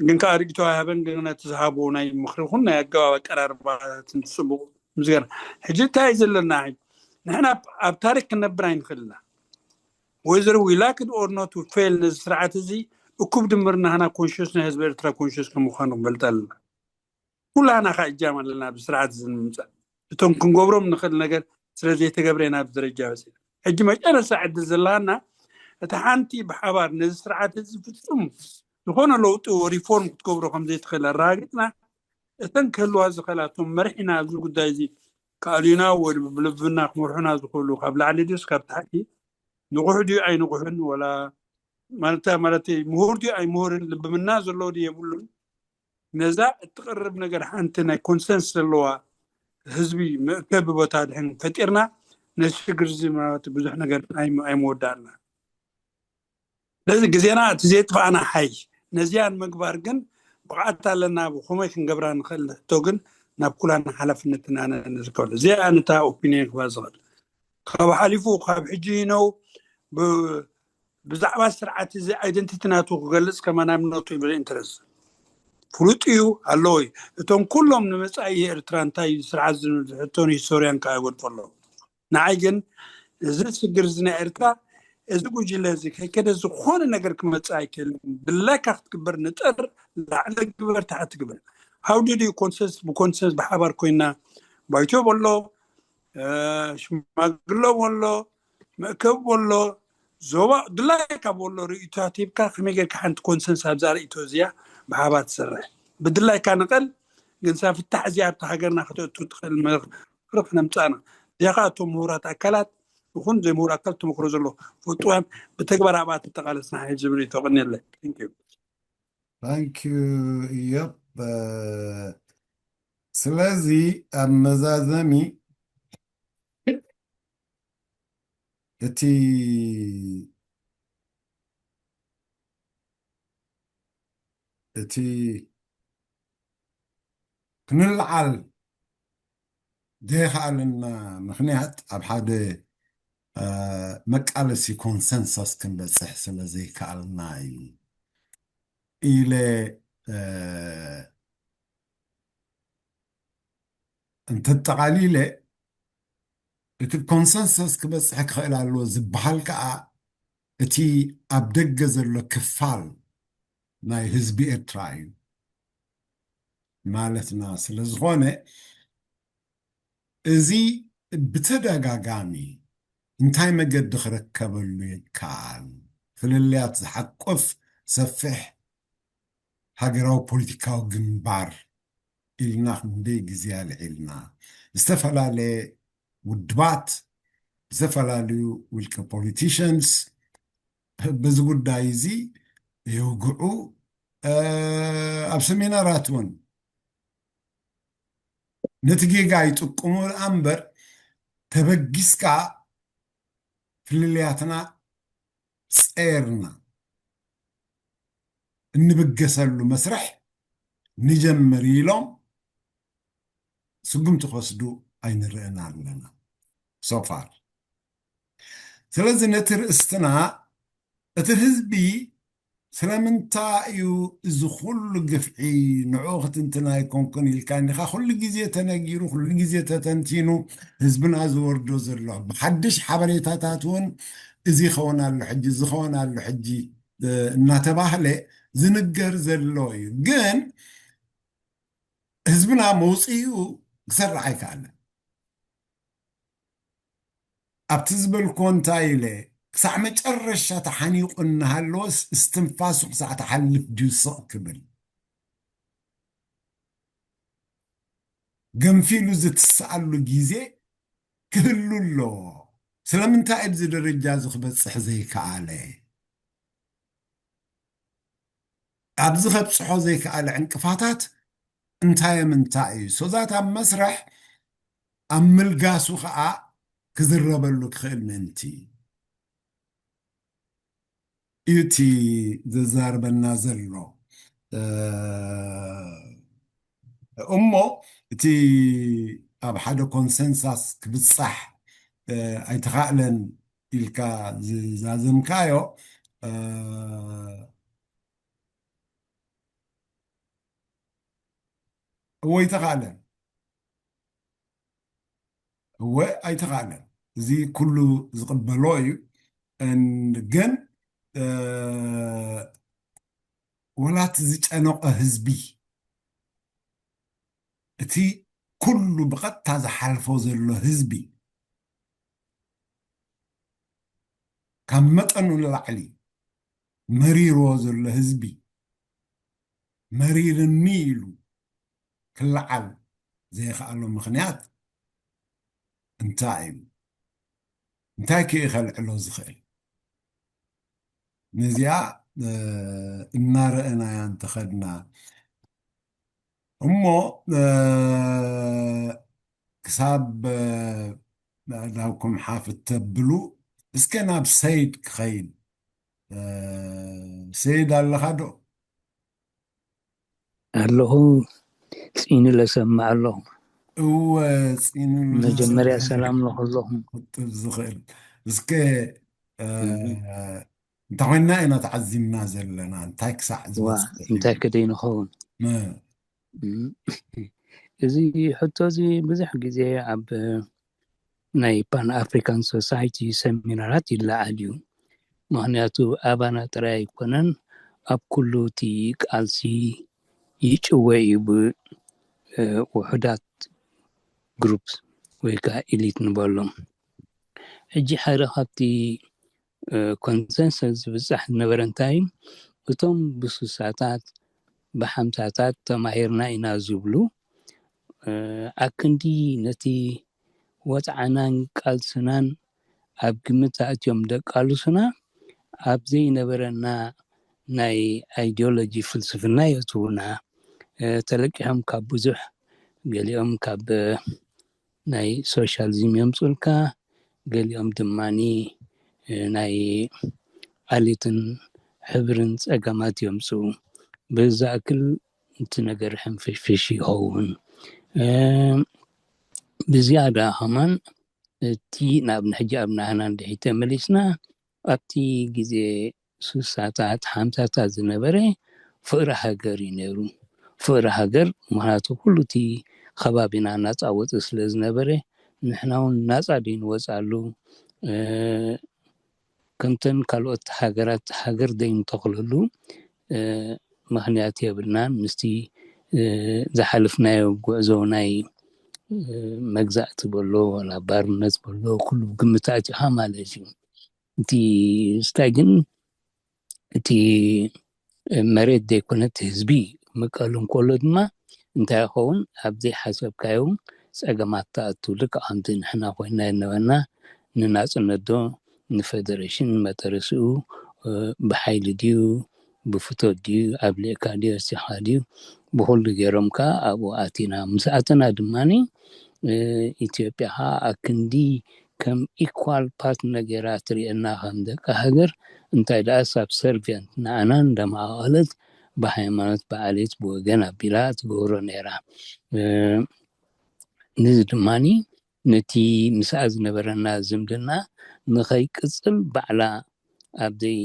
ግን ከዓ ርእይቱ ኣይሃበን ግን ነቲ ዝሃቦ ናይ ምክሪ ኹን ናይ ኣገባብ ኣቀራርባትን ጽቡቅ ምስገና። ሕጂ እንታይ ዘለና ንሕና ኣብ ታሪክ ክንነብር ኣይንኽእልና። Whether we like it or not we fail ነዚ ስርዓት እዚ እኩብ ድምር ናህና ኮንሽስ ናይ ህዝቢ ኤርትራ ኮንሽስ ከም ምዃኑ ክንፈልጥ ኣለና። ኩላና ከ እጃም ኣለና ኣብዚ ስርዓት እዚ ንምምፃእ እቶም ክንገብሮም ንኽእል ነገር ስለ ዘይተገብረ ኢና ኣብዚ ደረጃ በፂና። ሕጂ መጨረሻ ዕድል ዘለሃና እቲ ሓንቲ ብሓባር ነዚ ስርዓት እዚ ፍፁም ዝኾነ ለውጢ ሪፎርም ክትገብሮ ከም ዘይትኽእል ኣረጋጊፅና እተን ክህልዋ ዝኽእላ እቶም መሪሒና ኣብዚ ጉዳይ እዚ ከኣልዩና ወይ ብልብና ክመርሑና ዝኽእሉ ካብ ላዕሊ ድዩስ ካብ ታሕቲ ንቑሕ ድዩ ኣይንቑሕን ወላ ማለት ማለት ምሁር ድዩ ኣይምሁርን ልብምና ዘለዎ ድዩ የብሉን ነዛ እትቕርብ ነገር ሓንቲ ናይ ኮንሰንስ ዘለዋ ህዝቢ መእከቢ ቦታ ድሕን ፈጢርና ነዚ ሽግር እዚ ማለት ብዙሕ ነገር ኣይመወዳእና ስለዚ ግዜና እቲ ዘየጥፋእና ሓይሽ ነዚኣ ንምግባር ግን ብቕዓት ኣለና ብኸመይ ክንገብራ ንኽእል ሕቶ ግን ናብ ኩላና ሓላፍነትና ንርከበሉ እዚኣ ነታ ኦፒኒየን ክባ ዝኽእል ካብ ሓሊፉ ካብ ሕጂ ነው ብዛዕባ ስርዓት እዚ ኣይደንቲቲ ናቱ ክገልፅ ከማን I'm not even interested ፍሉጥ እዩ ኣለዎ እዩ እቶም ኩሎም ንመፃኢ ኤርትራ እንታይ እዩ ስርዓት ዝብል ሕቶን ሂስቶሪያን ከዓ ይወድቁ ኣለዉ ንዓይ ግን እዚ ሽግር እዚ ናይ ኤርትራ እዚ ጉጅለ እዚ ከይከደ ዝኾነ ነገር ክመፅእ ኣይክእልን ድላይካ ክትግበር ንጥር ላዕሊ ግበር ታሕቲ ግበር how did you consensus ብኮንሰንስ ብሓባር ኮይና ባይቶ በሎ ሽማግሎ በሎ መእከብ በሎ ዞባ ድላይካ በሎ ርእይቶታት ሂብካ ከመይ ጌርካ ሓንቲ ኮንሰንስ ኣብዛ ርእይቶ እዚኣ ብሓባር ትሰርሕ ብድላይካ ንቐል ግን ሳፍታሕ እዚኣ ኣብቲ ሃገርና ከተእቱ ትኽእል ምኽሪ ክነምፃእና እዚኣ ከዓ እቶም ምሁራት ኣካላት ይኹን ዘይምሁር ኣካል ተመክሮ ዘሎ ፈልጥዋን ብተግባር ኣብኣ ተጠቓለስና ሕጂ ዝብል እዩ። ተቐንየለ። Thank you። Thank you። Yep። ስለዚ ኣብ መዛዘሚ እቲ እቲ ክንለዓል ዘይኸኣለና ምኽንያት ኣብ ሓደ መቃለሲ ኮንሰንሰስ ክንበፅሕ ስለ ዘይከኣልና እዩ ኢለ እንተጠቓሊለ፣ እቲ ኮንሰንሰስ ክበፅሕ ክኽእል ኣለዎ ዝበሃል ከዓ እቲ ኣብ ደገ ዘሎ ክፋል ናይ ህዝቢ ኤርትራ እዩ ማለትና ስለ ዝኾነ፣ እዚ ብተደጋጋሚ እንታይ መገዲ ክረከበሉ ይከኣል? ፍልልያት ዝሓቁፍ ሰፊሕ ሃገራዊ ፖለቲካዊ ግንባር ኢልና ክንደይ ግዜ ኣልዒልና። ዝተፈላለየ ውድባት፣ ዝተፈላለዩ ውልቀ ፖለቲሽንስ በዚ ጉዳይ እዚ የውግዑ። ኣብ ሰሚናራት እውን ነቲ ጌጋ ይጥቅሙ እምበር ተበጊስካ ፍልልያትና ጸርና እንብገሰሉ መስርሕ ንጀምር ኢሎም ስጉምቲ ክወስዱ ኣይንርእን ኣለና so far። ስለዚ ነቲ ርእስትና እቲ ህዝቢ ስለምንታይ እዩ እዚ ኩሉ ግፍዒ ንዕኡ ክትንትን ኣይኮንኩን ኢልካ እንዲኻ ኩሉ ግዜ ተነጊሩ ኩሉ ግዜ ተተንቲኑ ህዝብና ዝወርዶ ዘሎ ብሓድሽ ሓበሬታታት እውን እዚ ይኸውን ኣሎ ሕጂ እዚ ይኸውን ኣሎ ሕጂ እናተባህለ ዝንገር ዘሎ እዩ። ግን ህዝብና መውፅኡ ክሰርሕ ኣይከኣለን። ኣብቲ ዝበልኮ እንታይ ኢለ ክሳዕ መጨረሻ ተሓኒቑ እናሃለወስ እስትንፋሱ ክሳዕ ተሓልፍ ድዩ ስቕ ክብል ገንፊሉ ዝትስኣሉ ግዜ ክህሉ ኣለዎ። ስለምንታይ ኣብዚ ደረጃ እዚ ክበፅሕ ዘይከኣለ? ኣብዚ ከብፅሖ ዘይከኣለ ዕንቅፋታት እንታይ እዮም እንታይ እዩ ሶዛት ኣብ መስርሕ ኣብ ምልጋሱ ከዓ ክዝረበሉ ክኽእል ምእንቲ እዩ እቲ ዘዛርበና ዘሎ እሞ እቲ ኣብ ሓደ ኮንሰንሳስ ክብፃሕ ኣይተኻእለን ኢልካ ዝዛዘምካዮ እወ ኣይተኻእለን እወ ኣይተኻእለን እዚ ኩሉ ዝቕበሎ እዩ ግን ወላት ዝጨነቐ ህዝቢ እቲ ኩሉ ብቐጥታ ዝሓልፎ ዘሎ ህዝቢ ካብ መጠኑ ንላዕሊ መሪርዎ ዘሎ ህዝቢ መሪርኒ ኢሉ ክለዓል ዘይኸኣሎ ምኽንያት እንታይ እዩ? እንታይ ከ ከልዕሎ ዝኽእል? ነዚኣ እናረእናያ እንተኸድና እሞ ክሳብ ናብኩም ሓፍ እተብሉ እስከ ናብ ሰይድ ክኸይድ ሰይድ ኣለኻ ዶ? ኣለኹ። ፂኑ ለሰምዕ ኣለኹ። እወ ፂኑ መጀመርያ ሰላም ለኹለኹም። ክጥብ ዝኽእል እስከ እንታይ ኮይንና ኢና ተዓዚምና ዘለና እንታይ ክሳዕ እንታይ ከደይ ንኸውን እዚ ሕቶ እዚ ብዙሕ ግዜ ኣብ ናይ ፓን ኣፍሪካን ሶሳይቲ ሰሚናራት ይለዓል እዩ። ምክንያቱ ኣባና ጥራይ ኣይኮነን ኣብ ኩሉ እቲ ቃልሲ ይጭወ እዩ ብውሑዳት ግሩፕ ወይ ከዓ ኢሊት ንበሎም። ሕጂ ሓደ ካብቲ ኮንሰንሰስ ዝብፃሕ ዝነበረ እንታይ እቶም ብሱሳታት ብሓምሳታት ተማሂርና ኢና ዝብሉ ኣክንዲ ነቲ ወፅዓናን ቃልስናን ኣብ ግምት ኣእትዮም ደቃልሱና፣ ኣብ ዘይነበረና ናይ ኣይዲዮሎጂ ፍልስፍና የእትዉና። ተለቂሖም ካብ ብዙሕ፣ ገሊኦም ካብ ናይ ሶሻሊዝም የምፁልካ፣ ገሊኦም ድማ ናይ ኣሊትን ሕብርን ፀገማት የምፅኡ። ብዛእክል እቲ ነገር ሕንፍሽፍሽ ይኸውን። ብዝያዳ ከማን እቲ ናብ ንሕጂ ኣብ ናህና እንድሕር ተመሊስና፣ ኣብቲ ግዜ ስሳታት ሓምሳታት ዝነበረ ፍቕሪ ሃገር እዩ ነይሩ። ፍቕሪ ሃገር ምክንያቱ ኩሉ እቲ ከባቢና ናፃ ወፅእ ስለ ዝነበረ፣ ንሕና እውን ናፃ ደይንወፅኣሉ፣ ከምተን ካልኦት ሃገራት ሃገር ደይንተኽለሉ ምክንያት የብልናን። ምስቲ ዝሓለፍናዮ ጉዕዞ ናይ መግዛእቲ በሎ ዋላ ባርነት በሎ ኩሉ ግምት ኣእቲኻ ማለት እዩ። እቲ ስታይ ግን እቲ መሬት ዘይኮነ እቲ ህዝቢ ምቀሉ እንከሎ ድማ እንታይ ይኸውን? ኣብ ዘይሓሰብካዮ ፀገማት ትኣቱ። ልክዕ ከምቲ ንሕና ኮይና ይነበና ንናፅነት ዶ ንፌደሬሽን መጠረሲኡ ብሓይሊ ድዩ ብፍቶት ድዩ ኣብሊዕካ ድዩ ወሲኻ ድዩ ብኩሉ ገይሮም ከዓ ኣብኡ ኣቲና። ምስ ኣተና ድማ ኢትዮጵያ ከዓ ኣክንዲ ከም ኢኳል ፓርትነር ገይራ ትሪኤና ከም ደቂ ሃገር፣ እንታይ ደኣ ሳብሰርቪየንት ንዓና እንዳማቐለት ብሃይማኖት ብዓሌት ብወገን ኣቢላ ትገብሮ ነይራ። ንዚ ድማ ነቲ ምስኣ ዝነበረና ዝምድና ንኸይቅፅል ባዕላ ኣብ ዘይ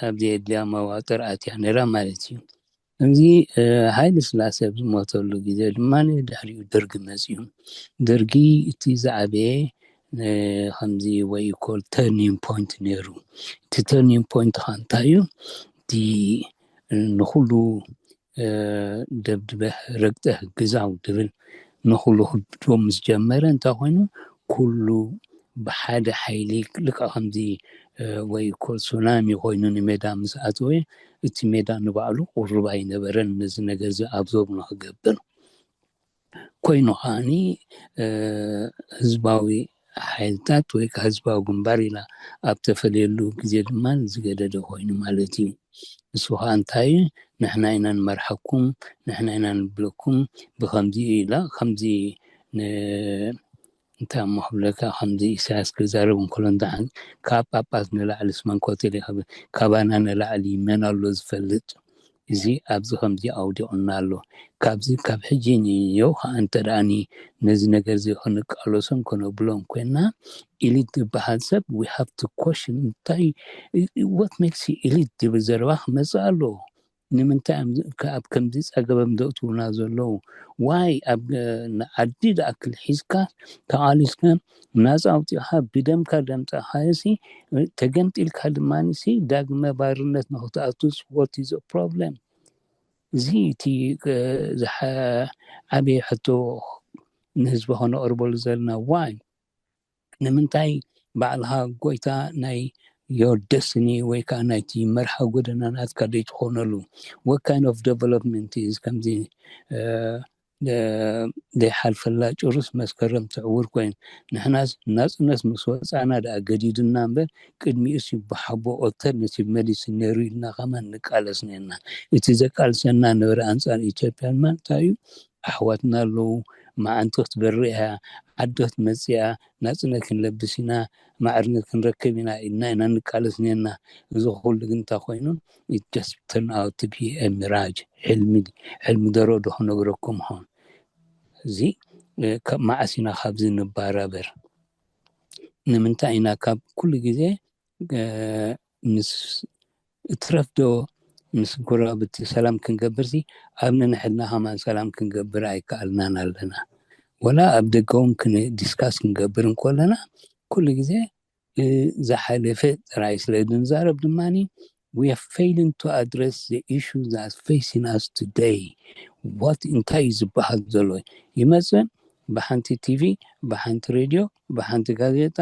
ኣብ ዘየድልያ መዋጥር ኣትያ ነይራ ማለት እዩ። እዚ ሃይለ ስላሴ ኣብ ዝሞተሉ ግዜ ድማ ድሕሪኡ ደርጊ መፅዩ። ደርጊ እቲ ዝዓበየ ከምዚ ወይ ኮል ተርኒንግ ፖይንት ነይሩ። እቲ ተርኒንግ ፖይንት ከዓ እንታይ እዩ? እቲ ንኩሉ ደብድበህ ረግጠህ ግዛው ድብል ንኩሉ ክድብድቦ ምስ ጀመረ እንታይ ኮይኑ ኩሉ ብሓደ ሓይሊ ልክዕ ከምዚ ወይ ኮል ሱናሚ ኮይኑ ንሜዳ ምስ ኣተወ እቲ ሜዳ ንባዕሉ ቁሩብ ኣይነበረን ነዚ ነገር እዚ ኣብዞብ ንክገብር ኮይኑ ከዓኒ ህዝባዊ ሓይልታት ወይ ከዓ ህዝባዊ ግንባር ኢላ ኣብ ተፈለየሉ ግዜ ድማ ዝገደደ ኮይኑ ማለት እዩ። እሱ ከዓ እንታይ ንሕና ኢና ንመርሓኩም ንሕና ኢና ንብለኩም ብከምዚ ኢላ ከምዚ እንታይ እሞ ክብለካ ከምዚ ኢሳያስ ክዛረብ እንከሎ እንዳ ካብ ጳጳስ ንላዕሊ ስመንኮቴል ይኸብል ካባና ንላዕሊ መን ኣሎ ዝፈልጥ እዚ ኣብዚ ከምዚ ኣውዲቑና ኣሎ። ካብዚ ካብ ሕጂ ንዮ ከዓ እንተ ደኣኒ ነዚ ነገር እዚ ክንቃለሶን ከነብሎን ኮይና ኢሊት ዝበሃል ሰብ we have to question እንታይ what makes you elite ዝብል ዘረባ ክመፅእ ኣለዎ። ንምንታይ ኣብ ከምዚ ፀገበም ዘእትውና ዘለዉ ዋይ ኣብ ዓዲ ዝኣክል ሒዝካ ተቓሊስካ ናፃ ኣውፂእካ ብደምካ ደምፃኻዮ ሲ ተገምጢልካ ድማ ሲ ዳግመ ባርነት ንክትኣቱ what is problem እዚ እቲ ዓብዪ ሕቶ ንህዝቢ ከነቕርበሉ ዘለና ዋይ ንምንታይ ባዕልኻ ጎይታ ናይ your destiny ወይ ከዓ ናይቲ መርሓ ጎደና ናትካ ደይትኾነሉ what kind of development is ከምዚ ዘይሓልፈላ ጭሩስ መስከረም ትዕውር ኮይን ንሕናስ ናፅነት ምስ ወፃና ደኣ ገዲድና እምበር ቅድሚኡስ ይበሓቦ ኦተር ነቲ መሊስ ነይሩ ኢልና ከማን ንቃለስ ነርና እቲ ዘቃልሰና ነበረ ኣንፃር ኢትዮጵያ ድማ እንታይ እዩ ኣሕዋትና ኣለዉ መዓንቲ ክትበርእ እያ ዓዲ ክትመፅእ እያ ናፅነት ክንለብስ ኢና ማዕርነት ክንረክብ ኢና ኢልና ኢና ንቃለስ ነርና እዚ ኩሉ ግን እንታይ ኮይኑ just turn out to be a mirage ሕልሚ ሕልሚ ደሮ ዶ ክነግረኩም ሆን እዚ ካብ መዓስ ኢና ካብዚ ንባራበር ንምንታይ ኢና ካብ ኩሉ ግዜ ምስ እትረፍ ዶ ምስ ጎረባብቲ ሰላም ክንገብር ሲ ኣብ ነንሕድና ከማን ሰላም ክንገብር ኣይከኣልናን ኣለና ወላ ኣብ ደገ እውን ዲስካስ ክንገብር እንከለና ኩሉ ግዜ ዝሓለፈ ጥራይ ስለ ንዛረብ ድማ we are failing to address the issue that facing us today what እንታይ እዩ ዝበሃል ዘሎ ይመፅእ ብሓንቲ ቲቪ ብሓንቲ ሬድዮ ብሓንቲ ጋዜጣ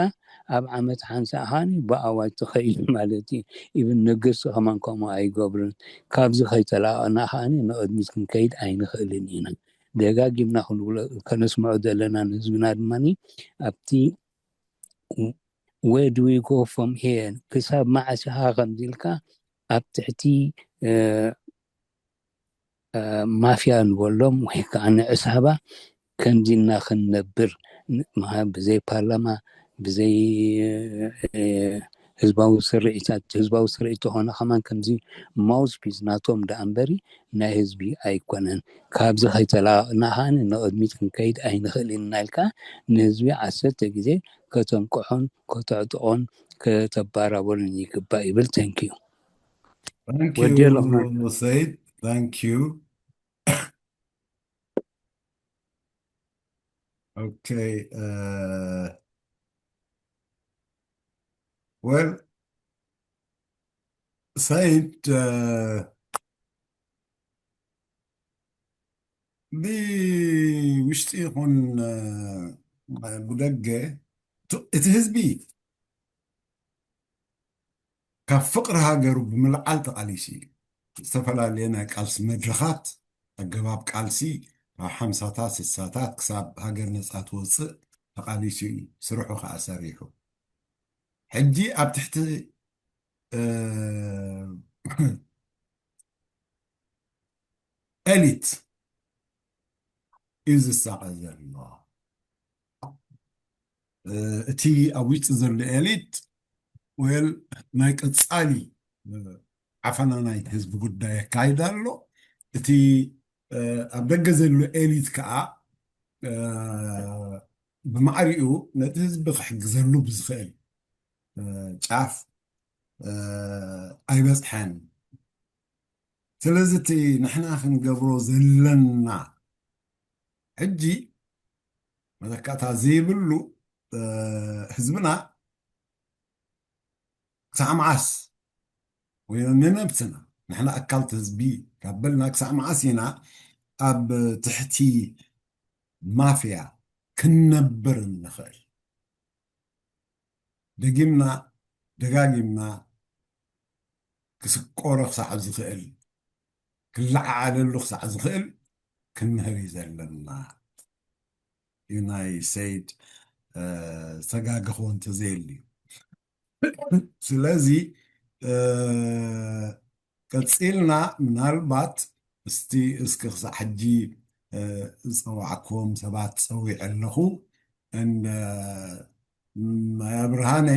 ኣብ ዓመት ሓንሳእ ከዓኒ ብኣዋጅ ተኸኢሉ ማለት እዩ even ነገስቲ ከማን ከምኡ ኣይገብርን ካብዚ ከይተላቐና ከዓኒ ንቕድሚት ክንከይድ ኣይንኽእልን ኢና ደጋጊምና ክንብሎ ከነስምዖ ዘለና ንህዝብና ድማ ኣብቲ where do we go from here? ክሳብ መዓስ ኢኻ ከምዚ ኢልካ ኣብ ትሕቲ ማፍያ ንበሎም ወይ ከዓ ንዕሳባ ከምዚ እና ክንነብር? ብዘይ ፓርላማ፣ ብዘይ ህዝባዊ ስርዒታት፣ ህዝባዊ ስርዒት ተኾነ ከማን ከምዚ ማውስፒስ ናቶም ደኣ እምበሪ ናይ ህዝቢ ኣይኮነን። ካብዚ ከይተላቐቕና ከኣ ንቕድሚት ክንከይድ ኣይንኽእል ኢና ኢልካ ንህዝቢ ዓሰርተ ግዜ ከተንቅሖን ከተዕጥቖን ከተባራበሩን ይግባእ ይብል። Thank you። Thank ወዲ ኣለኹ። you, Said. Thank you. Okay. Uh, well, Said, uh, ብውሽጢ ይኹን ብደገ እቲ ህዝቢ ካብ ፍቕሪ ሃገሩ ብምልዓል ተቓሊሱ እዩ። ዝተፈላለየ ናይ ቃልሲ መድረኻት፣ ኣገባብ ቃልሲ ካብ ሓምሳታት ስሳታት ክሳብ ሃገር ነፃ ትወፅእ ተቓሊሱ እዩ። ስርሑ ከዓ ሰሪሑ ሕጂ ኣብ ትሕቲ ኤሊት እዩ ዝሳቐ ዘሎ። እቲ ኣብ ውሽጢ ዘሎ ኤሊት ወል ናይ ቀፃሊ ዓፈና ናይቲ ህዝቢ ጉዳይ የካይድ ኣሎ። እቲ ኣብ ደገ ዘሎ ኤሊት ከዓ ብማዕሪኡ ነቲ ህዝቢ ክሕግዘሉ ብዝኽእል ጫፍ ኣይበፅሐን። ስለዚ እቲ ንሕና ክንገብሮ ዘለና ሕጂ መተካእታ ዘይብሉ ህዝብና ክሳዕ መዓስ ወይ ንነብስና ንሕና ኣካልቲ ህዝቢ ካብ በልና ክሳዕ መዓስ ኢና ኣብ ትሕቲ ማፍያ ክንነብር እንኽእል? ደጊምና ደጋጊምና ክስቆሮ ክሳዕ ዝኽእል ክለዓዓለሉ ክሳዕ ዝኽእል ክንምህር እዩ ዘለና እዩ ናይ ሰይድ ዝተጋገኽዎ እንተዘየልዩ። ስለዚ ቀፂልና ምናልባት እስቲ እስኪ ክሳዕ ሕጂ ዝፀዋዕክዎም ሰባት ፀዊዐ ኣለኹ። እንደ ማያ ብርሃነ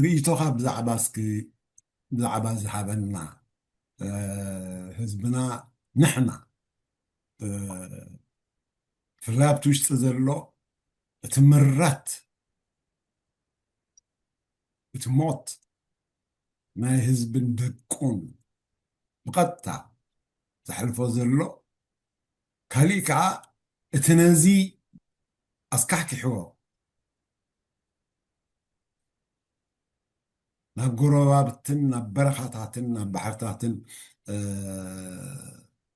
ርእይቶኻ ብዛዕባ እስኪ ብዛዕባ ዝሃበና ህዝብና ንሕና ብፍላይ ኣብቲ ውሽጢ ዘሎ እቲ ምረት እቲ ሞት ናይ ህዝብን ደቁን ብቐጥታ ዘሕልፎ ዘሎ ካሊእ ከዓ እቲ ነዚ ኣስካሕኪሕዎ ናብ ጎረባብትን ናብ በረኻታትን ናብ ባሕርታትን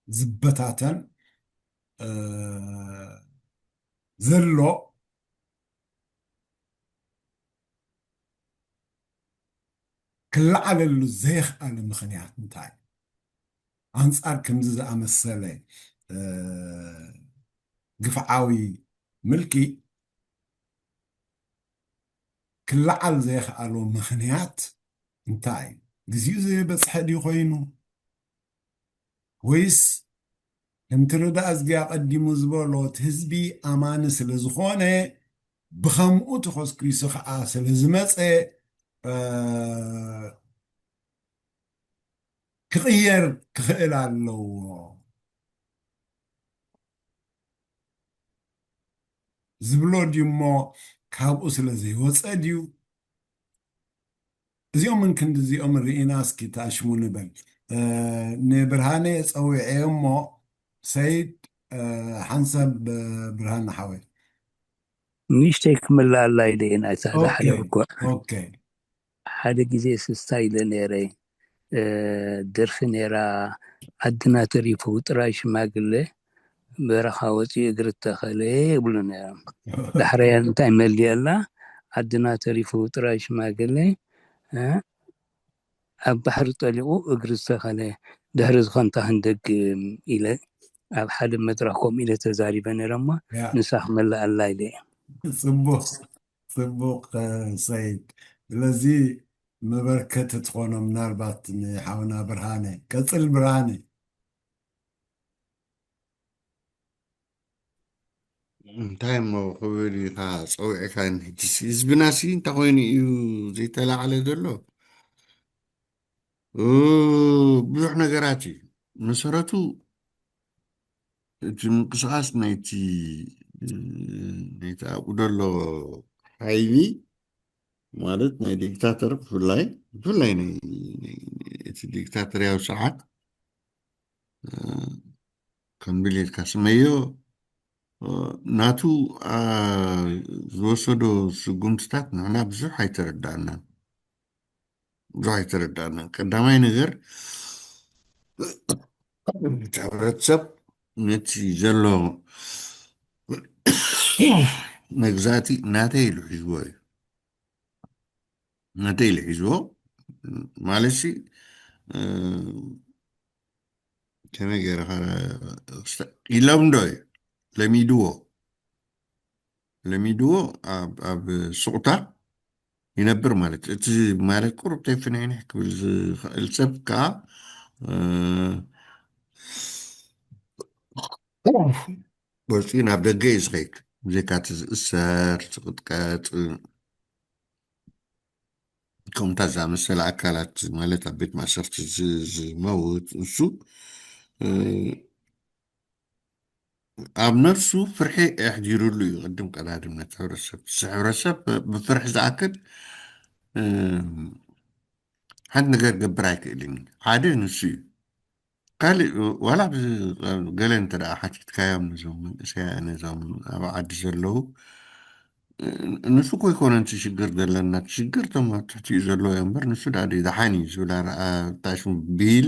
ዝበታተን ዘሎ ክለዓለሉ ዘይኽኣለ ምኽንያት እንታይ? ኣንጻር ከምዚ ዝኣመሰለ ግፍዓዊ ምልኪ ክለዓል ዘይኽኣሎ ምኽንያት እንታይ? ግዜኡ ዘይበጽሐ ድዩ ኮይኑ? ወይስ ከምቲ ርዳ እዝጊ ኣቐዲሙ ዝበሎ እቲ ህዝቢ ኣማኒ ስለ ዝኾነ ብኸምኡ ተኾስኲሱ ከዓ ስለ ዝመፀ ክቕየር ክኽእል ኣለዎ ዝብሎ ድዩ እሞ ካብኡ ስለ ዘይወፀ ድዩ? እዚኦምን ክንዲ እዚኦምን ርኢና እስኪ ተኣሽሙ ንበል። ንብርሃነ ፀዊዐ እሞ ሰይድ ሓንሳብ ብርሃነ ሓወይ ንእሽተይ ክምልኣላ ኢለ ናይታ ዝሓለፈ እኳ ኦኬ ሓደ ግዜ ስስታ ኢለ ነይረ። ደርፊ ነይራ፣ ዓድና ተሪፉ ጥራይ ሽማግለ በረኻ ወፂኡ እግሪ ተኸለ ይብሉ ነይሮም። ዳሕረያ እንታይ መሊየላ፣ ዓድና ተሪፉ ጥራይ ሽማግለ ኣብ ባሕሪ ጠሊቑ እግሪ ዝተኸለ ድሕሪ ዝኾንታ ክንደግም ኢለ ኣብ ሓደ መድረኽ ከምኡ ኢለ ተዛሪበ ነይረ እሞ ንሳ ክመልኣላ ኢለ እየ። ጽቡቕ፣ ጽቡቕ፣ እ፣ ሰይድ። ስለዚ መበርከቲ ትኾኖ ምናልባት ንሓውና ብርሃነ። ቀጽል ብርሃነ። እንታይ እሞ ክብል ኢኻ ጸዊዕካኒ? ሕጂሲ ህዝብናሲ እንታይ ኮይኑ እዩ ዘይተላዕለ ዘሎ? እ፣ ብዙሕ ነገራት እዩ። መሰረቱ እቲ ምንቅስቓስ ናይቲ፣ እ፣ ናይቲ ኣብኡ ዘሎ ሓይሊ ማለት ናይ ዲክታተር ብፍላይ፣ ብፍላይ ናይ፣ ናይ፣ እቲ ዲክታተርያዊ ስርዓት፣ እ፣ ከም ድሌትካ ስመዮ፣ እ፣ ናቱ፣ አ፣ ዝወሰዶ ስጉምትታት ንሕና ብዙሕ ኣይተረዳእናን። ብዙሕ ኣይተረዳእናን። ቀዳማይ ነገር፣ እቲ ሕብረተሰብ ነቲ ዘሎ መግዛእቲ ናተይ ኢሉ ሒዝዎ እዩ። ናተይ ኢሉ ሒዝዎ ማለትሲ፣ እ፣ ከመይ ገይረ ኸ-፣ ክስተ-፣ ይለምዶ እዩ። ለሚድዎ። ለሚድዎ ኣብ፣ ኣብ ሱቕታ ይነብር ማለት። እቲ ማለት ቁሩብ ተይ ፍንሕንሕ ክብል ዝኽእል ሰብ ከኣ፣ እ፣ ወፂኡ ናብ ደገ እዩ ዝኸይድ። ብዘይካ እቲ ዝእሰር፣ ዝቕጥቀጥ፣ ከምታ ዝኣመሰለ ኣካላት ማለት ኣብ ቤት ማእሰርቲ ዝ-፣ ዝመውት እሱ፣ እ፣ ኣብ ነፍሱ ፍርሒ ኣሕዲሩሉ እዩ። ቅድም ቀዳድም ነቲ ሕብረተሰብ፣ እዚ ሕብረተሰብ ብፍርሒ ዝኣክል፣ እ፣ ሓንቲ ነገር ክገብር ኣይክእልን እዩ። ሓደ ንሱ እዩ። ካልእ ዋላ ብ-፣ ገለ እንተ ደኣ ሓቲትካዮም ነዞም መንእሰያ-፣ ነዞም ኣብ ዓዲ ዘለዉ፣ እ፣ ንሱ እኮ ኣይኮነን እቲ ሽግር ዘለና፣ እቲ ሽግር እቶም ኣብ ትሕቲኡ ዘለዉ እዮም እምበር፣ ንሱ ደኣ ደይ ደሓን እዩ ዝብል ኣረ-፣ ኣ-፣ እንታይ ሽሙ ቢል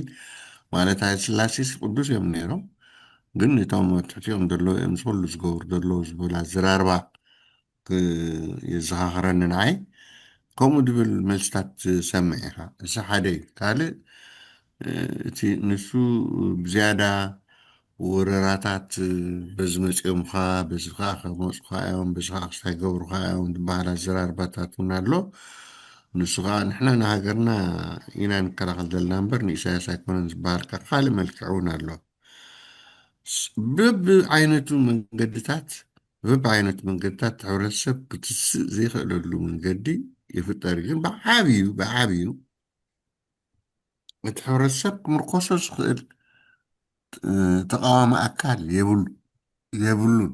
ማለት ሃይለ ስላሴስ ቅዱስ እዮም ነይሮም። ግን እቶም ኣብ ትሕቲኦም ዘለዉ እዮም ዝኹሉ ዝገብሩ ዘለዉ ዝብል ኣዘራርባ ክ-፣ የዘኻኽረኒ ንዓይ። ከምኡ ድብል መልስታት ትሰምዕ ኢኻ። እዚ ሓደ እዩ። ካልእ፣ እ፣ እቲ ንሱ ብዝያዳ ወረራታት በዚ መጺኦምኻ፣ በዚ ኸዓ ከመጹኻ እዮም፣ በዚ ኸዓ ክስታይ ገብሩኻ እዮም ዝበሃል ኣዘራርባታት እውን ኣሎ። ንሱ ኸዓ ንሕና ንሃገርና ኢና ንከላኸል ዘለና እምበር ንኢሳያስ ኣይኮነን ዝበሃል ከ ካልእ መልክዕ እውን ኣሎ። ስ-፣ በብዓይነቱ መንገድታት፣ በብዓይነቱ መንገድታት ሕብረተሰብ ክትስእ ዘይኽእለሉ መንገዲ ይፍጠር። ግን ብዓብዩ፣ ብዓብዩ እቲ ሕብረተሰብ ክምርኮሶ ዝኽእል፣ እ፣ ተቃዋሚ ኣካል የብሉ-፣ የብሉን።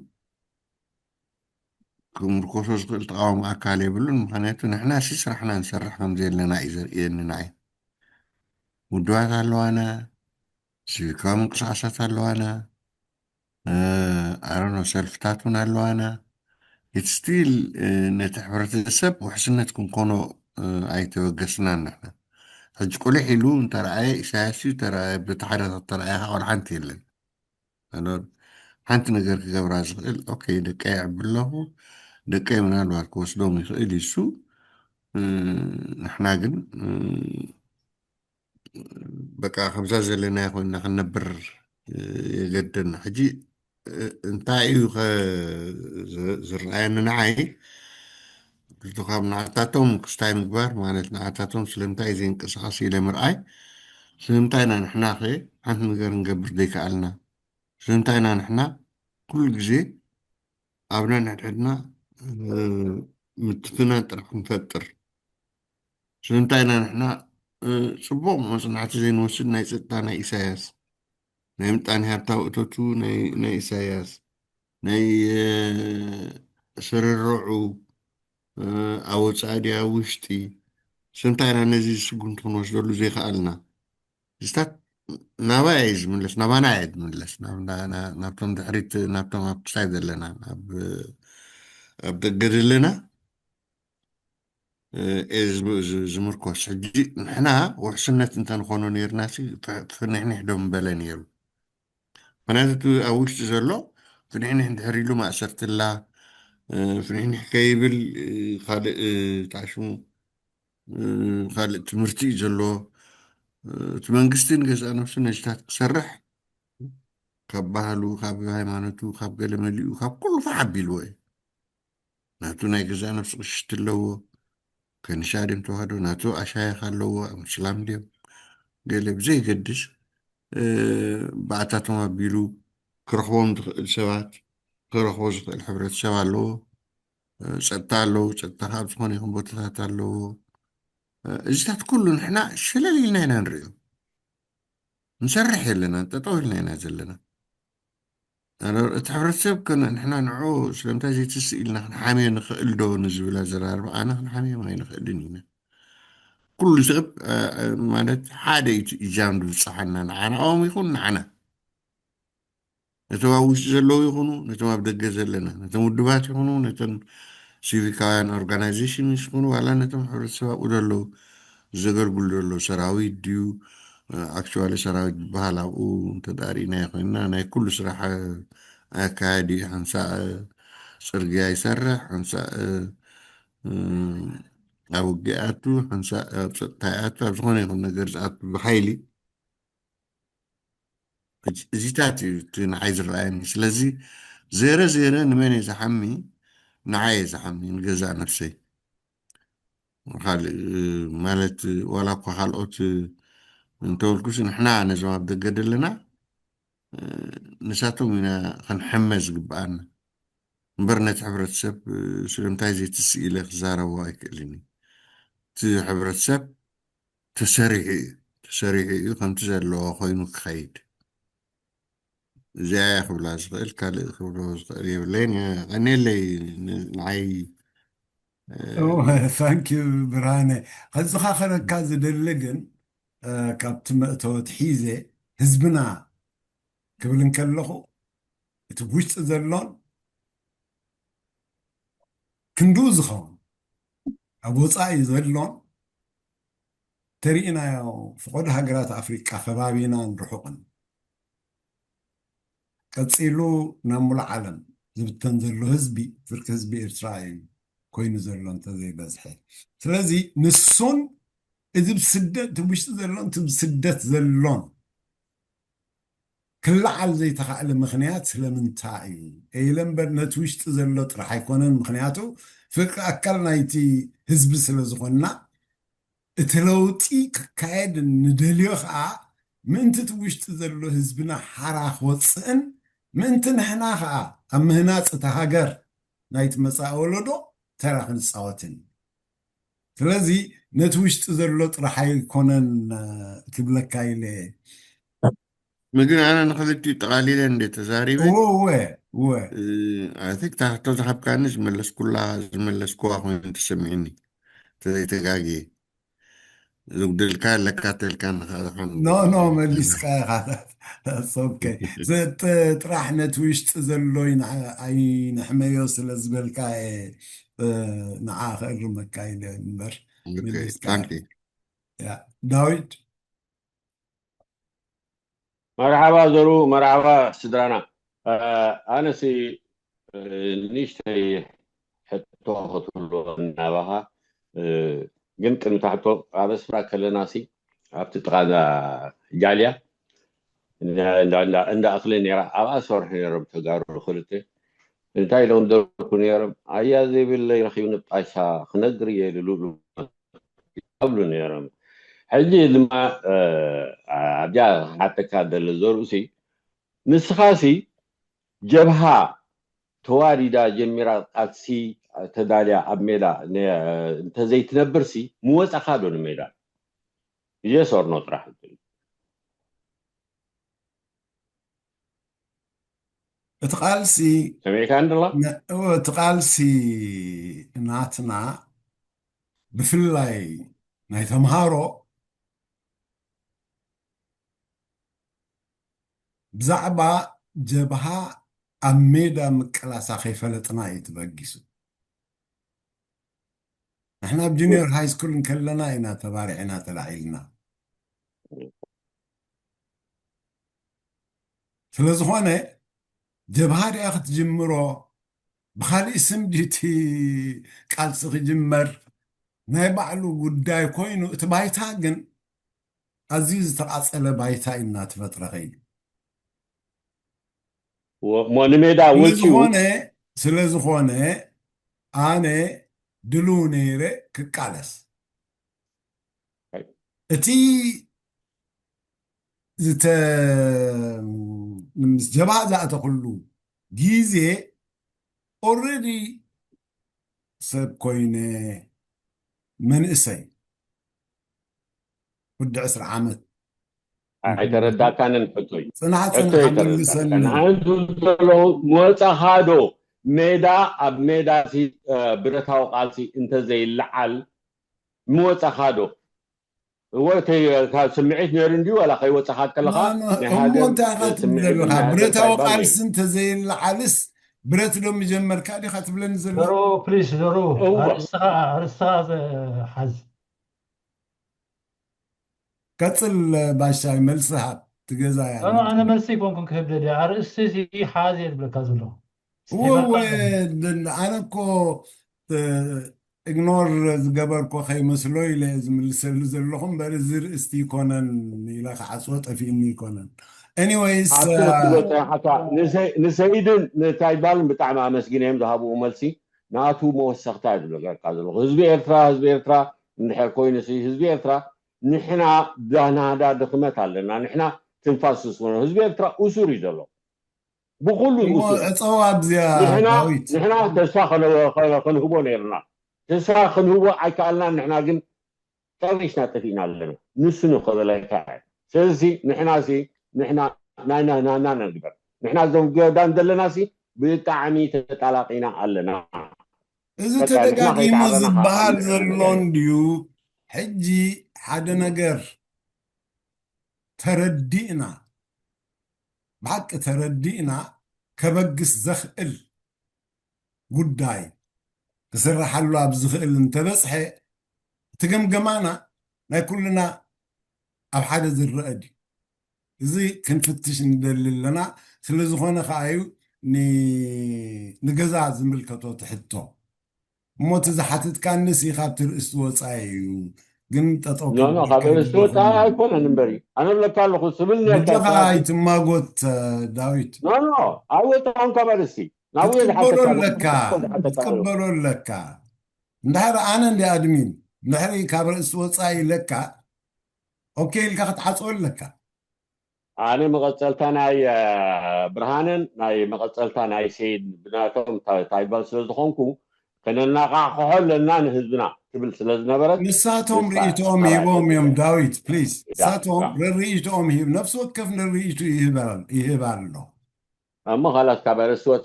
ክምርኮሶ ዝኽእል ተቃዋሚ ኣካል የብሉን። ምኽንያቱ ንሕና ሲ ስራሕና ንሰርሕ ከም ዘለና እዩ ዘርእየኒ ንዓይ። ውድባት ኣለዋና፣ ሲቪካዊ ምንቅስቃሳት ኣለዋና፣ እ፣ ኣሮኖ ሰልፍታት እውን ኣለዋና። እቲ ስቲል፣ እ፣ ነቲ ሕብረተሰብ ውሕስነት ክንኮኖ፣ እ፣ ኣይተበገስናን ንሕና። ሕጂ ቁልሕ ኢሉ እንተረኣየ ኢሳያስ እዩ፣ ተረኣየ፣ በቲ ሓደ ተረኣየ ከዓ ቆልሓንቲ የለን። ኣነ ሓንቲ ነገር ክገብራ ዝኽእል፣ ኦኬ፣ ደቀይ የዕቢ ኣለኹ፣ ደቀይ ምናልባት ክወስዶም ይኽእል እዩ እሱ። እ፣ ንሕና ግን፣ እ፣ በቃ ከምዛ ዘለናዮ ኮይንና ክንነብር፣ እ፣ የገድደና። ሕጂ፣ እ፣ እንታይ እዩ ከ ዝ-፣ ዝረኣየኒ ንዓይ፣ ካብ ንዓታቶም ክስታይ ምግባር ማለት ንዓታቶም ስለምንታይ ዘይንቀሳቐስ ኢለ ምርኣይ፣ ስለምንታይ ኢና ንሕና ኸ ሓንቲ ነገር ክንገብር ዘይከኣልና? ስለምንታይ ኢና ንሕና ኩሉ ግዜ ኣብ ነንሕድሕድና፣ እ፣ ምትፍናን ጥራሕ ንፈጥር? ስለምንታይ ኢና ንሕና፣ እ፣ ጽቡቕ መጽናዕቲ ዘይንወስድ ናይ ጸጥታ ናይ ኢሳያስ፣ ናይ ምጣኔ ሃብታዊ እቶቱ ናይ፣ ናይ ኢሳያስ፣ ናይ፣ እ፣ ስርርዑ፣ እ፣ ኣብ ወጻኢ ድያ ኣብ ውሽጢ? ስለምንታይ ኢና ነዚ ስጉምቲ ክንወስደሉ ዘይከኣልና? ዝታት ናባይ እዩ ዝምለስ፣ ናባና እዩ ዝምለስ። ናብ-፣ ና-፣ ና-፣ ናብቶም ድሕሪት፣ ናብቶም ኣብ ክሳይ ዘለና፣ ኣብ፣ ኣብ ደገ ዘለና፣ እ፣ እየ ዝም-፣ ዝ-፣ ዝምርኮስ። ሕጂ ንሕና ውሕስነት እንተንኾኖ ነይርና ሲ፣ ፍ-፣ ፍንሕኒሕ ዶ ምበለ ነይሩ። ምኽንያቱ እቲ ኣብ ውሽጢ ዘሎ ፍንሕኒሕ እንድሕር ኢሉ ማእሰርትላ፣ እ፣ ፍንሕኒሕ ከይብል፣ እ፣ ካልእ፣ እ፣ ጣሽሙ፣ እ፣ ካልእ ትምህርቲ እዩ ዘለዎ። እ፣ እቲ መንግስቲ ንገዛእ ነብሱ ነዚታት ክሰርሕ ካብ ባህሉ፣ ካብ ሃይማኖቱ፣ ካብ ገለ መሊኡ፣ ካብ ኩሉ ፋሕ ኣቢልዎ እዩ። ናቱ ናይ ገዛእ ነብሱ ቅሽቲ ኣለዎ። ከኒሻ ድዮም ተዋህዶ፣ ናቱ ኣሻይኽ ኣለዎ፣ ኣምስላም ድዮም፣ ገለ ብዘይገድስ፣ እ፣ ብኣታቶም ኣቢሉ ክረኽቦም ዝኽእል ሰባት፣ ክረኽቦ ዝኽእል ሕብረተሰብ ኣለዎ። እ፣ ጸጥታ ኣለዎ፣ ጸጥታ ካብ ዝኾነ ይኹን ቦታታት ኣለዎ። እ፣ እዚታት ኩሉ ንሕና ሸለል ኢልና ኢና ንርእዮ። ንሰርሕ የለና፣ ጠጠው ኢልና ኢና ዘለና። ኣነ እቲ ሕብረተሰብ ከነ ንሕና ንዑ ስለምንታይ ዘይትስእ ኢልና ክንሓምዮ ንኽእል ዶ ንዝብል ኣዘራርባ፣ ኣነ ክንሓምዮም ኣይንኽእልን ኢና። ኩሉ ሰብ፣ እ፣ እ፣ ማለት ሓደ እዩ እቲ እጃም ዝብጽሓና፣ ንዓናኦም ይኹን ንዓና። ነቶም ኣብ ውሽጢ ዘለዉ ይኹኑ፣ ነቶም ኣብ ደገ ዘለና፣ ነቶም ውድባት ይኹኑ፣ ነቶም ሲቪካውያን ኦርጋናይዜሽንስ ይኹኑ፣ ዋላ ነቶም ሕብረተሰብ ኣብኡ ዘለዉ ዘገልግሉ ዘለዉ ሰራዊት ድዩ፣ ኣክቹዋሊ ሰራዊት ዝበሃል ኣብኡ እንተዳሪእናዮ ኮይንና፣ ናይ ኩሉ ስራሕ ኣካያዲ እዩ። ሓንሳእ ጽርግያ ይሰርሕ፣ ሓንሳእ፣ እ፣ ኣብ ውግእ ይኣቱ፣ ሓንሳእ ኣብ ጸጥታ ይኣቱ፣ ኣብ ዝኾነ ይኹን ነገር ዝኣቱ ብሓይሊ። እዚ-፣ እዚታት እዩ እቲ ንዓይ ዝረኣየኒ። ስለዚ ዜረ ዜረ ንመን እየ ዝሓሚ? ንዓይ እየ ዝሓሚ፣ ንገዛእ ነፍሰይ። ካልእ ማለት ዋላ እኳ ካልኦት እንተበልኩስ ንሕና ነዞም ኣብ ደገ ዘለና፣ እ፣ ንሳቶም ኢና ክንሕመ ዝግብኣና። እምበር ነቲ ሕብረተሰብ፣ እ፣ ስለምንታይ ዘይትስእ ኢለ ክዛረቦ ኣይክእልን እየ። እቲ ሕብረተሰብ ተሰሪሑ እዩ። ተሰሪሑ እዩ ከምቲ ዘለዎ ኮይኑ ክኸይድ። እዚኣ እያ ክብላ ዝኽእል፣ ካልእ ክብሎ ዝኽእል የብለይን። የቐንየለይ ን-፣ ንዓይ፣ እ፣ እወ፣ thank you ብርሃነ። ከዝኻኸረካ ዝደሊ ግን፣ እ፣ ካብቲ መእተወት ሒዘ ህዝብና ክብል እንከለኹ፣ እቲ ውሽጢ ዘሎን ክንድኡ ዝኸውን ኣብ ወጻኢ ዘሎን ተሪእናዮ፣ ፈቐዶ ሃገራት ኣፍሪቃ ከባቢናን ርሑቕን፣ ቀጺሉ ናብ ሙሉእ ዓለም ዝብተን ዘሎ ህዝቢ፣ ፍርቂ ህዝቢ ኤርትራ እዩ ኮይኑ ዘሎ እንተዘይበዝሐ። ስለዚ ንሱን እዚ ብስደት፣ እቲ ውሽጢ ዘሎን እቲ ብስደት ዘሎን ክለዓል ዘይተኻእለ ምኽንያት ስለምንታይ እዩ? ኢለ እምበር ነቲ ውሽጢ ዘሎ ጥራሕ ኣይኮነን። ምኽንያቱ ፍርቂ ኣካል ናይቲ ህዝቢ ስለ ዝኾንና፣ እቲ ለውጢ ክካየድ ንደልዮ ኸኣ ምእንቲ እቲ ውሽጢ ዘሎ ህዝብና ሓራ ክወጽእን ምእንቲ ንሕና ኸኣ ኣብ ምህናጽ እታ ሃገር ናይቲ መጻኢ ወለዶ ተራ ክንጻወትን። ስለዚ ነቲ ውሽጢ ዘሎ ጥራሕ ኣይኮነን፣ እ፣ ክብለካ ኢለ። ምግን ኣነ ንኽልቲኡ ጠቓሊለ እንደ ተዛሪበ፣ እወ፣ እወ፣ እወ። እ፣ I think እታ ሕቶ ዝሃብካኒ ዝመለስኩላ፣ ዝመለስኩዋ ኮይኑ ተሰሚዕኒ። ተዘይተጋግየ። ዝጉደልካ ኣለካ ተልካ ንኻ ዝኾን ኖ፣ ኖ፣ መሊስካ ኢኻ። That's okay። ዘ-፣ ጥ-፣ ጥራሕ ነቲ ውሽጢ ዘሎ ይንሕ-፣ ኣይንሕመዮ ስለ ዝበልካ እየ፣ እ፣ ንዓ ክእርመካ ኢለ እምበር፣ ኦኬ፣ መሊስካ። ታንክ ዩ። ያ፣ ዳዊት? መርሓባ ዘሩ፣ መርሓባ ስድራና። እ፣ ኣነሲ፣ እ፣ ንእሽተይ ሕቶ ክትብሎ እናባኻ፣ እ፣ ግን ቅድሚ እታ ሕቶ ኣብ ኣስመራ ከለናሲ ኣብቲ ጥቓ እንዳ ጃልያ እንዳ፣ እንዳ፣ እንዳ፣ እንዳ እኽሊ ነይራ፣ ኣብኣ ዝሰርሑ ነይሮም ተጋሩ ክልተ። እንታይ ኢሎም ደርኩ ነይሮም? ኣያ ዘይብለይ ረኺብኒ ጣሻ ክነግር እየ ኢሉ ይብሉ ነይሮም። ሕጂ ድማ፣ እ፣ ኣብዚኣ ክሓተካ ደለ ዘርእሲ፣ ንስኻሲ ጀብሃ ተዋዲዳ ጀሚራ ቃልሲ ተዳልያ ኣብ ሜዳ ነ-፣ እንተዘይትነብርሲ ምወጻኻ ዶ ንሜዳ? Yes or no ጥራሕ። እቲ ቃልሲ ሰሚዕካ እንድላ? ነ-፣ እወ፣ እቲ ቃልሲ ናትና ብፍላይ ናይ ተምሃሮ ብዛዕባ ጀብሃ ኣብ ሜዳ ምቅላሳ ከይፈለጥና እዩ ተበጊሱ። ንሕና ኣብ ጁኒየር ሃይ ስኩል እንከለና ኢና ተባሪዕና ተላዒልና። ስለ ዝኾነ ጀብሃ ድኣ ክትጅምሮ ብኻሊእ ስም ድዩ እቲ ቃልሲ ክጅመር ናይ ባዕሉ ጉዳይ ኮይኑ፣ እቲ ባይታ ግን ኣዝዩ ዝተቓጸለ ባይታ እዩ እናተፈጥረ ከይዱ። ወ-፣ እሞ ንሜዳ ስለ ወጺኡ ዝኾነ፣ ስለ ዝኾነ ኣነ ድልው ነይረ ክቃለስ። እቲ ዝተ ምስ ጀብሃ ዝኣተኹሉ ግዜ ኦልሬዲ ሰብ ኮይነ መንእሰይ ወዲ ዕስራ ዓመት ኣይተረዳካንን ሕቶይ ጽናሕ ሕቶ ጽናሕ ኣይተረዳካን መልሰኒ ኣንቱ ዘለኹ መወፃኻ ዶ ሜዳ ኣብ ሜዳ ሲ ብረታዊ ቃልሲ እንተዘይለዓል ምወፃኻ ዶ እወ ካብ ስምዒት ነይሩ እንዲ ዋላ ከይወፃኻ ከለኻ ናይ እሞ ሃገር እንታይ ኢኻ ትብል ስምዒት ዘለኻ ናይ ሃገር ብረታዊ ባይባል ቃልሲ እንተዘይለዓልስ ብረት ዶ ምጀመርካ ዲኻ ትብለኒ ዘለኻ ዘሮ ፕሊስ ዘሮ እዋ። ኣርእስትኻ ኣርእስትኻ ሓዝ ቀፅል ባሻይ መልሲ ሃብ ትገዛ እያ ኖ ኣነ መልሲ ኣይኮንኩን ክህብ ደልየ ኣርእስቲ እዚ ሓዝ እየ ዝብለካ ዘለኹ እወ ስተባዕባ ኣነ እኮ ኢግኖር ዝገበርኮ ከይመስሎ ኢለ እየ ዝምልሰሉ ዘለኹ እምበር እዚ ርእስቲ ይኮነን ኢለ ክዓፅዎ ጠፊእኒ ይኮነን anyways ኣብቲ ክትብሎ ፀናሓካ ንሰ- ንሰይድን ንታይባልን ብጣዕሚ ኣመስጊነ እዮም ዝሃብኡ መልሲ ናቱ መወሰኽታ እዩ ዝብለካ ዘለኹ ህዝቢ ኤርትራ ህዝቢ ኤርትራ እንድሕር ኮይኑ ሲ ህዝቢ ኤርትራ ንሕና ዳናዳ ድኽመት ኣለና ንሕና ትንፋስ ስስኖ ህዝቢ ኤርትራ እሱር እዩ ዘሎ ብኩሉ እዩ እሞ እሱር ዕፀዋ ኣብዚያ ንሕና ዳዊት ንሕና ተስፋ ከነ- ከነ- ክንህቦ ነይርና ተስፋ ክንህቦ ኣይከኣልናን ንሕና ግን ጠሪሽና ጠፊእና ኣለና ንሱ ንኸበለካ እዩ ስለዚ ንሕና ሲ ንሕና ናይ ናናና ንግበር ንሕና እዞም ገዳም ዘለና ሲ ብጣዕሚ ተጣላቂና ኣለና እዚ በቃ ንሕና ተደጋጊሙ ከይተዓረና ዝበሃል ከኣ ዘሎ ንዕረፍ። እንድዩ ሕጂ ሓደ ነገር ተረዲእና ብሓቂ ተረዲእና ከበግስ ዘኽእል ጉዳይ ክስርሓሉ ኣብ ዝኽእል እንተበፅሐ እቲ ገምገማና ናይ ኩልና ኣብ ሓደ ዝረአ ድዩ እዚ ክንፍትሽ ንደሊ ኣለና ስለ ዝኾነ ከዓ እዩ ን- ንገዛ ዝምልከቶ ትሕቶ እሞ እቲ ዝሓትትካንስ ካብቲ ርእስቲ ወፃኢ እዩ ግን ጠጠው ኖ ኖ ካብ ርእስቲ ወፃኢ ኣይኮነን እምበሪ ኣነ ብለካ ኣለኹ ስብል ነርካ ብጃኻ ኣይትማጎት ዳዊት ኖ ኖ ኣይወፃኹም ካብ ኣርእስቲ ናብኡ ክትቅበሎ ዝሓተካ ኣለካ ክትቅበሎ ኣለካ እንድሕር ኣነ እንዲ ኣድሚን እንድሕር ካብ ርእሲ ወፃኢ ኢለካ ኦኬ ኢልካ ክትዓፅዎ ኣለካ ኣነ መቐፀልታ ናይ ብርሃንን ናይ መቐፀልታ ናይ ሰይድ ብናቶም ታይባል ስለ ዝኾንኩ ከነናቃሕቆሖ ኣለና ንህዝብና ትብል ስለ ዝነበረት ንሳቶም ርእይቶኦም ሂቦም እዮም ዳዊት ፕሊዝ ንሳቶም ርእይቶኦም ሂብ ነፍሲ ወከፍ ንርእይቱ ይህብ ኣሎ እሞ ካላት ካብ ኣርእስቲ ወፃ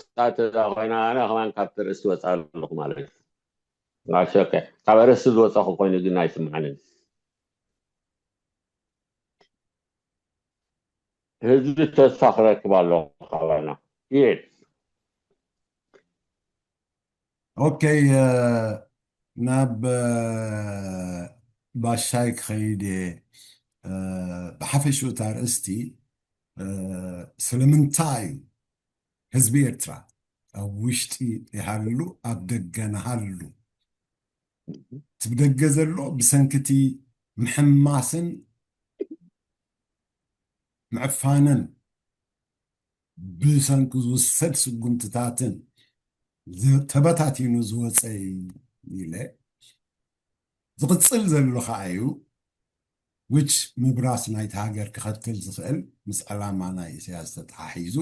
ኮይና ኣነ ከማን ካብቲ ርእስቲ ወፃ ኣለኹ ማለት እዩ ካብ ኣርእስቲ ዝወፃኹ ኮይኑ ግን ኣይስምዓንን ህዝቢ ተስፋ ክረክብ ኣለዎ ካባና የት ኦኬ ናብ ባሻይ ክኸይድ እየ ብሓፈሽኡ እታ ኣርእስቲ ስለምንታይ እዩ ህዝቢ ኤርትራ ኣብ ውሽጢ ይሃሉ ኣብ ደገ ንሃሉ እቲ ብደገ ዘሎ ብሰንክቲ ምሕማስን ምዕፋንን ብሰንኪ ዝውሰድ ስጉምትታትን ተበታቲኑ ዝወፀ ኢለ ዝቕፅል ዘሎ ከዓ እዩ which ምብራስ ናይቲ ሃገር ክኸትል ዝኽእል ምስ ዕላማ ናይ ኢሳያስ ተተሓሒዙ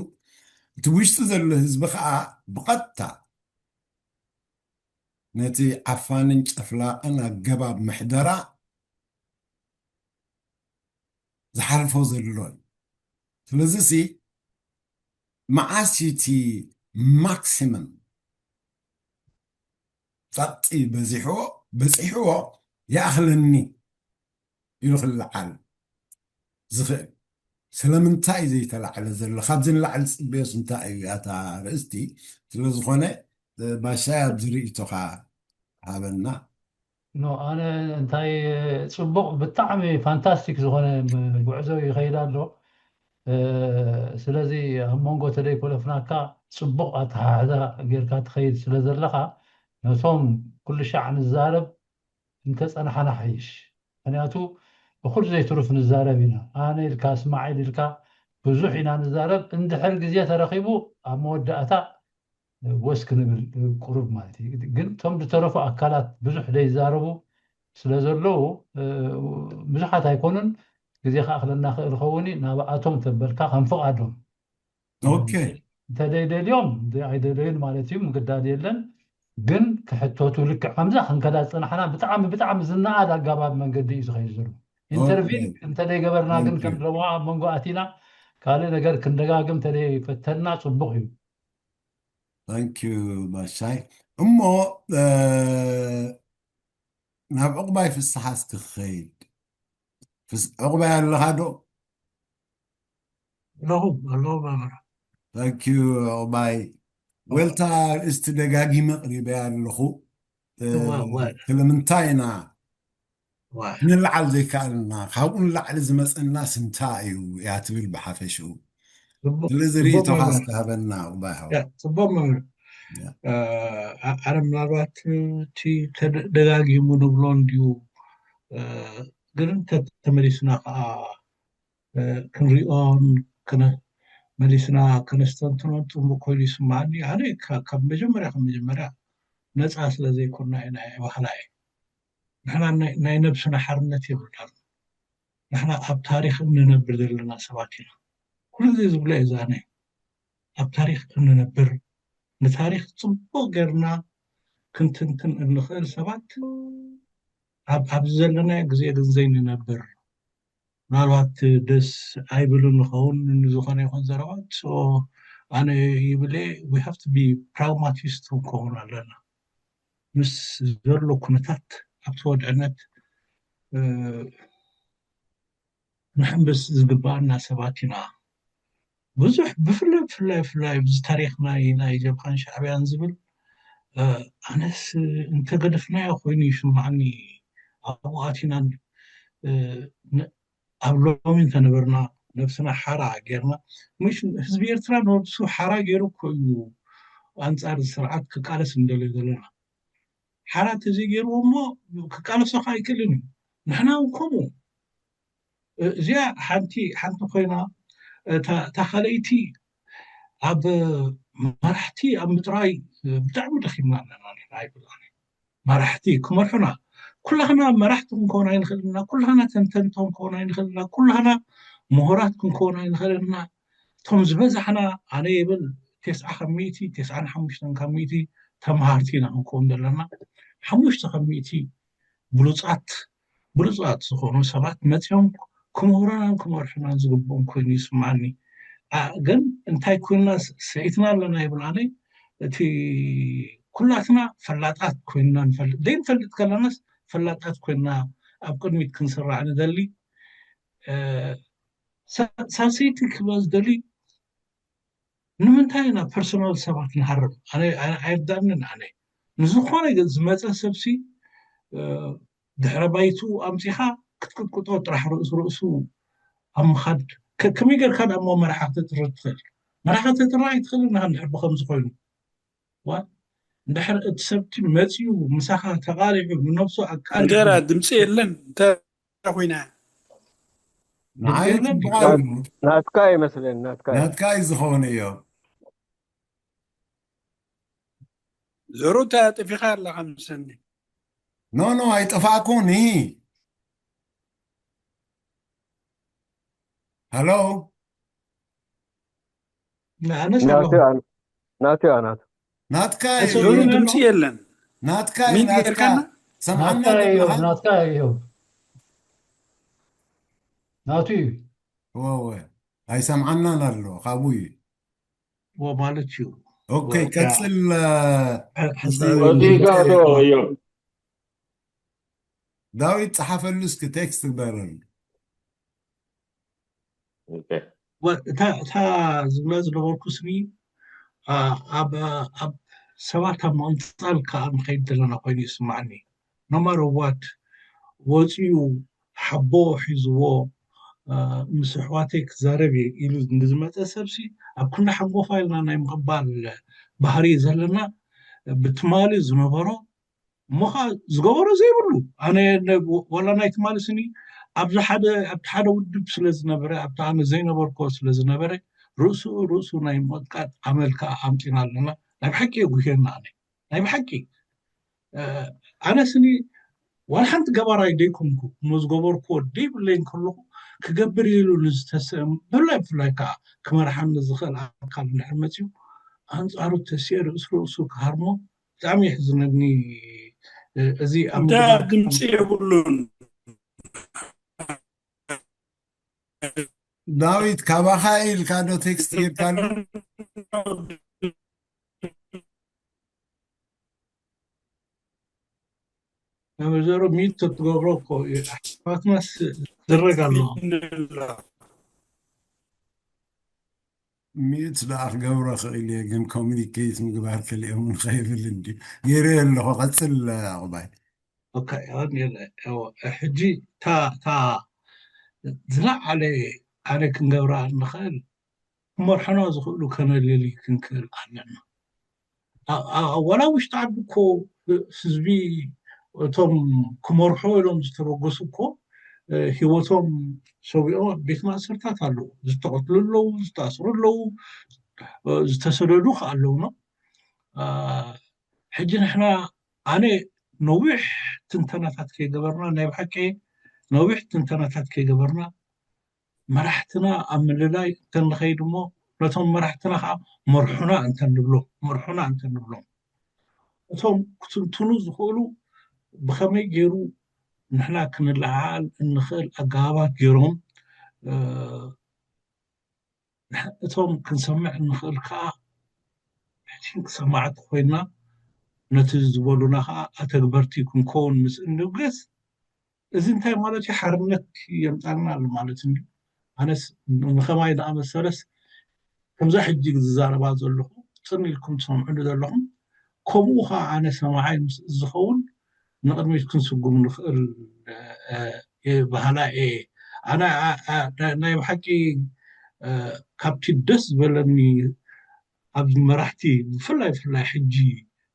እቲ ውሽጢ ዘሎ ህዝቢ ከዓ ብቐጥታ ነቲ ዓፋንን ጨፍላቕን ኣገባብ ምሕደራ ዝሓልፎ ዘሎ እዩ ስለዚ ሲ መዓስ እቲ ማክሲመም ጸቕጢ በዚሕዎ በፂሕዎ ይኣኽለኒ ኢሉ ክለዓል ዝኽእል ስለምንታይ ዘይተላዕለ ዘሎ ካብዚ ንላዕሊ ፅበዮስ እንታይ እዩ ኣታ ርእስቲ ስለዝኾነ ባሻይ ኣብዚ ርእይቶኻ ሃበና ኖ ኣነ እንታይ ፅቡቕ ብጣዕሚ ፋንታስቲክ ዝኾነ ጉዕዞ ይኸይድ ኣሎ ስለዚ ኣብ መንጎ ተደይኮለፍናካ ፅቡቕ ኣተሓሕዛ ጌርካ ትኸይድ ስለ ዘለኻ ነቶም ኩሉ ሻዕ ንዛረብ እንተፀናሓና ሓይሽ ምክንያቱ እኹል ዘይትሩፍ ንዛረብ ኢና ኣነ ኢልካ እስማዒል ኢልካ ብዙሕ ኢና ንዛረብ እንድሕር ግዜ ተረኺቡ ኣብ መወዳእታ ወስ ክንብል ቁሩብ ማለት እዩ። ግን እቶም ዝተረፉ ኣካላት ብዙሕ ዘይዛረቡ ስለ ዘለዉ ብዙሓት ኣይኮኑን። ግዜ ክኣኽለና ክእል ኸውን ናብኣቶም ተበልካ ከም ፍቓዶም ኦኬ እንተደይደልዮም ኣይደለዩን ማለት እዩ፣ ምግዳድ የለን። ግን ክሕተቱ ልክዕ ከምዛ ክንከዳ ዝፀናሕና ብጣዕሚ ብጣዕሚ ዝነኣድ ኣጋባብ መንገዲ እዩ ዝኸይድ ዘሎ። ኢንተርቪን እንተደይገበርና ግን ከም ለማ ኣብ መንጎ ኣቲና ካልእ ነገር ክንደጋግም እንተደይፈተንና ፅቡቕ እዩ። ታንኪዩ ባሻይ። እሞ ናብ ዕቑባይ ፍስሓ እስኪ ክኸይድ። ዕቑባይ ኣለኻ ዶ? ኣለኹ ኣለኹ መምህር። ታንኪዩ ዕቑባይ። ወልታ እስቲ ደጋጊመ ቅሪበያ ኣለኹ። ስለምንታይ ኢና ንላዓል ዘይከኣልና፣ ካብኡ ንላዕሊ ዝመፀና ስንታ እዩ እያ ትብል ብሓፈሽኡ። ስለዚ ርእይቶኻ እስኪ ሃበና ዕቑባይ ሓው። ፅቡቅ መምህር። ኣረ ምናልባት እቲ ደጋጊሙ ንብሎ እንድዩ፣ ግን ተመሊስና ከዓ ክንሪኦን መሊስና ከነስተንትኖን ፅቡቅ ኮይኑ ይስማዓኒ። ኣነ ካብ መጀመርያ ካብ መጀመርያ ነፃ ስለ ዘይኮና ኢና ባህላ እየ። ንሕና ናይ ነብስና ሓርነት የብልናን። ንሕና ኣብ ታሪክ እንነብር ዘለና ሰባት ኢና። ኩሉ ግዜ ዝብሎ እየ ዛነ ኣብ ታሪክ እንነብር፣ ንታሪክ ፅቡቅ ጌርና ክንትንትን እንኽእል ሰባት ኣብዚ ዘለናዮ ግዜ ግን ዘይንነብር። ምናልባት ደስ ኣይብልን ንኸውን ንዝኾነ ይኹን ዘረባት። ኣነ ይብለ we have to be pragmatist ክንከውን ኣለና። ምስ ዘሎ ኩነታት ኣብቲ ወድዕነት ንሕምብስ ዝግባኣና ሰባት ኢና። ብዙሕ ብፍላይ ብፍላይ ብፍላይ ኣብዚ ታሪክ ናይ ናይ ጀብሃን ሻዕብያን ዝብል ኣነስ እንተገደፍናዮ ኮይኑ ይስማዓኒ። ኣብኡ ኣቲና ኣብ ሎሚ እንተነበርና ነብስና ሓራ ጌርና፣ ምሽ ህዝቢ ኤርትራ ነብሱ ሓራ ገይሩ እኮ እዩ ኣንፃር ስርዓት ክቃለስ እንደልዮ ዘለና። ሓራ ተዘይገይርዎ እሞ ክቃለሶ ከዓ ኣይክእልን እዩ። ንሕና እውን ከምኡ። እዚኣ ሓንቲ ሓንቲ ኮይና እታ ካልኣይቲ ኣብ መራሕቲ ኣብ ምጥራይ ብጣዕሚ ደኺምና ኣለና ንሕና ይብል ኣነ። መራሕቲ ክመርሑና ኩላህና መራሕቲ ክንከውን ኣይንኽእልና፣ ኩላህና ተንተንቲ ክንከውን ኣይንኽእልና፣ ኩላህና ምሁራት ክንከውን ኣይንኽእልና። እቶም ዝበዛሕና ኣነ ይብል ተስዓ ካብ ሚእቲ ተስዓን ሓሙሽተን ካብ ሚእቲ ተምሃርቲ ኢና ክንከውን ዘለና። ሓሙሽተ ካብ ሚእቲ ብሉፃት ብሉፃት ዝኾኑ ሰባት መፂኦም ክምህሩናን ክመርሑናን ዝግብኦም ኮይኑ ይስማዓኒ። ግን እንታይ ኮይንና ሰኢትና ኣለና ይብል ኣነ። እቲ ኩላትና ፈላጣት ኮይንና ንፈልጥ ዘይንፈልጥ ከለናስ ፈላጣት ኮይንና ኣብ ቅድሚት ክንስራዕ ንደሊ። ሳልሰይቲ ክብሎ ዝደሊ ንምንታይ ኢና ፐርሶናል ሰባት ንሃርም? ኣነ ኣይርዳንን። ኣነ ንዝኾነ ዝመፀ ሰብሲ ድሕረ ባይቱ ኣምፂኻ ክትቅጥቅጦ ጥራሕ ርእሱ ርእሱ ኣብ ምኻድ ከመይ ጌርካ ደሞ መራሓ ክተጥርር ትኽእል? መራሓ ክተጥርር ኣይትኽእልን ኢኻ እንድሕር ብኸምዚ ኮይኑ። እንድሕር እቲ ሰብቲ መፂኡ ምሳኻ ተቓሊዑ ንነብሱ ኣቃሊዑ እንጀራ ድምፂ የለን እንተ ኮይና ንዓይ ናትካ ይመስለኒ ናትካ ናትካ እዩ ዝኾነ እዮ ዘሩታ ጠፊኻ ኣለኻ ምሰኒ ኖ ኖ ኣይጠፋእኩን። ሃሎ ኣነስ ኣለኹ። ናቱ ናቱ ናቱ ናትካ ዞሩ ድምፂ የለን ናትካ ሚት ናትካ ጌርካና ሰምዓና ናትካ እዩ ዘለኻ ናትካ እዩ ናቱ እዩ ወወ ኣይሰምዓናን ኣሎ ካብኡ እዩ ወ ማለት እዩ ኦኬ ወ- ቀፅል ሐ- ሐሳብ እዚ ወዲጋ ዶ እዮም ዳዊት ፀሓፈሉ እስኪ ቴክስት ግበረሉ ወ- እታ እታ ዝብላ ዝነበርኩ ስኒ ኣ- ኣብ ኣብ ሰባት ኣብ ምቕንፃል ከዓ ንኸይድ ዘለና ኮይኑ ይስማዓኒ። ኖማር ዋት ወፂኡ ሓቦ ሒዝዎ ኣ፣ ምስ ኣሕዋተይ ክዛረብ እየ ኢሉ ንዝመፀ ሰብሲ ኣብ ክንዲ ሓንጎፋ ኢልና ናይ ምቕባል ባህሪ ዘለና ብትማሊ ዝነበሮ እሞ ከዓ ዝገበሮ ዘይብሉ ኣነ ነ- ወላ ናይ ትማሊ ስኒ ኣብዚ ሓደ ኣብቲ ሓደ ውድብ ስለ ዝነበረ ኣብቲ ኣነ ዘይነበርኮ ስለ ዝነበረ ርእሱ ርእሱ ናይ ምቕጥቃጥ ኣመል ከዓ ኣምፂና ኣለና። ናይ ብሓቂ የጉህየና። ኣነ ናይ ብሓቂ ኣነ ስኒ ዋላ ሓንቲ ገባራይ ደይኮንኩ፣ እሞ ዝገበርኩዎ ደይብለይ እንከለኹ ክገብር ኢሉ ንዝተስአ፣ ብፍላይ ብፍላይ ከዓ ክመርሓኒ ዝኽእል ኣካል እንድሕር መፅዩ ኣንፃሩ ተሲኤ ርእሱ ርእሱ ክሃርሞ ብጣዕሚ የሕዝነኒ። እዚ ኣብ እንዳ ምግባር ድምፂ የብሉን። ዳዊት ካባኻ ኢልካ ዶ ቴክስት ጌርካሉ? መምህር ዘሩ ሚት ትገብሮ እኮ እዩ። ኣሕዋትናስ ዝረግ ኣለዎ። ሚት ደኣ ክገብሮ ክእል እየ፣ ግን ኮሚኒኬት ምግባር ከሊኦም ንኸይብል እንዲ ገይረ ኣለኹ። ቀፅል ኣቑባይ። ኦኬ፣ ሕጂ እታ ዝለዓለ ኣነ ክንገብራ እንኽእል ክመርሑና ዝኽእሉ ከነልሊ ክንክእል ኣለና። ዋላ ውሽጢ ዓዲ እኮ ህዝቢ እቶም ክመርሑ ኢሎም ዝተበገሱ እኮ ህይወቶም ሰዊኦም ቤት ማእሰርታት ኣለዉ። ዝተቐትሉ ኣለዉ፣ ዝተኣስሩ ኣለዉ፣ ዝተሰደዱ ከ ኣለዉ ነው። ሕጂ ንሕና ኣነ ነዊሕ ትንተናታት ከይገበርና፣ ናይ ብሓቂ ነዊሕ ትንተናታት ከይገበርና መራሕትና ኣብ ምልላይ እንተንኸይድ እሞ ነቶም መራሕትና ከዓ መርሑና እንተንብሎም መርሑና እንተንብሎም እቶም ክትንትኑ ዝኽእሉ ብኸመይ ገይሩ ንሕና ክንለዓል እንኽእል ኣገባባት ገይሮም እቶም ክንሰምዕ እንኽእል ከዓ ሕጂ ሰማዕቲ ኮይና ነቲ ዝበሉና ከዓ ኣተግበርቲ ክንከውን ምስ እንብገስ እዚ እንታይ ማለት እዩ? ሓርነት የምፃልና ኣሎ ማለት እዩ። ኣነስ ንኸማይ ዝኣመሰለስ ከምዛ ሕጂ ዝዛረባ ዘለኹ ፅን ኢልኩም ትሰምዑሉ ዘለኹም ከምኡ ከዓ ኣነ ሰማዓይ ምስ ዝኸውን ንቕድሚት ክንስጉም ንኽእል ባህላ እየ። ኣነ ናይ ብሓቂ ካብቲ ደስ ዝበለኒ ኣብዚ መራሕቲ ብፍላይ ብፍላይ ሕጂ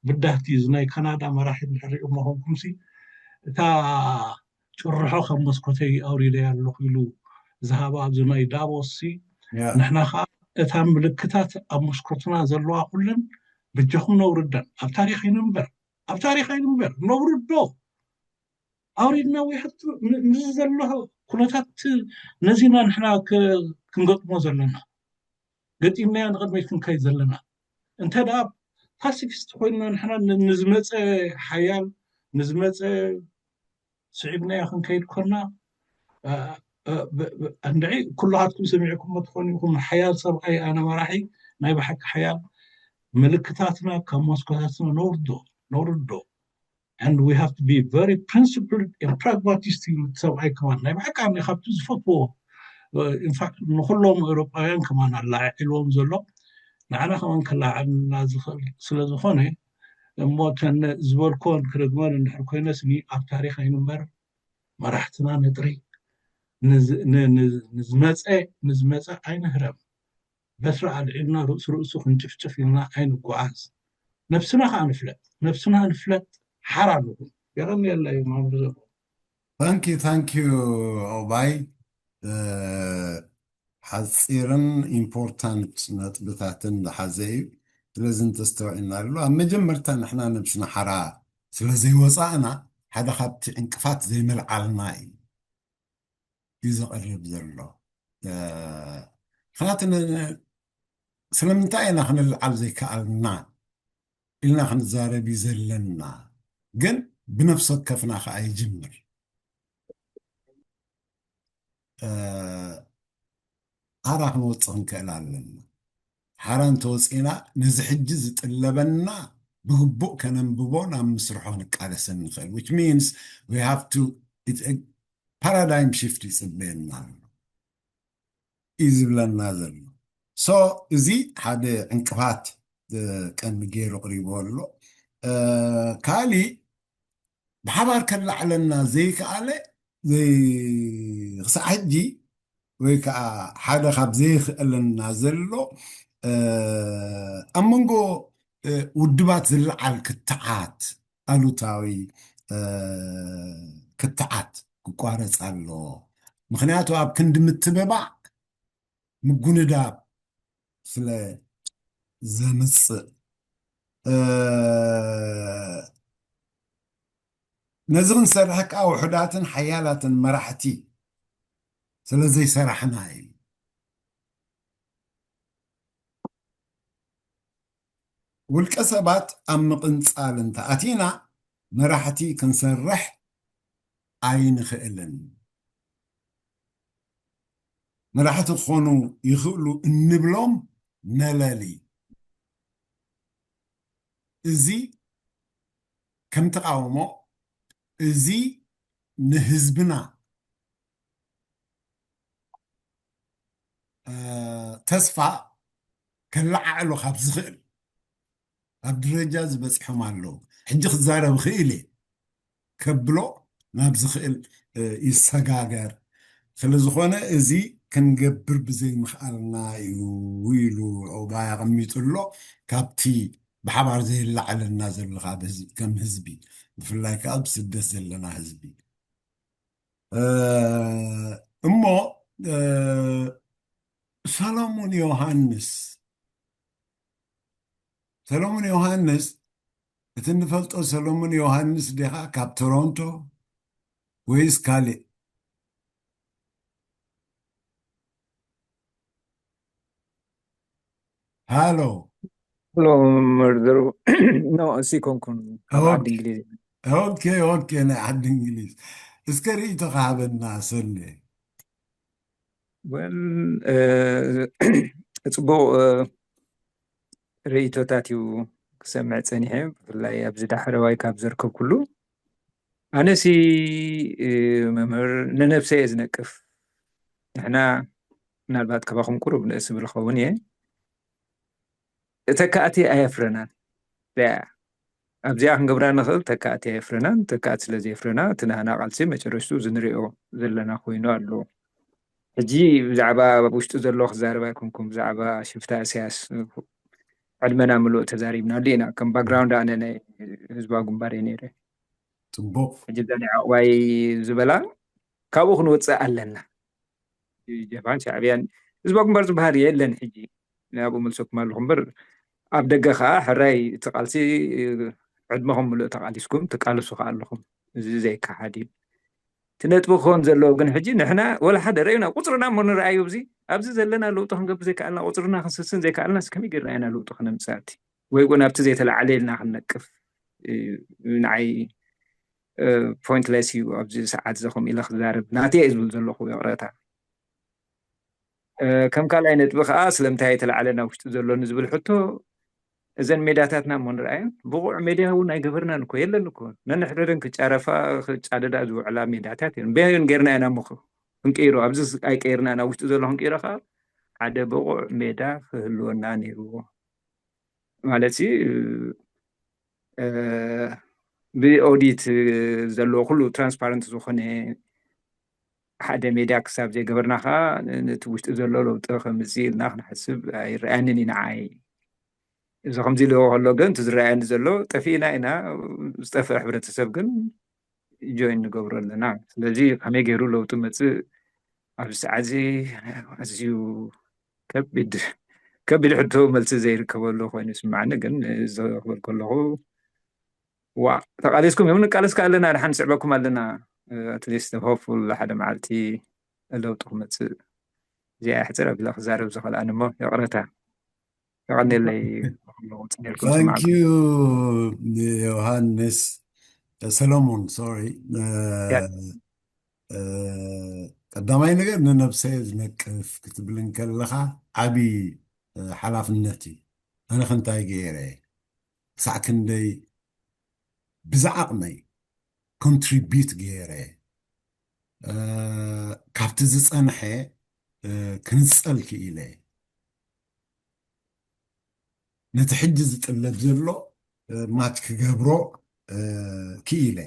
ብዳህቲ እዚ ናይ ካናዳ መራሒ እንድሕር ሪእሞ ኮንኩም ሲ እታ ጭርሖ ካብ መስኮተይ ኣውሪደያ ኣለኹ ኢሉ ዝሃባ ኣብዚ ናይ ዳቮስ ሲ ንሕና ከዓ እታ ምልክታት ኣብ መስኮትና ዘለዋ ኩለን በጃኹም ነውርደን ኣብ ታሪኽ ኣይንንበር ኣብ ታሪኽ ኣይንንበር ነውርዶ ኣውሪድና ወይ ሓቲ ምስዚ ዘሎ ኩነታት ነዚና ንሕና ክንገጥሞ ዘለና ገጢምናዮ ንቕድሚት ክንከይድ ዘለና እንተ ደኣ ፓሲፊስት ኮይንና ንሕና ንዝመፀ ሓያል ንዝመፀ ስዒብናዮ ክንከይድ ኮና እንድዒ ኩላሃትኩም ሰሚዕኩሞ ትኾኑ ኢኹም ሓያል ሰብኣይ ኣነ መራሒ ናይ ብሓቂ ሓያል ምልክታትና ካብ መስኮታትና ነውርዶ ነውርዶ and we have to be very principled and pragmatist ይብል ሰብኣይ ከማን ናይ ብሓቂ ኣነ ካብቲ ዝፈትዎ ንኩሎም ኤውሮጳውያን ከማን ኣላዒልዎም ዘሎ ንዓና ከማን ከላዓልና ዝኽእል ስለዝኾነ እሞ ተነ ዝበልኮን ክደግመን እንድሕር ኮይነስኒ ኣብ ታሪኽ ኣይንንበር መራሕትና ነጥሪ ንዝመፀ ንዝመፀ ኣይንህረም በትሪ ኣልዒልና ርእሱ ርእሱ ክንጭፍጭፍ ኢልና ኣይንጓዓዝ ነብስና ከዓ ንፍለጥ ነብስና ንፍለጥ ሓራ ንኹን የቐንየለይ መምህር ዘሩ ታንኪዩ ታንኪዩ ኦባይ ሓፂርን ኢምፖርታንት ነጥብታትን ዝሓዘ እዩ ስለዚ እንተስተውዒልና ኣሎ ኣብ መጀመርታ ንሕና ነብስና ሓራ ስለዘይወፃእና ሓደ ካብቲ ዕንቅፋት ዘይምልዓልና እዩ እዩ ዘቐርብ ዘሎ ምክንያቱ ስለምንታይ ኢና ክንልዓል ዘይከኣልና ኢልና ክንዛረብ እዩ ዘለና ግን ብነፍሲ ወከፍና ከዓ ይጅምር ሓራ ክንወፅእ ክንክእል ኣለና ሓራ እንተወፂእና ነዚ ሕጂ ዝጥለበና ብግቡእ ከነንብቦ ናብ ምስርሖ ንቃለሰ ንኽእል which means we have to paradigm shift ይፅበየና ኣሎ እዩ ዝብለና ዘሎ so እዚ ሓደ ዕንቅፋት ቀንዲ ገይሩ ቅሪቡ ኣሎ ካሊእ ብሓባር ከላዕለና ዘይከኣለ ክሳዕ ሕጂ ወይ ከዓ ሓደ ካብ ዘይኽእለና ዘሎ ኣብ መንጎ ውድባት ዝለዓል ክትዓት ኣሉታዊ ክትዓት ክቋረፅ ኣለዎ ምክንያቱ ኣብ ክንዲ ምትብባዕ ምጉንዳብ ስለ ዘምፅእ ነዚ ክንሰርሕ ከዓ ውሑዳትን ሓያላትን መራሕቲ ስለ ዘይሰራሕና እዩ። ውልቀ ሰባት ኣብ ምቕንጻል እንተኣቲና መራሕቲ ክንሰርሕ ኣይንኽእልን። መራሕቲ ክኾኑ ይኽእሉ እንብሎም ነለሊ። እዚ ከም ተቃውሞ፣ እዚ ንህዝብና ተስፋ ከለዓዕሎ ካብ ዝኽእል ኣብ ደረጃ ዝበፅሖም ኣለዉ። ሕጂ ክዛረብ ክእል እየ ከብሎ ናብ ዝኽእል ይሰጋገር። ስለዝኾነ እዚ ክንገብር ብዘይምኽኣልና እዩ ኢሉ ዑባይ ኣቐሚጡ ኣሎ። ካብቲ ብሓባር ዘይላዓለና ዘሎ ካብ ህዝ- ከም ህዝቢ፣ ብፍላይ ከዓ ብስደት ዘለና ህዝቢ እሞ ሰሎሞን ዮሃንስ ሰሎሞን ዮሃንስ እቲ እንፈልጦ ሰሎሞን ዮሃንስ ዲኻ ካብ ቶሮንቶ ወይስ ካልእ? ሃሎ ሎ መርደሩ ኖ እሲ ኮንኩን ካብ ዓዲ እንግሊዝ። ኦኬ ኦኬ፣ ናይ ዓዲ እንግሊዝ። እስከ ርእይቶ ክሃበና ሰሌ። ወል ጽቡቕ ርእይቶታት እዩ ክሰምዕ ጸኒሐ፣ ብፍላይ ኣብዚ ዳሕረዋይ ካብ ዘርከብኩሉ። ኣነሲ መምህር ንነብሰ እየ ዝነቅፍ። ንሕና ምናልባት ካባኹም ቁሩብ ንእስ ዝብል ኸውን እየ። ተካእቲ ኣየፍረናን። ኣብዚኣ ክንገብራ ንኽእል፣ ተካእቲ ኣየፍረናን። ተካእቲ ስለ ዘየፍረና እቲ ናህና ቃልሲ መጨረሽቱ ዝንሪኦ ዘለና ኮይኑ ኣሎ። ሕጂ ብዛዕባ ኣብ ውሽጡ ዘሎ ክዛረብ ኣይኮንኩም፣ ብዛዕባ ሽፍታ እስያስ ዕድመና ምሉእ ተዛሪብናሉ ኢና። ከም ባክግራውንድ ኣነ ናይ ህዝባዊ ግንባር እየ ነይረ። ፅቡቅ። ሕጂ እዛ ናይ ዕቑባይ ዝበላ ካብኡ ክንወፅእ ኣለና። ጀብሃን ሻዕብያን ህዝባዊ ግንባር ዝበሃል የለን። ሕጂ ናብኡ መልሰኩም ኣለኹ እምበር ኣብ ደገ ከዓ ሕራይ እቲ ቃልሲ ዕድመኹም ምሉእ ተቃሊስኩም ትቃለሱ ከዓ ኣለኹም። እዚ ዘይከሓድ እዩ። እቲ ነጥቢ ክኸውን ዘለዎ ግን ሕጂ ንሕና ወላ ሓደ ረዩና ቁፅርና እሞ ንረኣዩ። ኣብዚ ኣብዚ ዘለና ለውጢ ክንገብር ዘይከኣልና ቁፅርና ክንስስን ዘይከኣልና ከመይ ጌርና ኢና ለውጢ ክነምፅእ? ወይ እውን ኣብቲ ዘይተለዓለ ኢልና ክንነቅፍ ንዓይ ፖይንትለስ እዩ ኣብዚ ሰዓት እዚ ከምኡ ኢለ ክዛረብ ናተይ እየ ዝብል ዘለኹ ይቕረታ። ከም ካልኣይ ነጥቢ ከዓ ስለምንታይ ኣይተለዓለን ኣብ ውሽጢ ዘሎ ንዝብል ሕቶ እዘን ሜዳታትና እሞ ንርኣየን ብቑዕ ሜድያ እውን ኣይገበርናን እኮ የለን እኮ ነንሕደደን ክጫረፋ ክጫደዳ ዝውዕላ ሜዳታት እየን። በየን ጌርና ኢና እሞ ክንቅይሮ ኣብዚ ኣይቀይርና ኢና ውሽጢ ዘሎ ክንቅይሮ ከዓ ሓደ ብቑዕ ሜዳ ክህልወና ነይርዎ። ማለት ብኦዲት ዘለዎ ኩሉ ትራንስፓረንት ዝኾነ ሓደ ሜድያ ክሳብ ዘይገበርና ከዓ ነቲ ውሽጢ ዘሎ ለውጢ ከምፅእ ኢልና ክንሓስብ ኣይረኣያንን እዩ ንዓይ። እዚ ከምዚ ኢልዎ ከሎ ግን እቲ ዝረኣየኒ ዘሎ ጠፊእና ኢና። ዝጠፍአ ሕብረተሰብ ግን ጆይን ንገብሮ ኣለና። ስለዚ ከመይ ገይሩ ለውጢ መፅእ ኣብዚ ሰዓት እዚ ኣዝዩ ከቢድ ከቢድ ሕቶ መልሲ ዘይርከበሉ ኮይኑ ይስምዓኒ። ግን እዚ ክብል ከለኹ ዋ ተቃሊስኩም እዮም ንቃለስካ ኣለና ድሓን ንስዕበኩም ኣለና። ኣትሊስት ሆፕፉል ሓደ መዓልቲ ለውጢ ክመፅእ እዚኣ ሕፅር ኣቢላ ክዛረብ ዝኽእልኣኒ እሞ ይቕረታ። የቐንየለይ። ታንኪዩ ዮሃንስ ሰሎሞን ሶሪ። ቀዳማይ ነገር ንነብሰይ ዝነቅፍ ክትብል እንከለኻ ዓብዪ ሓላፍነት እዩ። ኣነ ከንታይ ገይረ ክሳዕ ክንደይ ብዝዓቕመይ ኮንትሪቢዩት ገይረ ካብቲ ዝፀንሐ ክንፀል ክኢለ ነቲ ሕጂ ዝጥለብ ዘሎ ማች ክገብሮ ክኢለ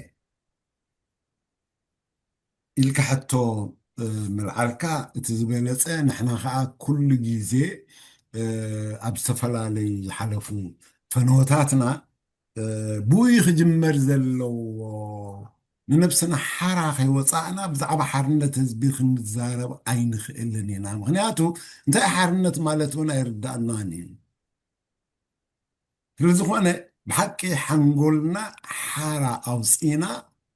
ኢልካ ሕቶ ምልዓልካ እቲ ዝበለፀ ንሕና ከዓ ኩሉ ግዜ ኣብ ዝተፈላለዩ ዝሓለፉ ፈነወታትና ብኡ ክጅመር ዘለዎ ንነብስና ሓራ ከይወፃእና ብዛዕባ ሓርነት ህዝቢ ክንዛረብ ኣይንኽእልን ኢና። ምክንያቱ እንታይ ሓርነት ማለት እውን ኣይርዳእናን እዩ። ስለዝኾነ ብሓቂ ሓንጎልና ሓራ ኣውፂና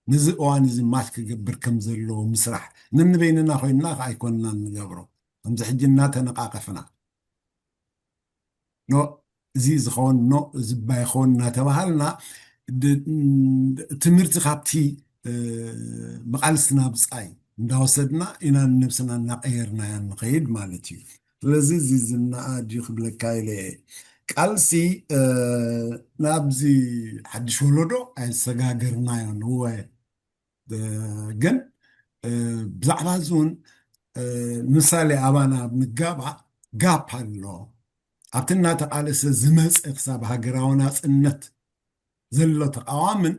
ነዚ እዋን እዚ ማች ክገብር ከም ዘለዎ ምስራሕ፣ ነንበይንና ኮይንና ከ ኣይኮንና ንገብሮ። ከምዚ ሕጂ እናተነቃቀፍና ኖ እዚ ዝኸውን ኖ እዚ ባይኸውን እናተባሃልና ትምህርቲ ካብቲ ብቃልስትና ብፃይ እንዳወሰድና ኢና ንነብስና እናቀየርናያ ንኸይድ ማለት እዩ። ስለዚ እዚ ዝናኣ ድዩ ክብለካ ኢለ እየ። ቃልሲ ናብዚ ሓድሽ ወለዶ ኣይሰጋገርናዮን እወ፣ ግን ብዛዕባ እዚ እውን ምሳሌ ኣባና ኣብ ንጋባእ ጋፕ ኣሎ። ኣብቲ እናተቃለሰ ዝመፀ ክሳብ ሃገራዊ ናፅነት ዘሎ ተቃዋምን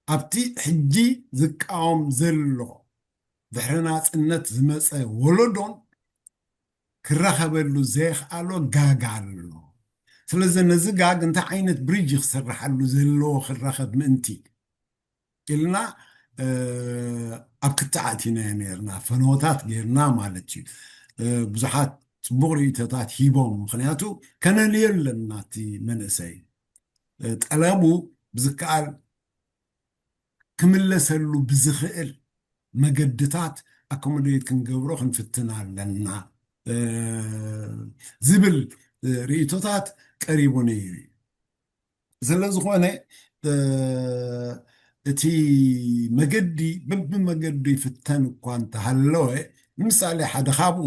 ኣብቲ ሕጂ ዝቃወም ዘሎ ድሕሪ ናፅነት ዝመፀ ወለዶን ክራኸበሉ ዘይኽኣሎ ጋግ ኣሎ። ስለዚ ነዚ ጋግ እንታይ ዓይነት ብሪጅ ክስርሓሉ ዘለዎ ክራኸብ ምእንቲ ኢልና ኣብ ክትዓት ኢና ነርና ፈነወታት ጌርና ማለት እዩ። ብዙሓት ፅቡቅ ርእቶታት ሂቦም፣ ምክንያቱ ከነልዮ ኣለና እቲ መንእሰይ ጠለቡ ብዝከኣል ክምለሰሉ ብዝኽእል መገድታት ኣኮሞዴት ክንገብሮ ክንፍትን ኣለና ዝብል ርእቶታት ቀሪቡ ነይሩ እዩ። ስለዝኾነ እቲ መገዲ በብመገዱ ይፍተን እኳ እንተሃለወ፣ ንምሳሌ ሓደ ካብኡ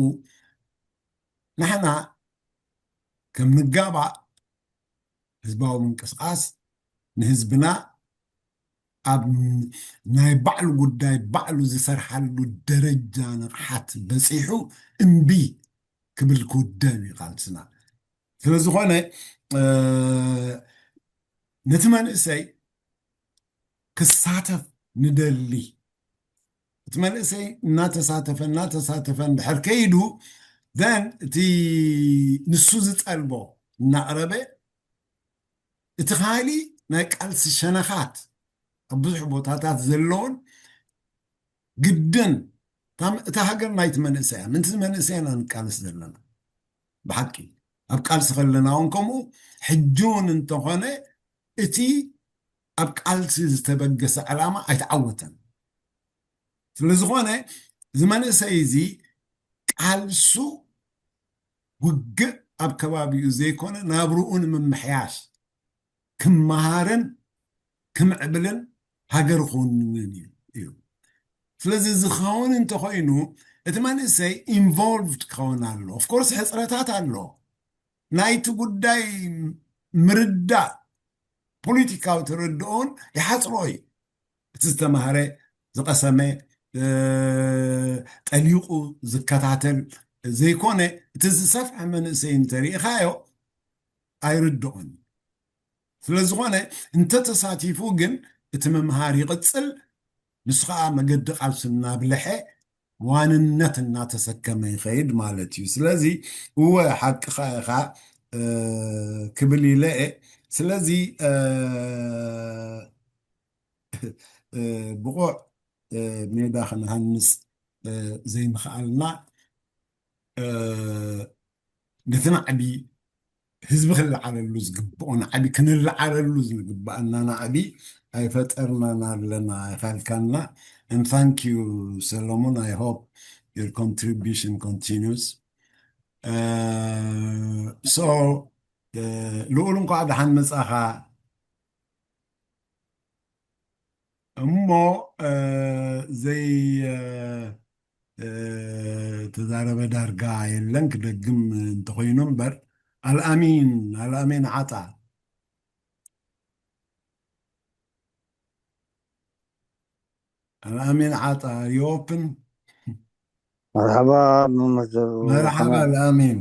ንሕና ከም ንጋባእ ህዝባዊ ምንቅስቃስ ንህዝብና ኣብ ናይ ባዕሉ ጉዳይ ባዕሉ ዝሰርሓሉ ደረጃ ንቕሓት በፂሑ እምቢ ክብል ክውደብ እዩ ቃልስና። ስለዝኾነ ነቲ መንእሰይ ክሳተፍ ንደሊ። እቲ መንእሰይ እናተሳተፈ እናተሳተፈ እንድሕር ከይዱ ዘን እቲ ንሱ ዝጠልቦ እናቕረበ እቲ ካሊ ናይ ቃልሲ ሸነኻት ኣብ ብዙሕ ቦታታት ዘለውን ግድን እታ ሃገር ናይቲ መንእሰያ ምንቲ መንእሰያ ኢና ንቃልስ ዘለና። ብሓቂ ኣብ ቃልሲ ከለና እውን ከምኡ ሕጂ እውን እንተኾነ እቲ ኣብ ቃልሲ ዝተበገሰ ዕላማ ኣይተዓወተን። ስለዝኾነ እዚ መንእሰይ እዚ ቃልሱ ውግእ ኣብ ከባቢኡ ዘይኮነ ናብርኡ ንምምሕያሽ ክመሃርን ክምዕብልን ሃገር ክውንንን እዩ። ስለዚ ዝኸውን እንተኮይኑ እቲ መንእሰይ ኢንቮልቭድ ክኸውን ኣሎ። ኦፍኮርስ ሕፅረታት ኣሎ። ናይቲ ጉዳይ ምርዳእ ፖለቲካዊ ተረድኦን ይሓፅሮ እዩ። እቲ ዝተማሃረ ዝቀሰመ ጠሊቁ ዝከታተል ዘይኮነ እቲ ዝሰፍሐ መንእሰይ እንተሪኢኻዮ ኣይርድኦን። ስለዝኾነ እንተተሳቲፉ ግን እቲ ምምሃር ይቕፅል፣ ንሱ ከዓ መገዲ ቃልሱ እናብልሐ ዋንነት እናተሰከመ ይኸይድ ማለት እዩ። ስለዚ እወ ሓቅኻ ኢኻ ክብል ኢለ እየ። ስለዚ ብቑዕ ሜዳ ክንሃንፅ ዘይምኽኣልና ነቲ ናዕቢ ህዝቢ ክለዓለሉ ዝግብኦ ናዕቢ ክንለዓለሉ ዝግባኣና ናዕቢ ኣይፈጠርናን ኣለና ይካልካና። And thank you ሰለሙን, I hope your contribution continues. So ልኡል እንኳዕ ደሓን መጻኻ። እሞ ዘይ ተዛረበ ዳርጋ የለን ክደግም እንተኮይኑ እምበር። ኣልኣሚን ኣልኣሚን ዓጣ ኣልኣሚን ዓጣ ሪኦፕን መርሓባ መምህር ዘሩ መርሓባ ኣልኣሚን።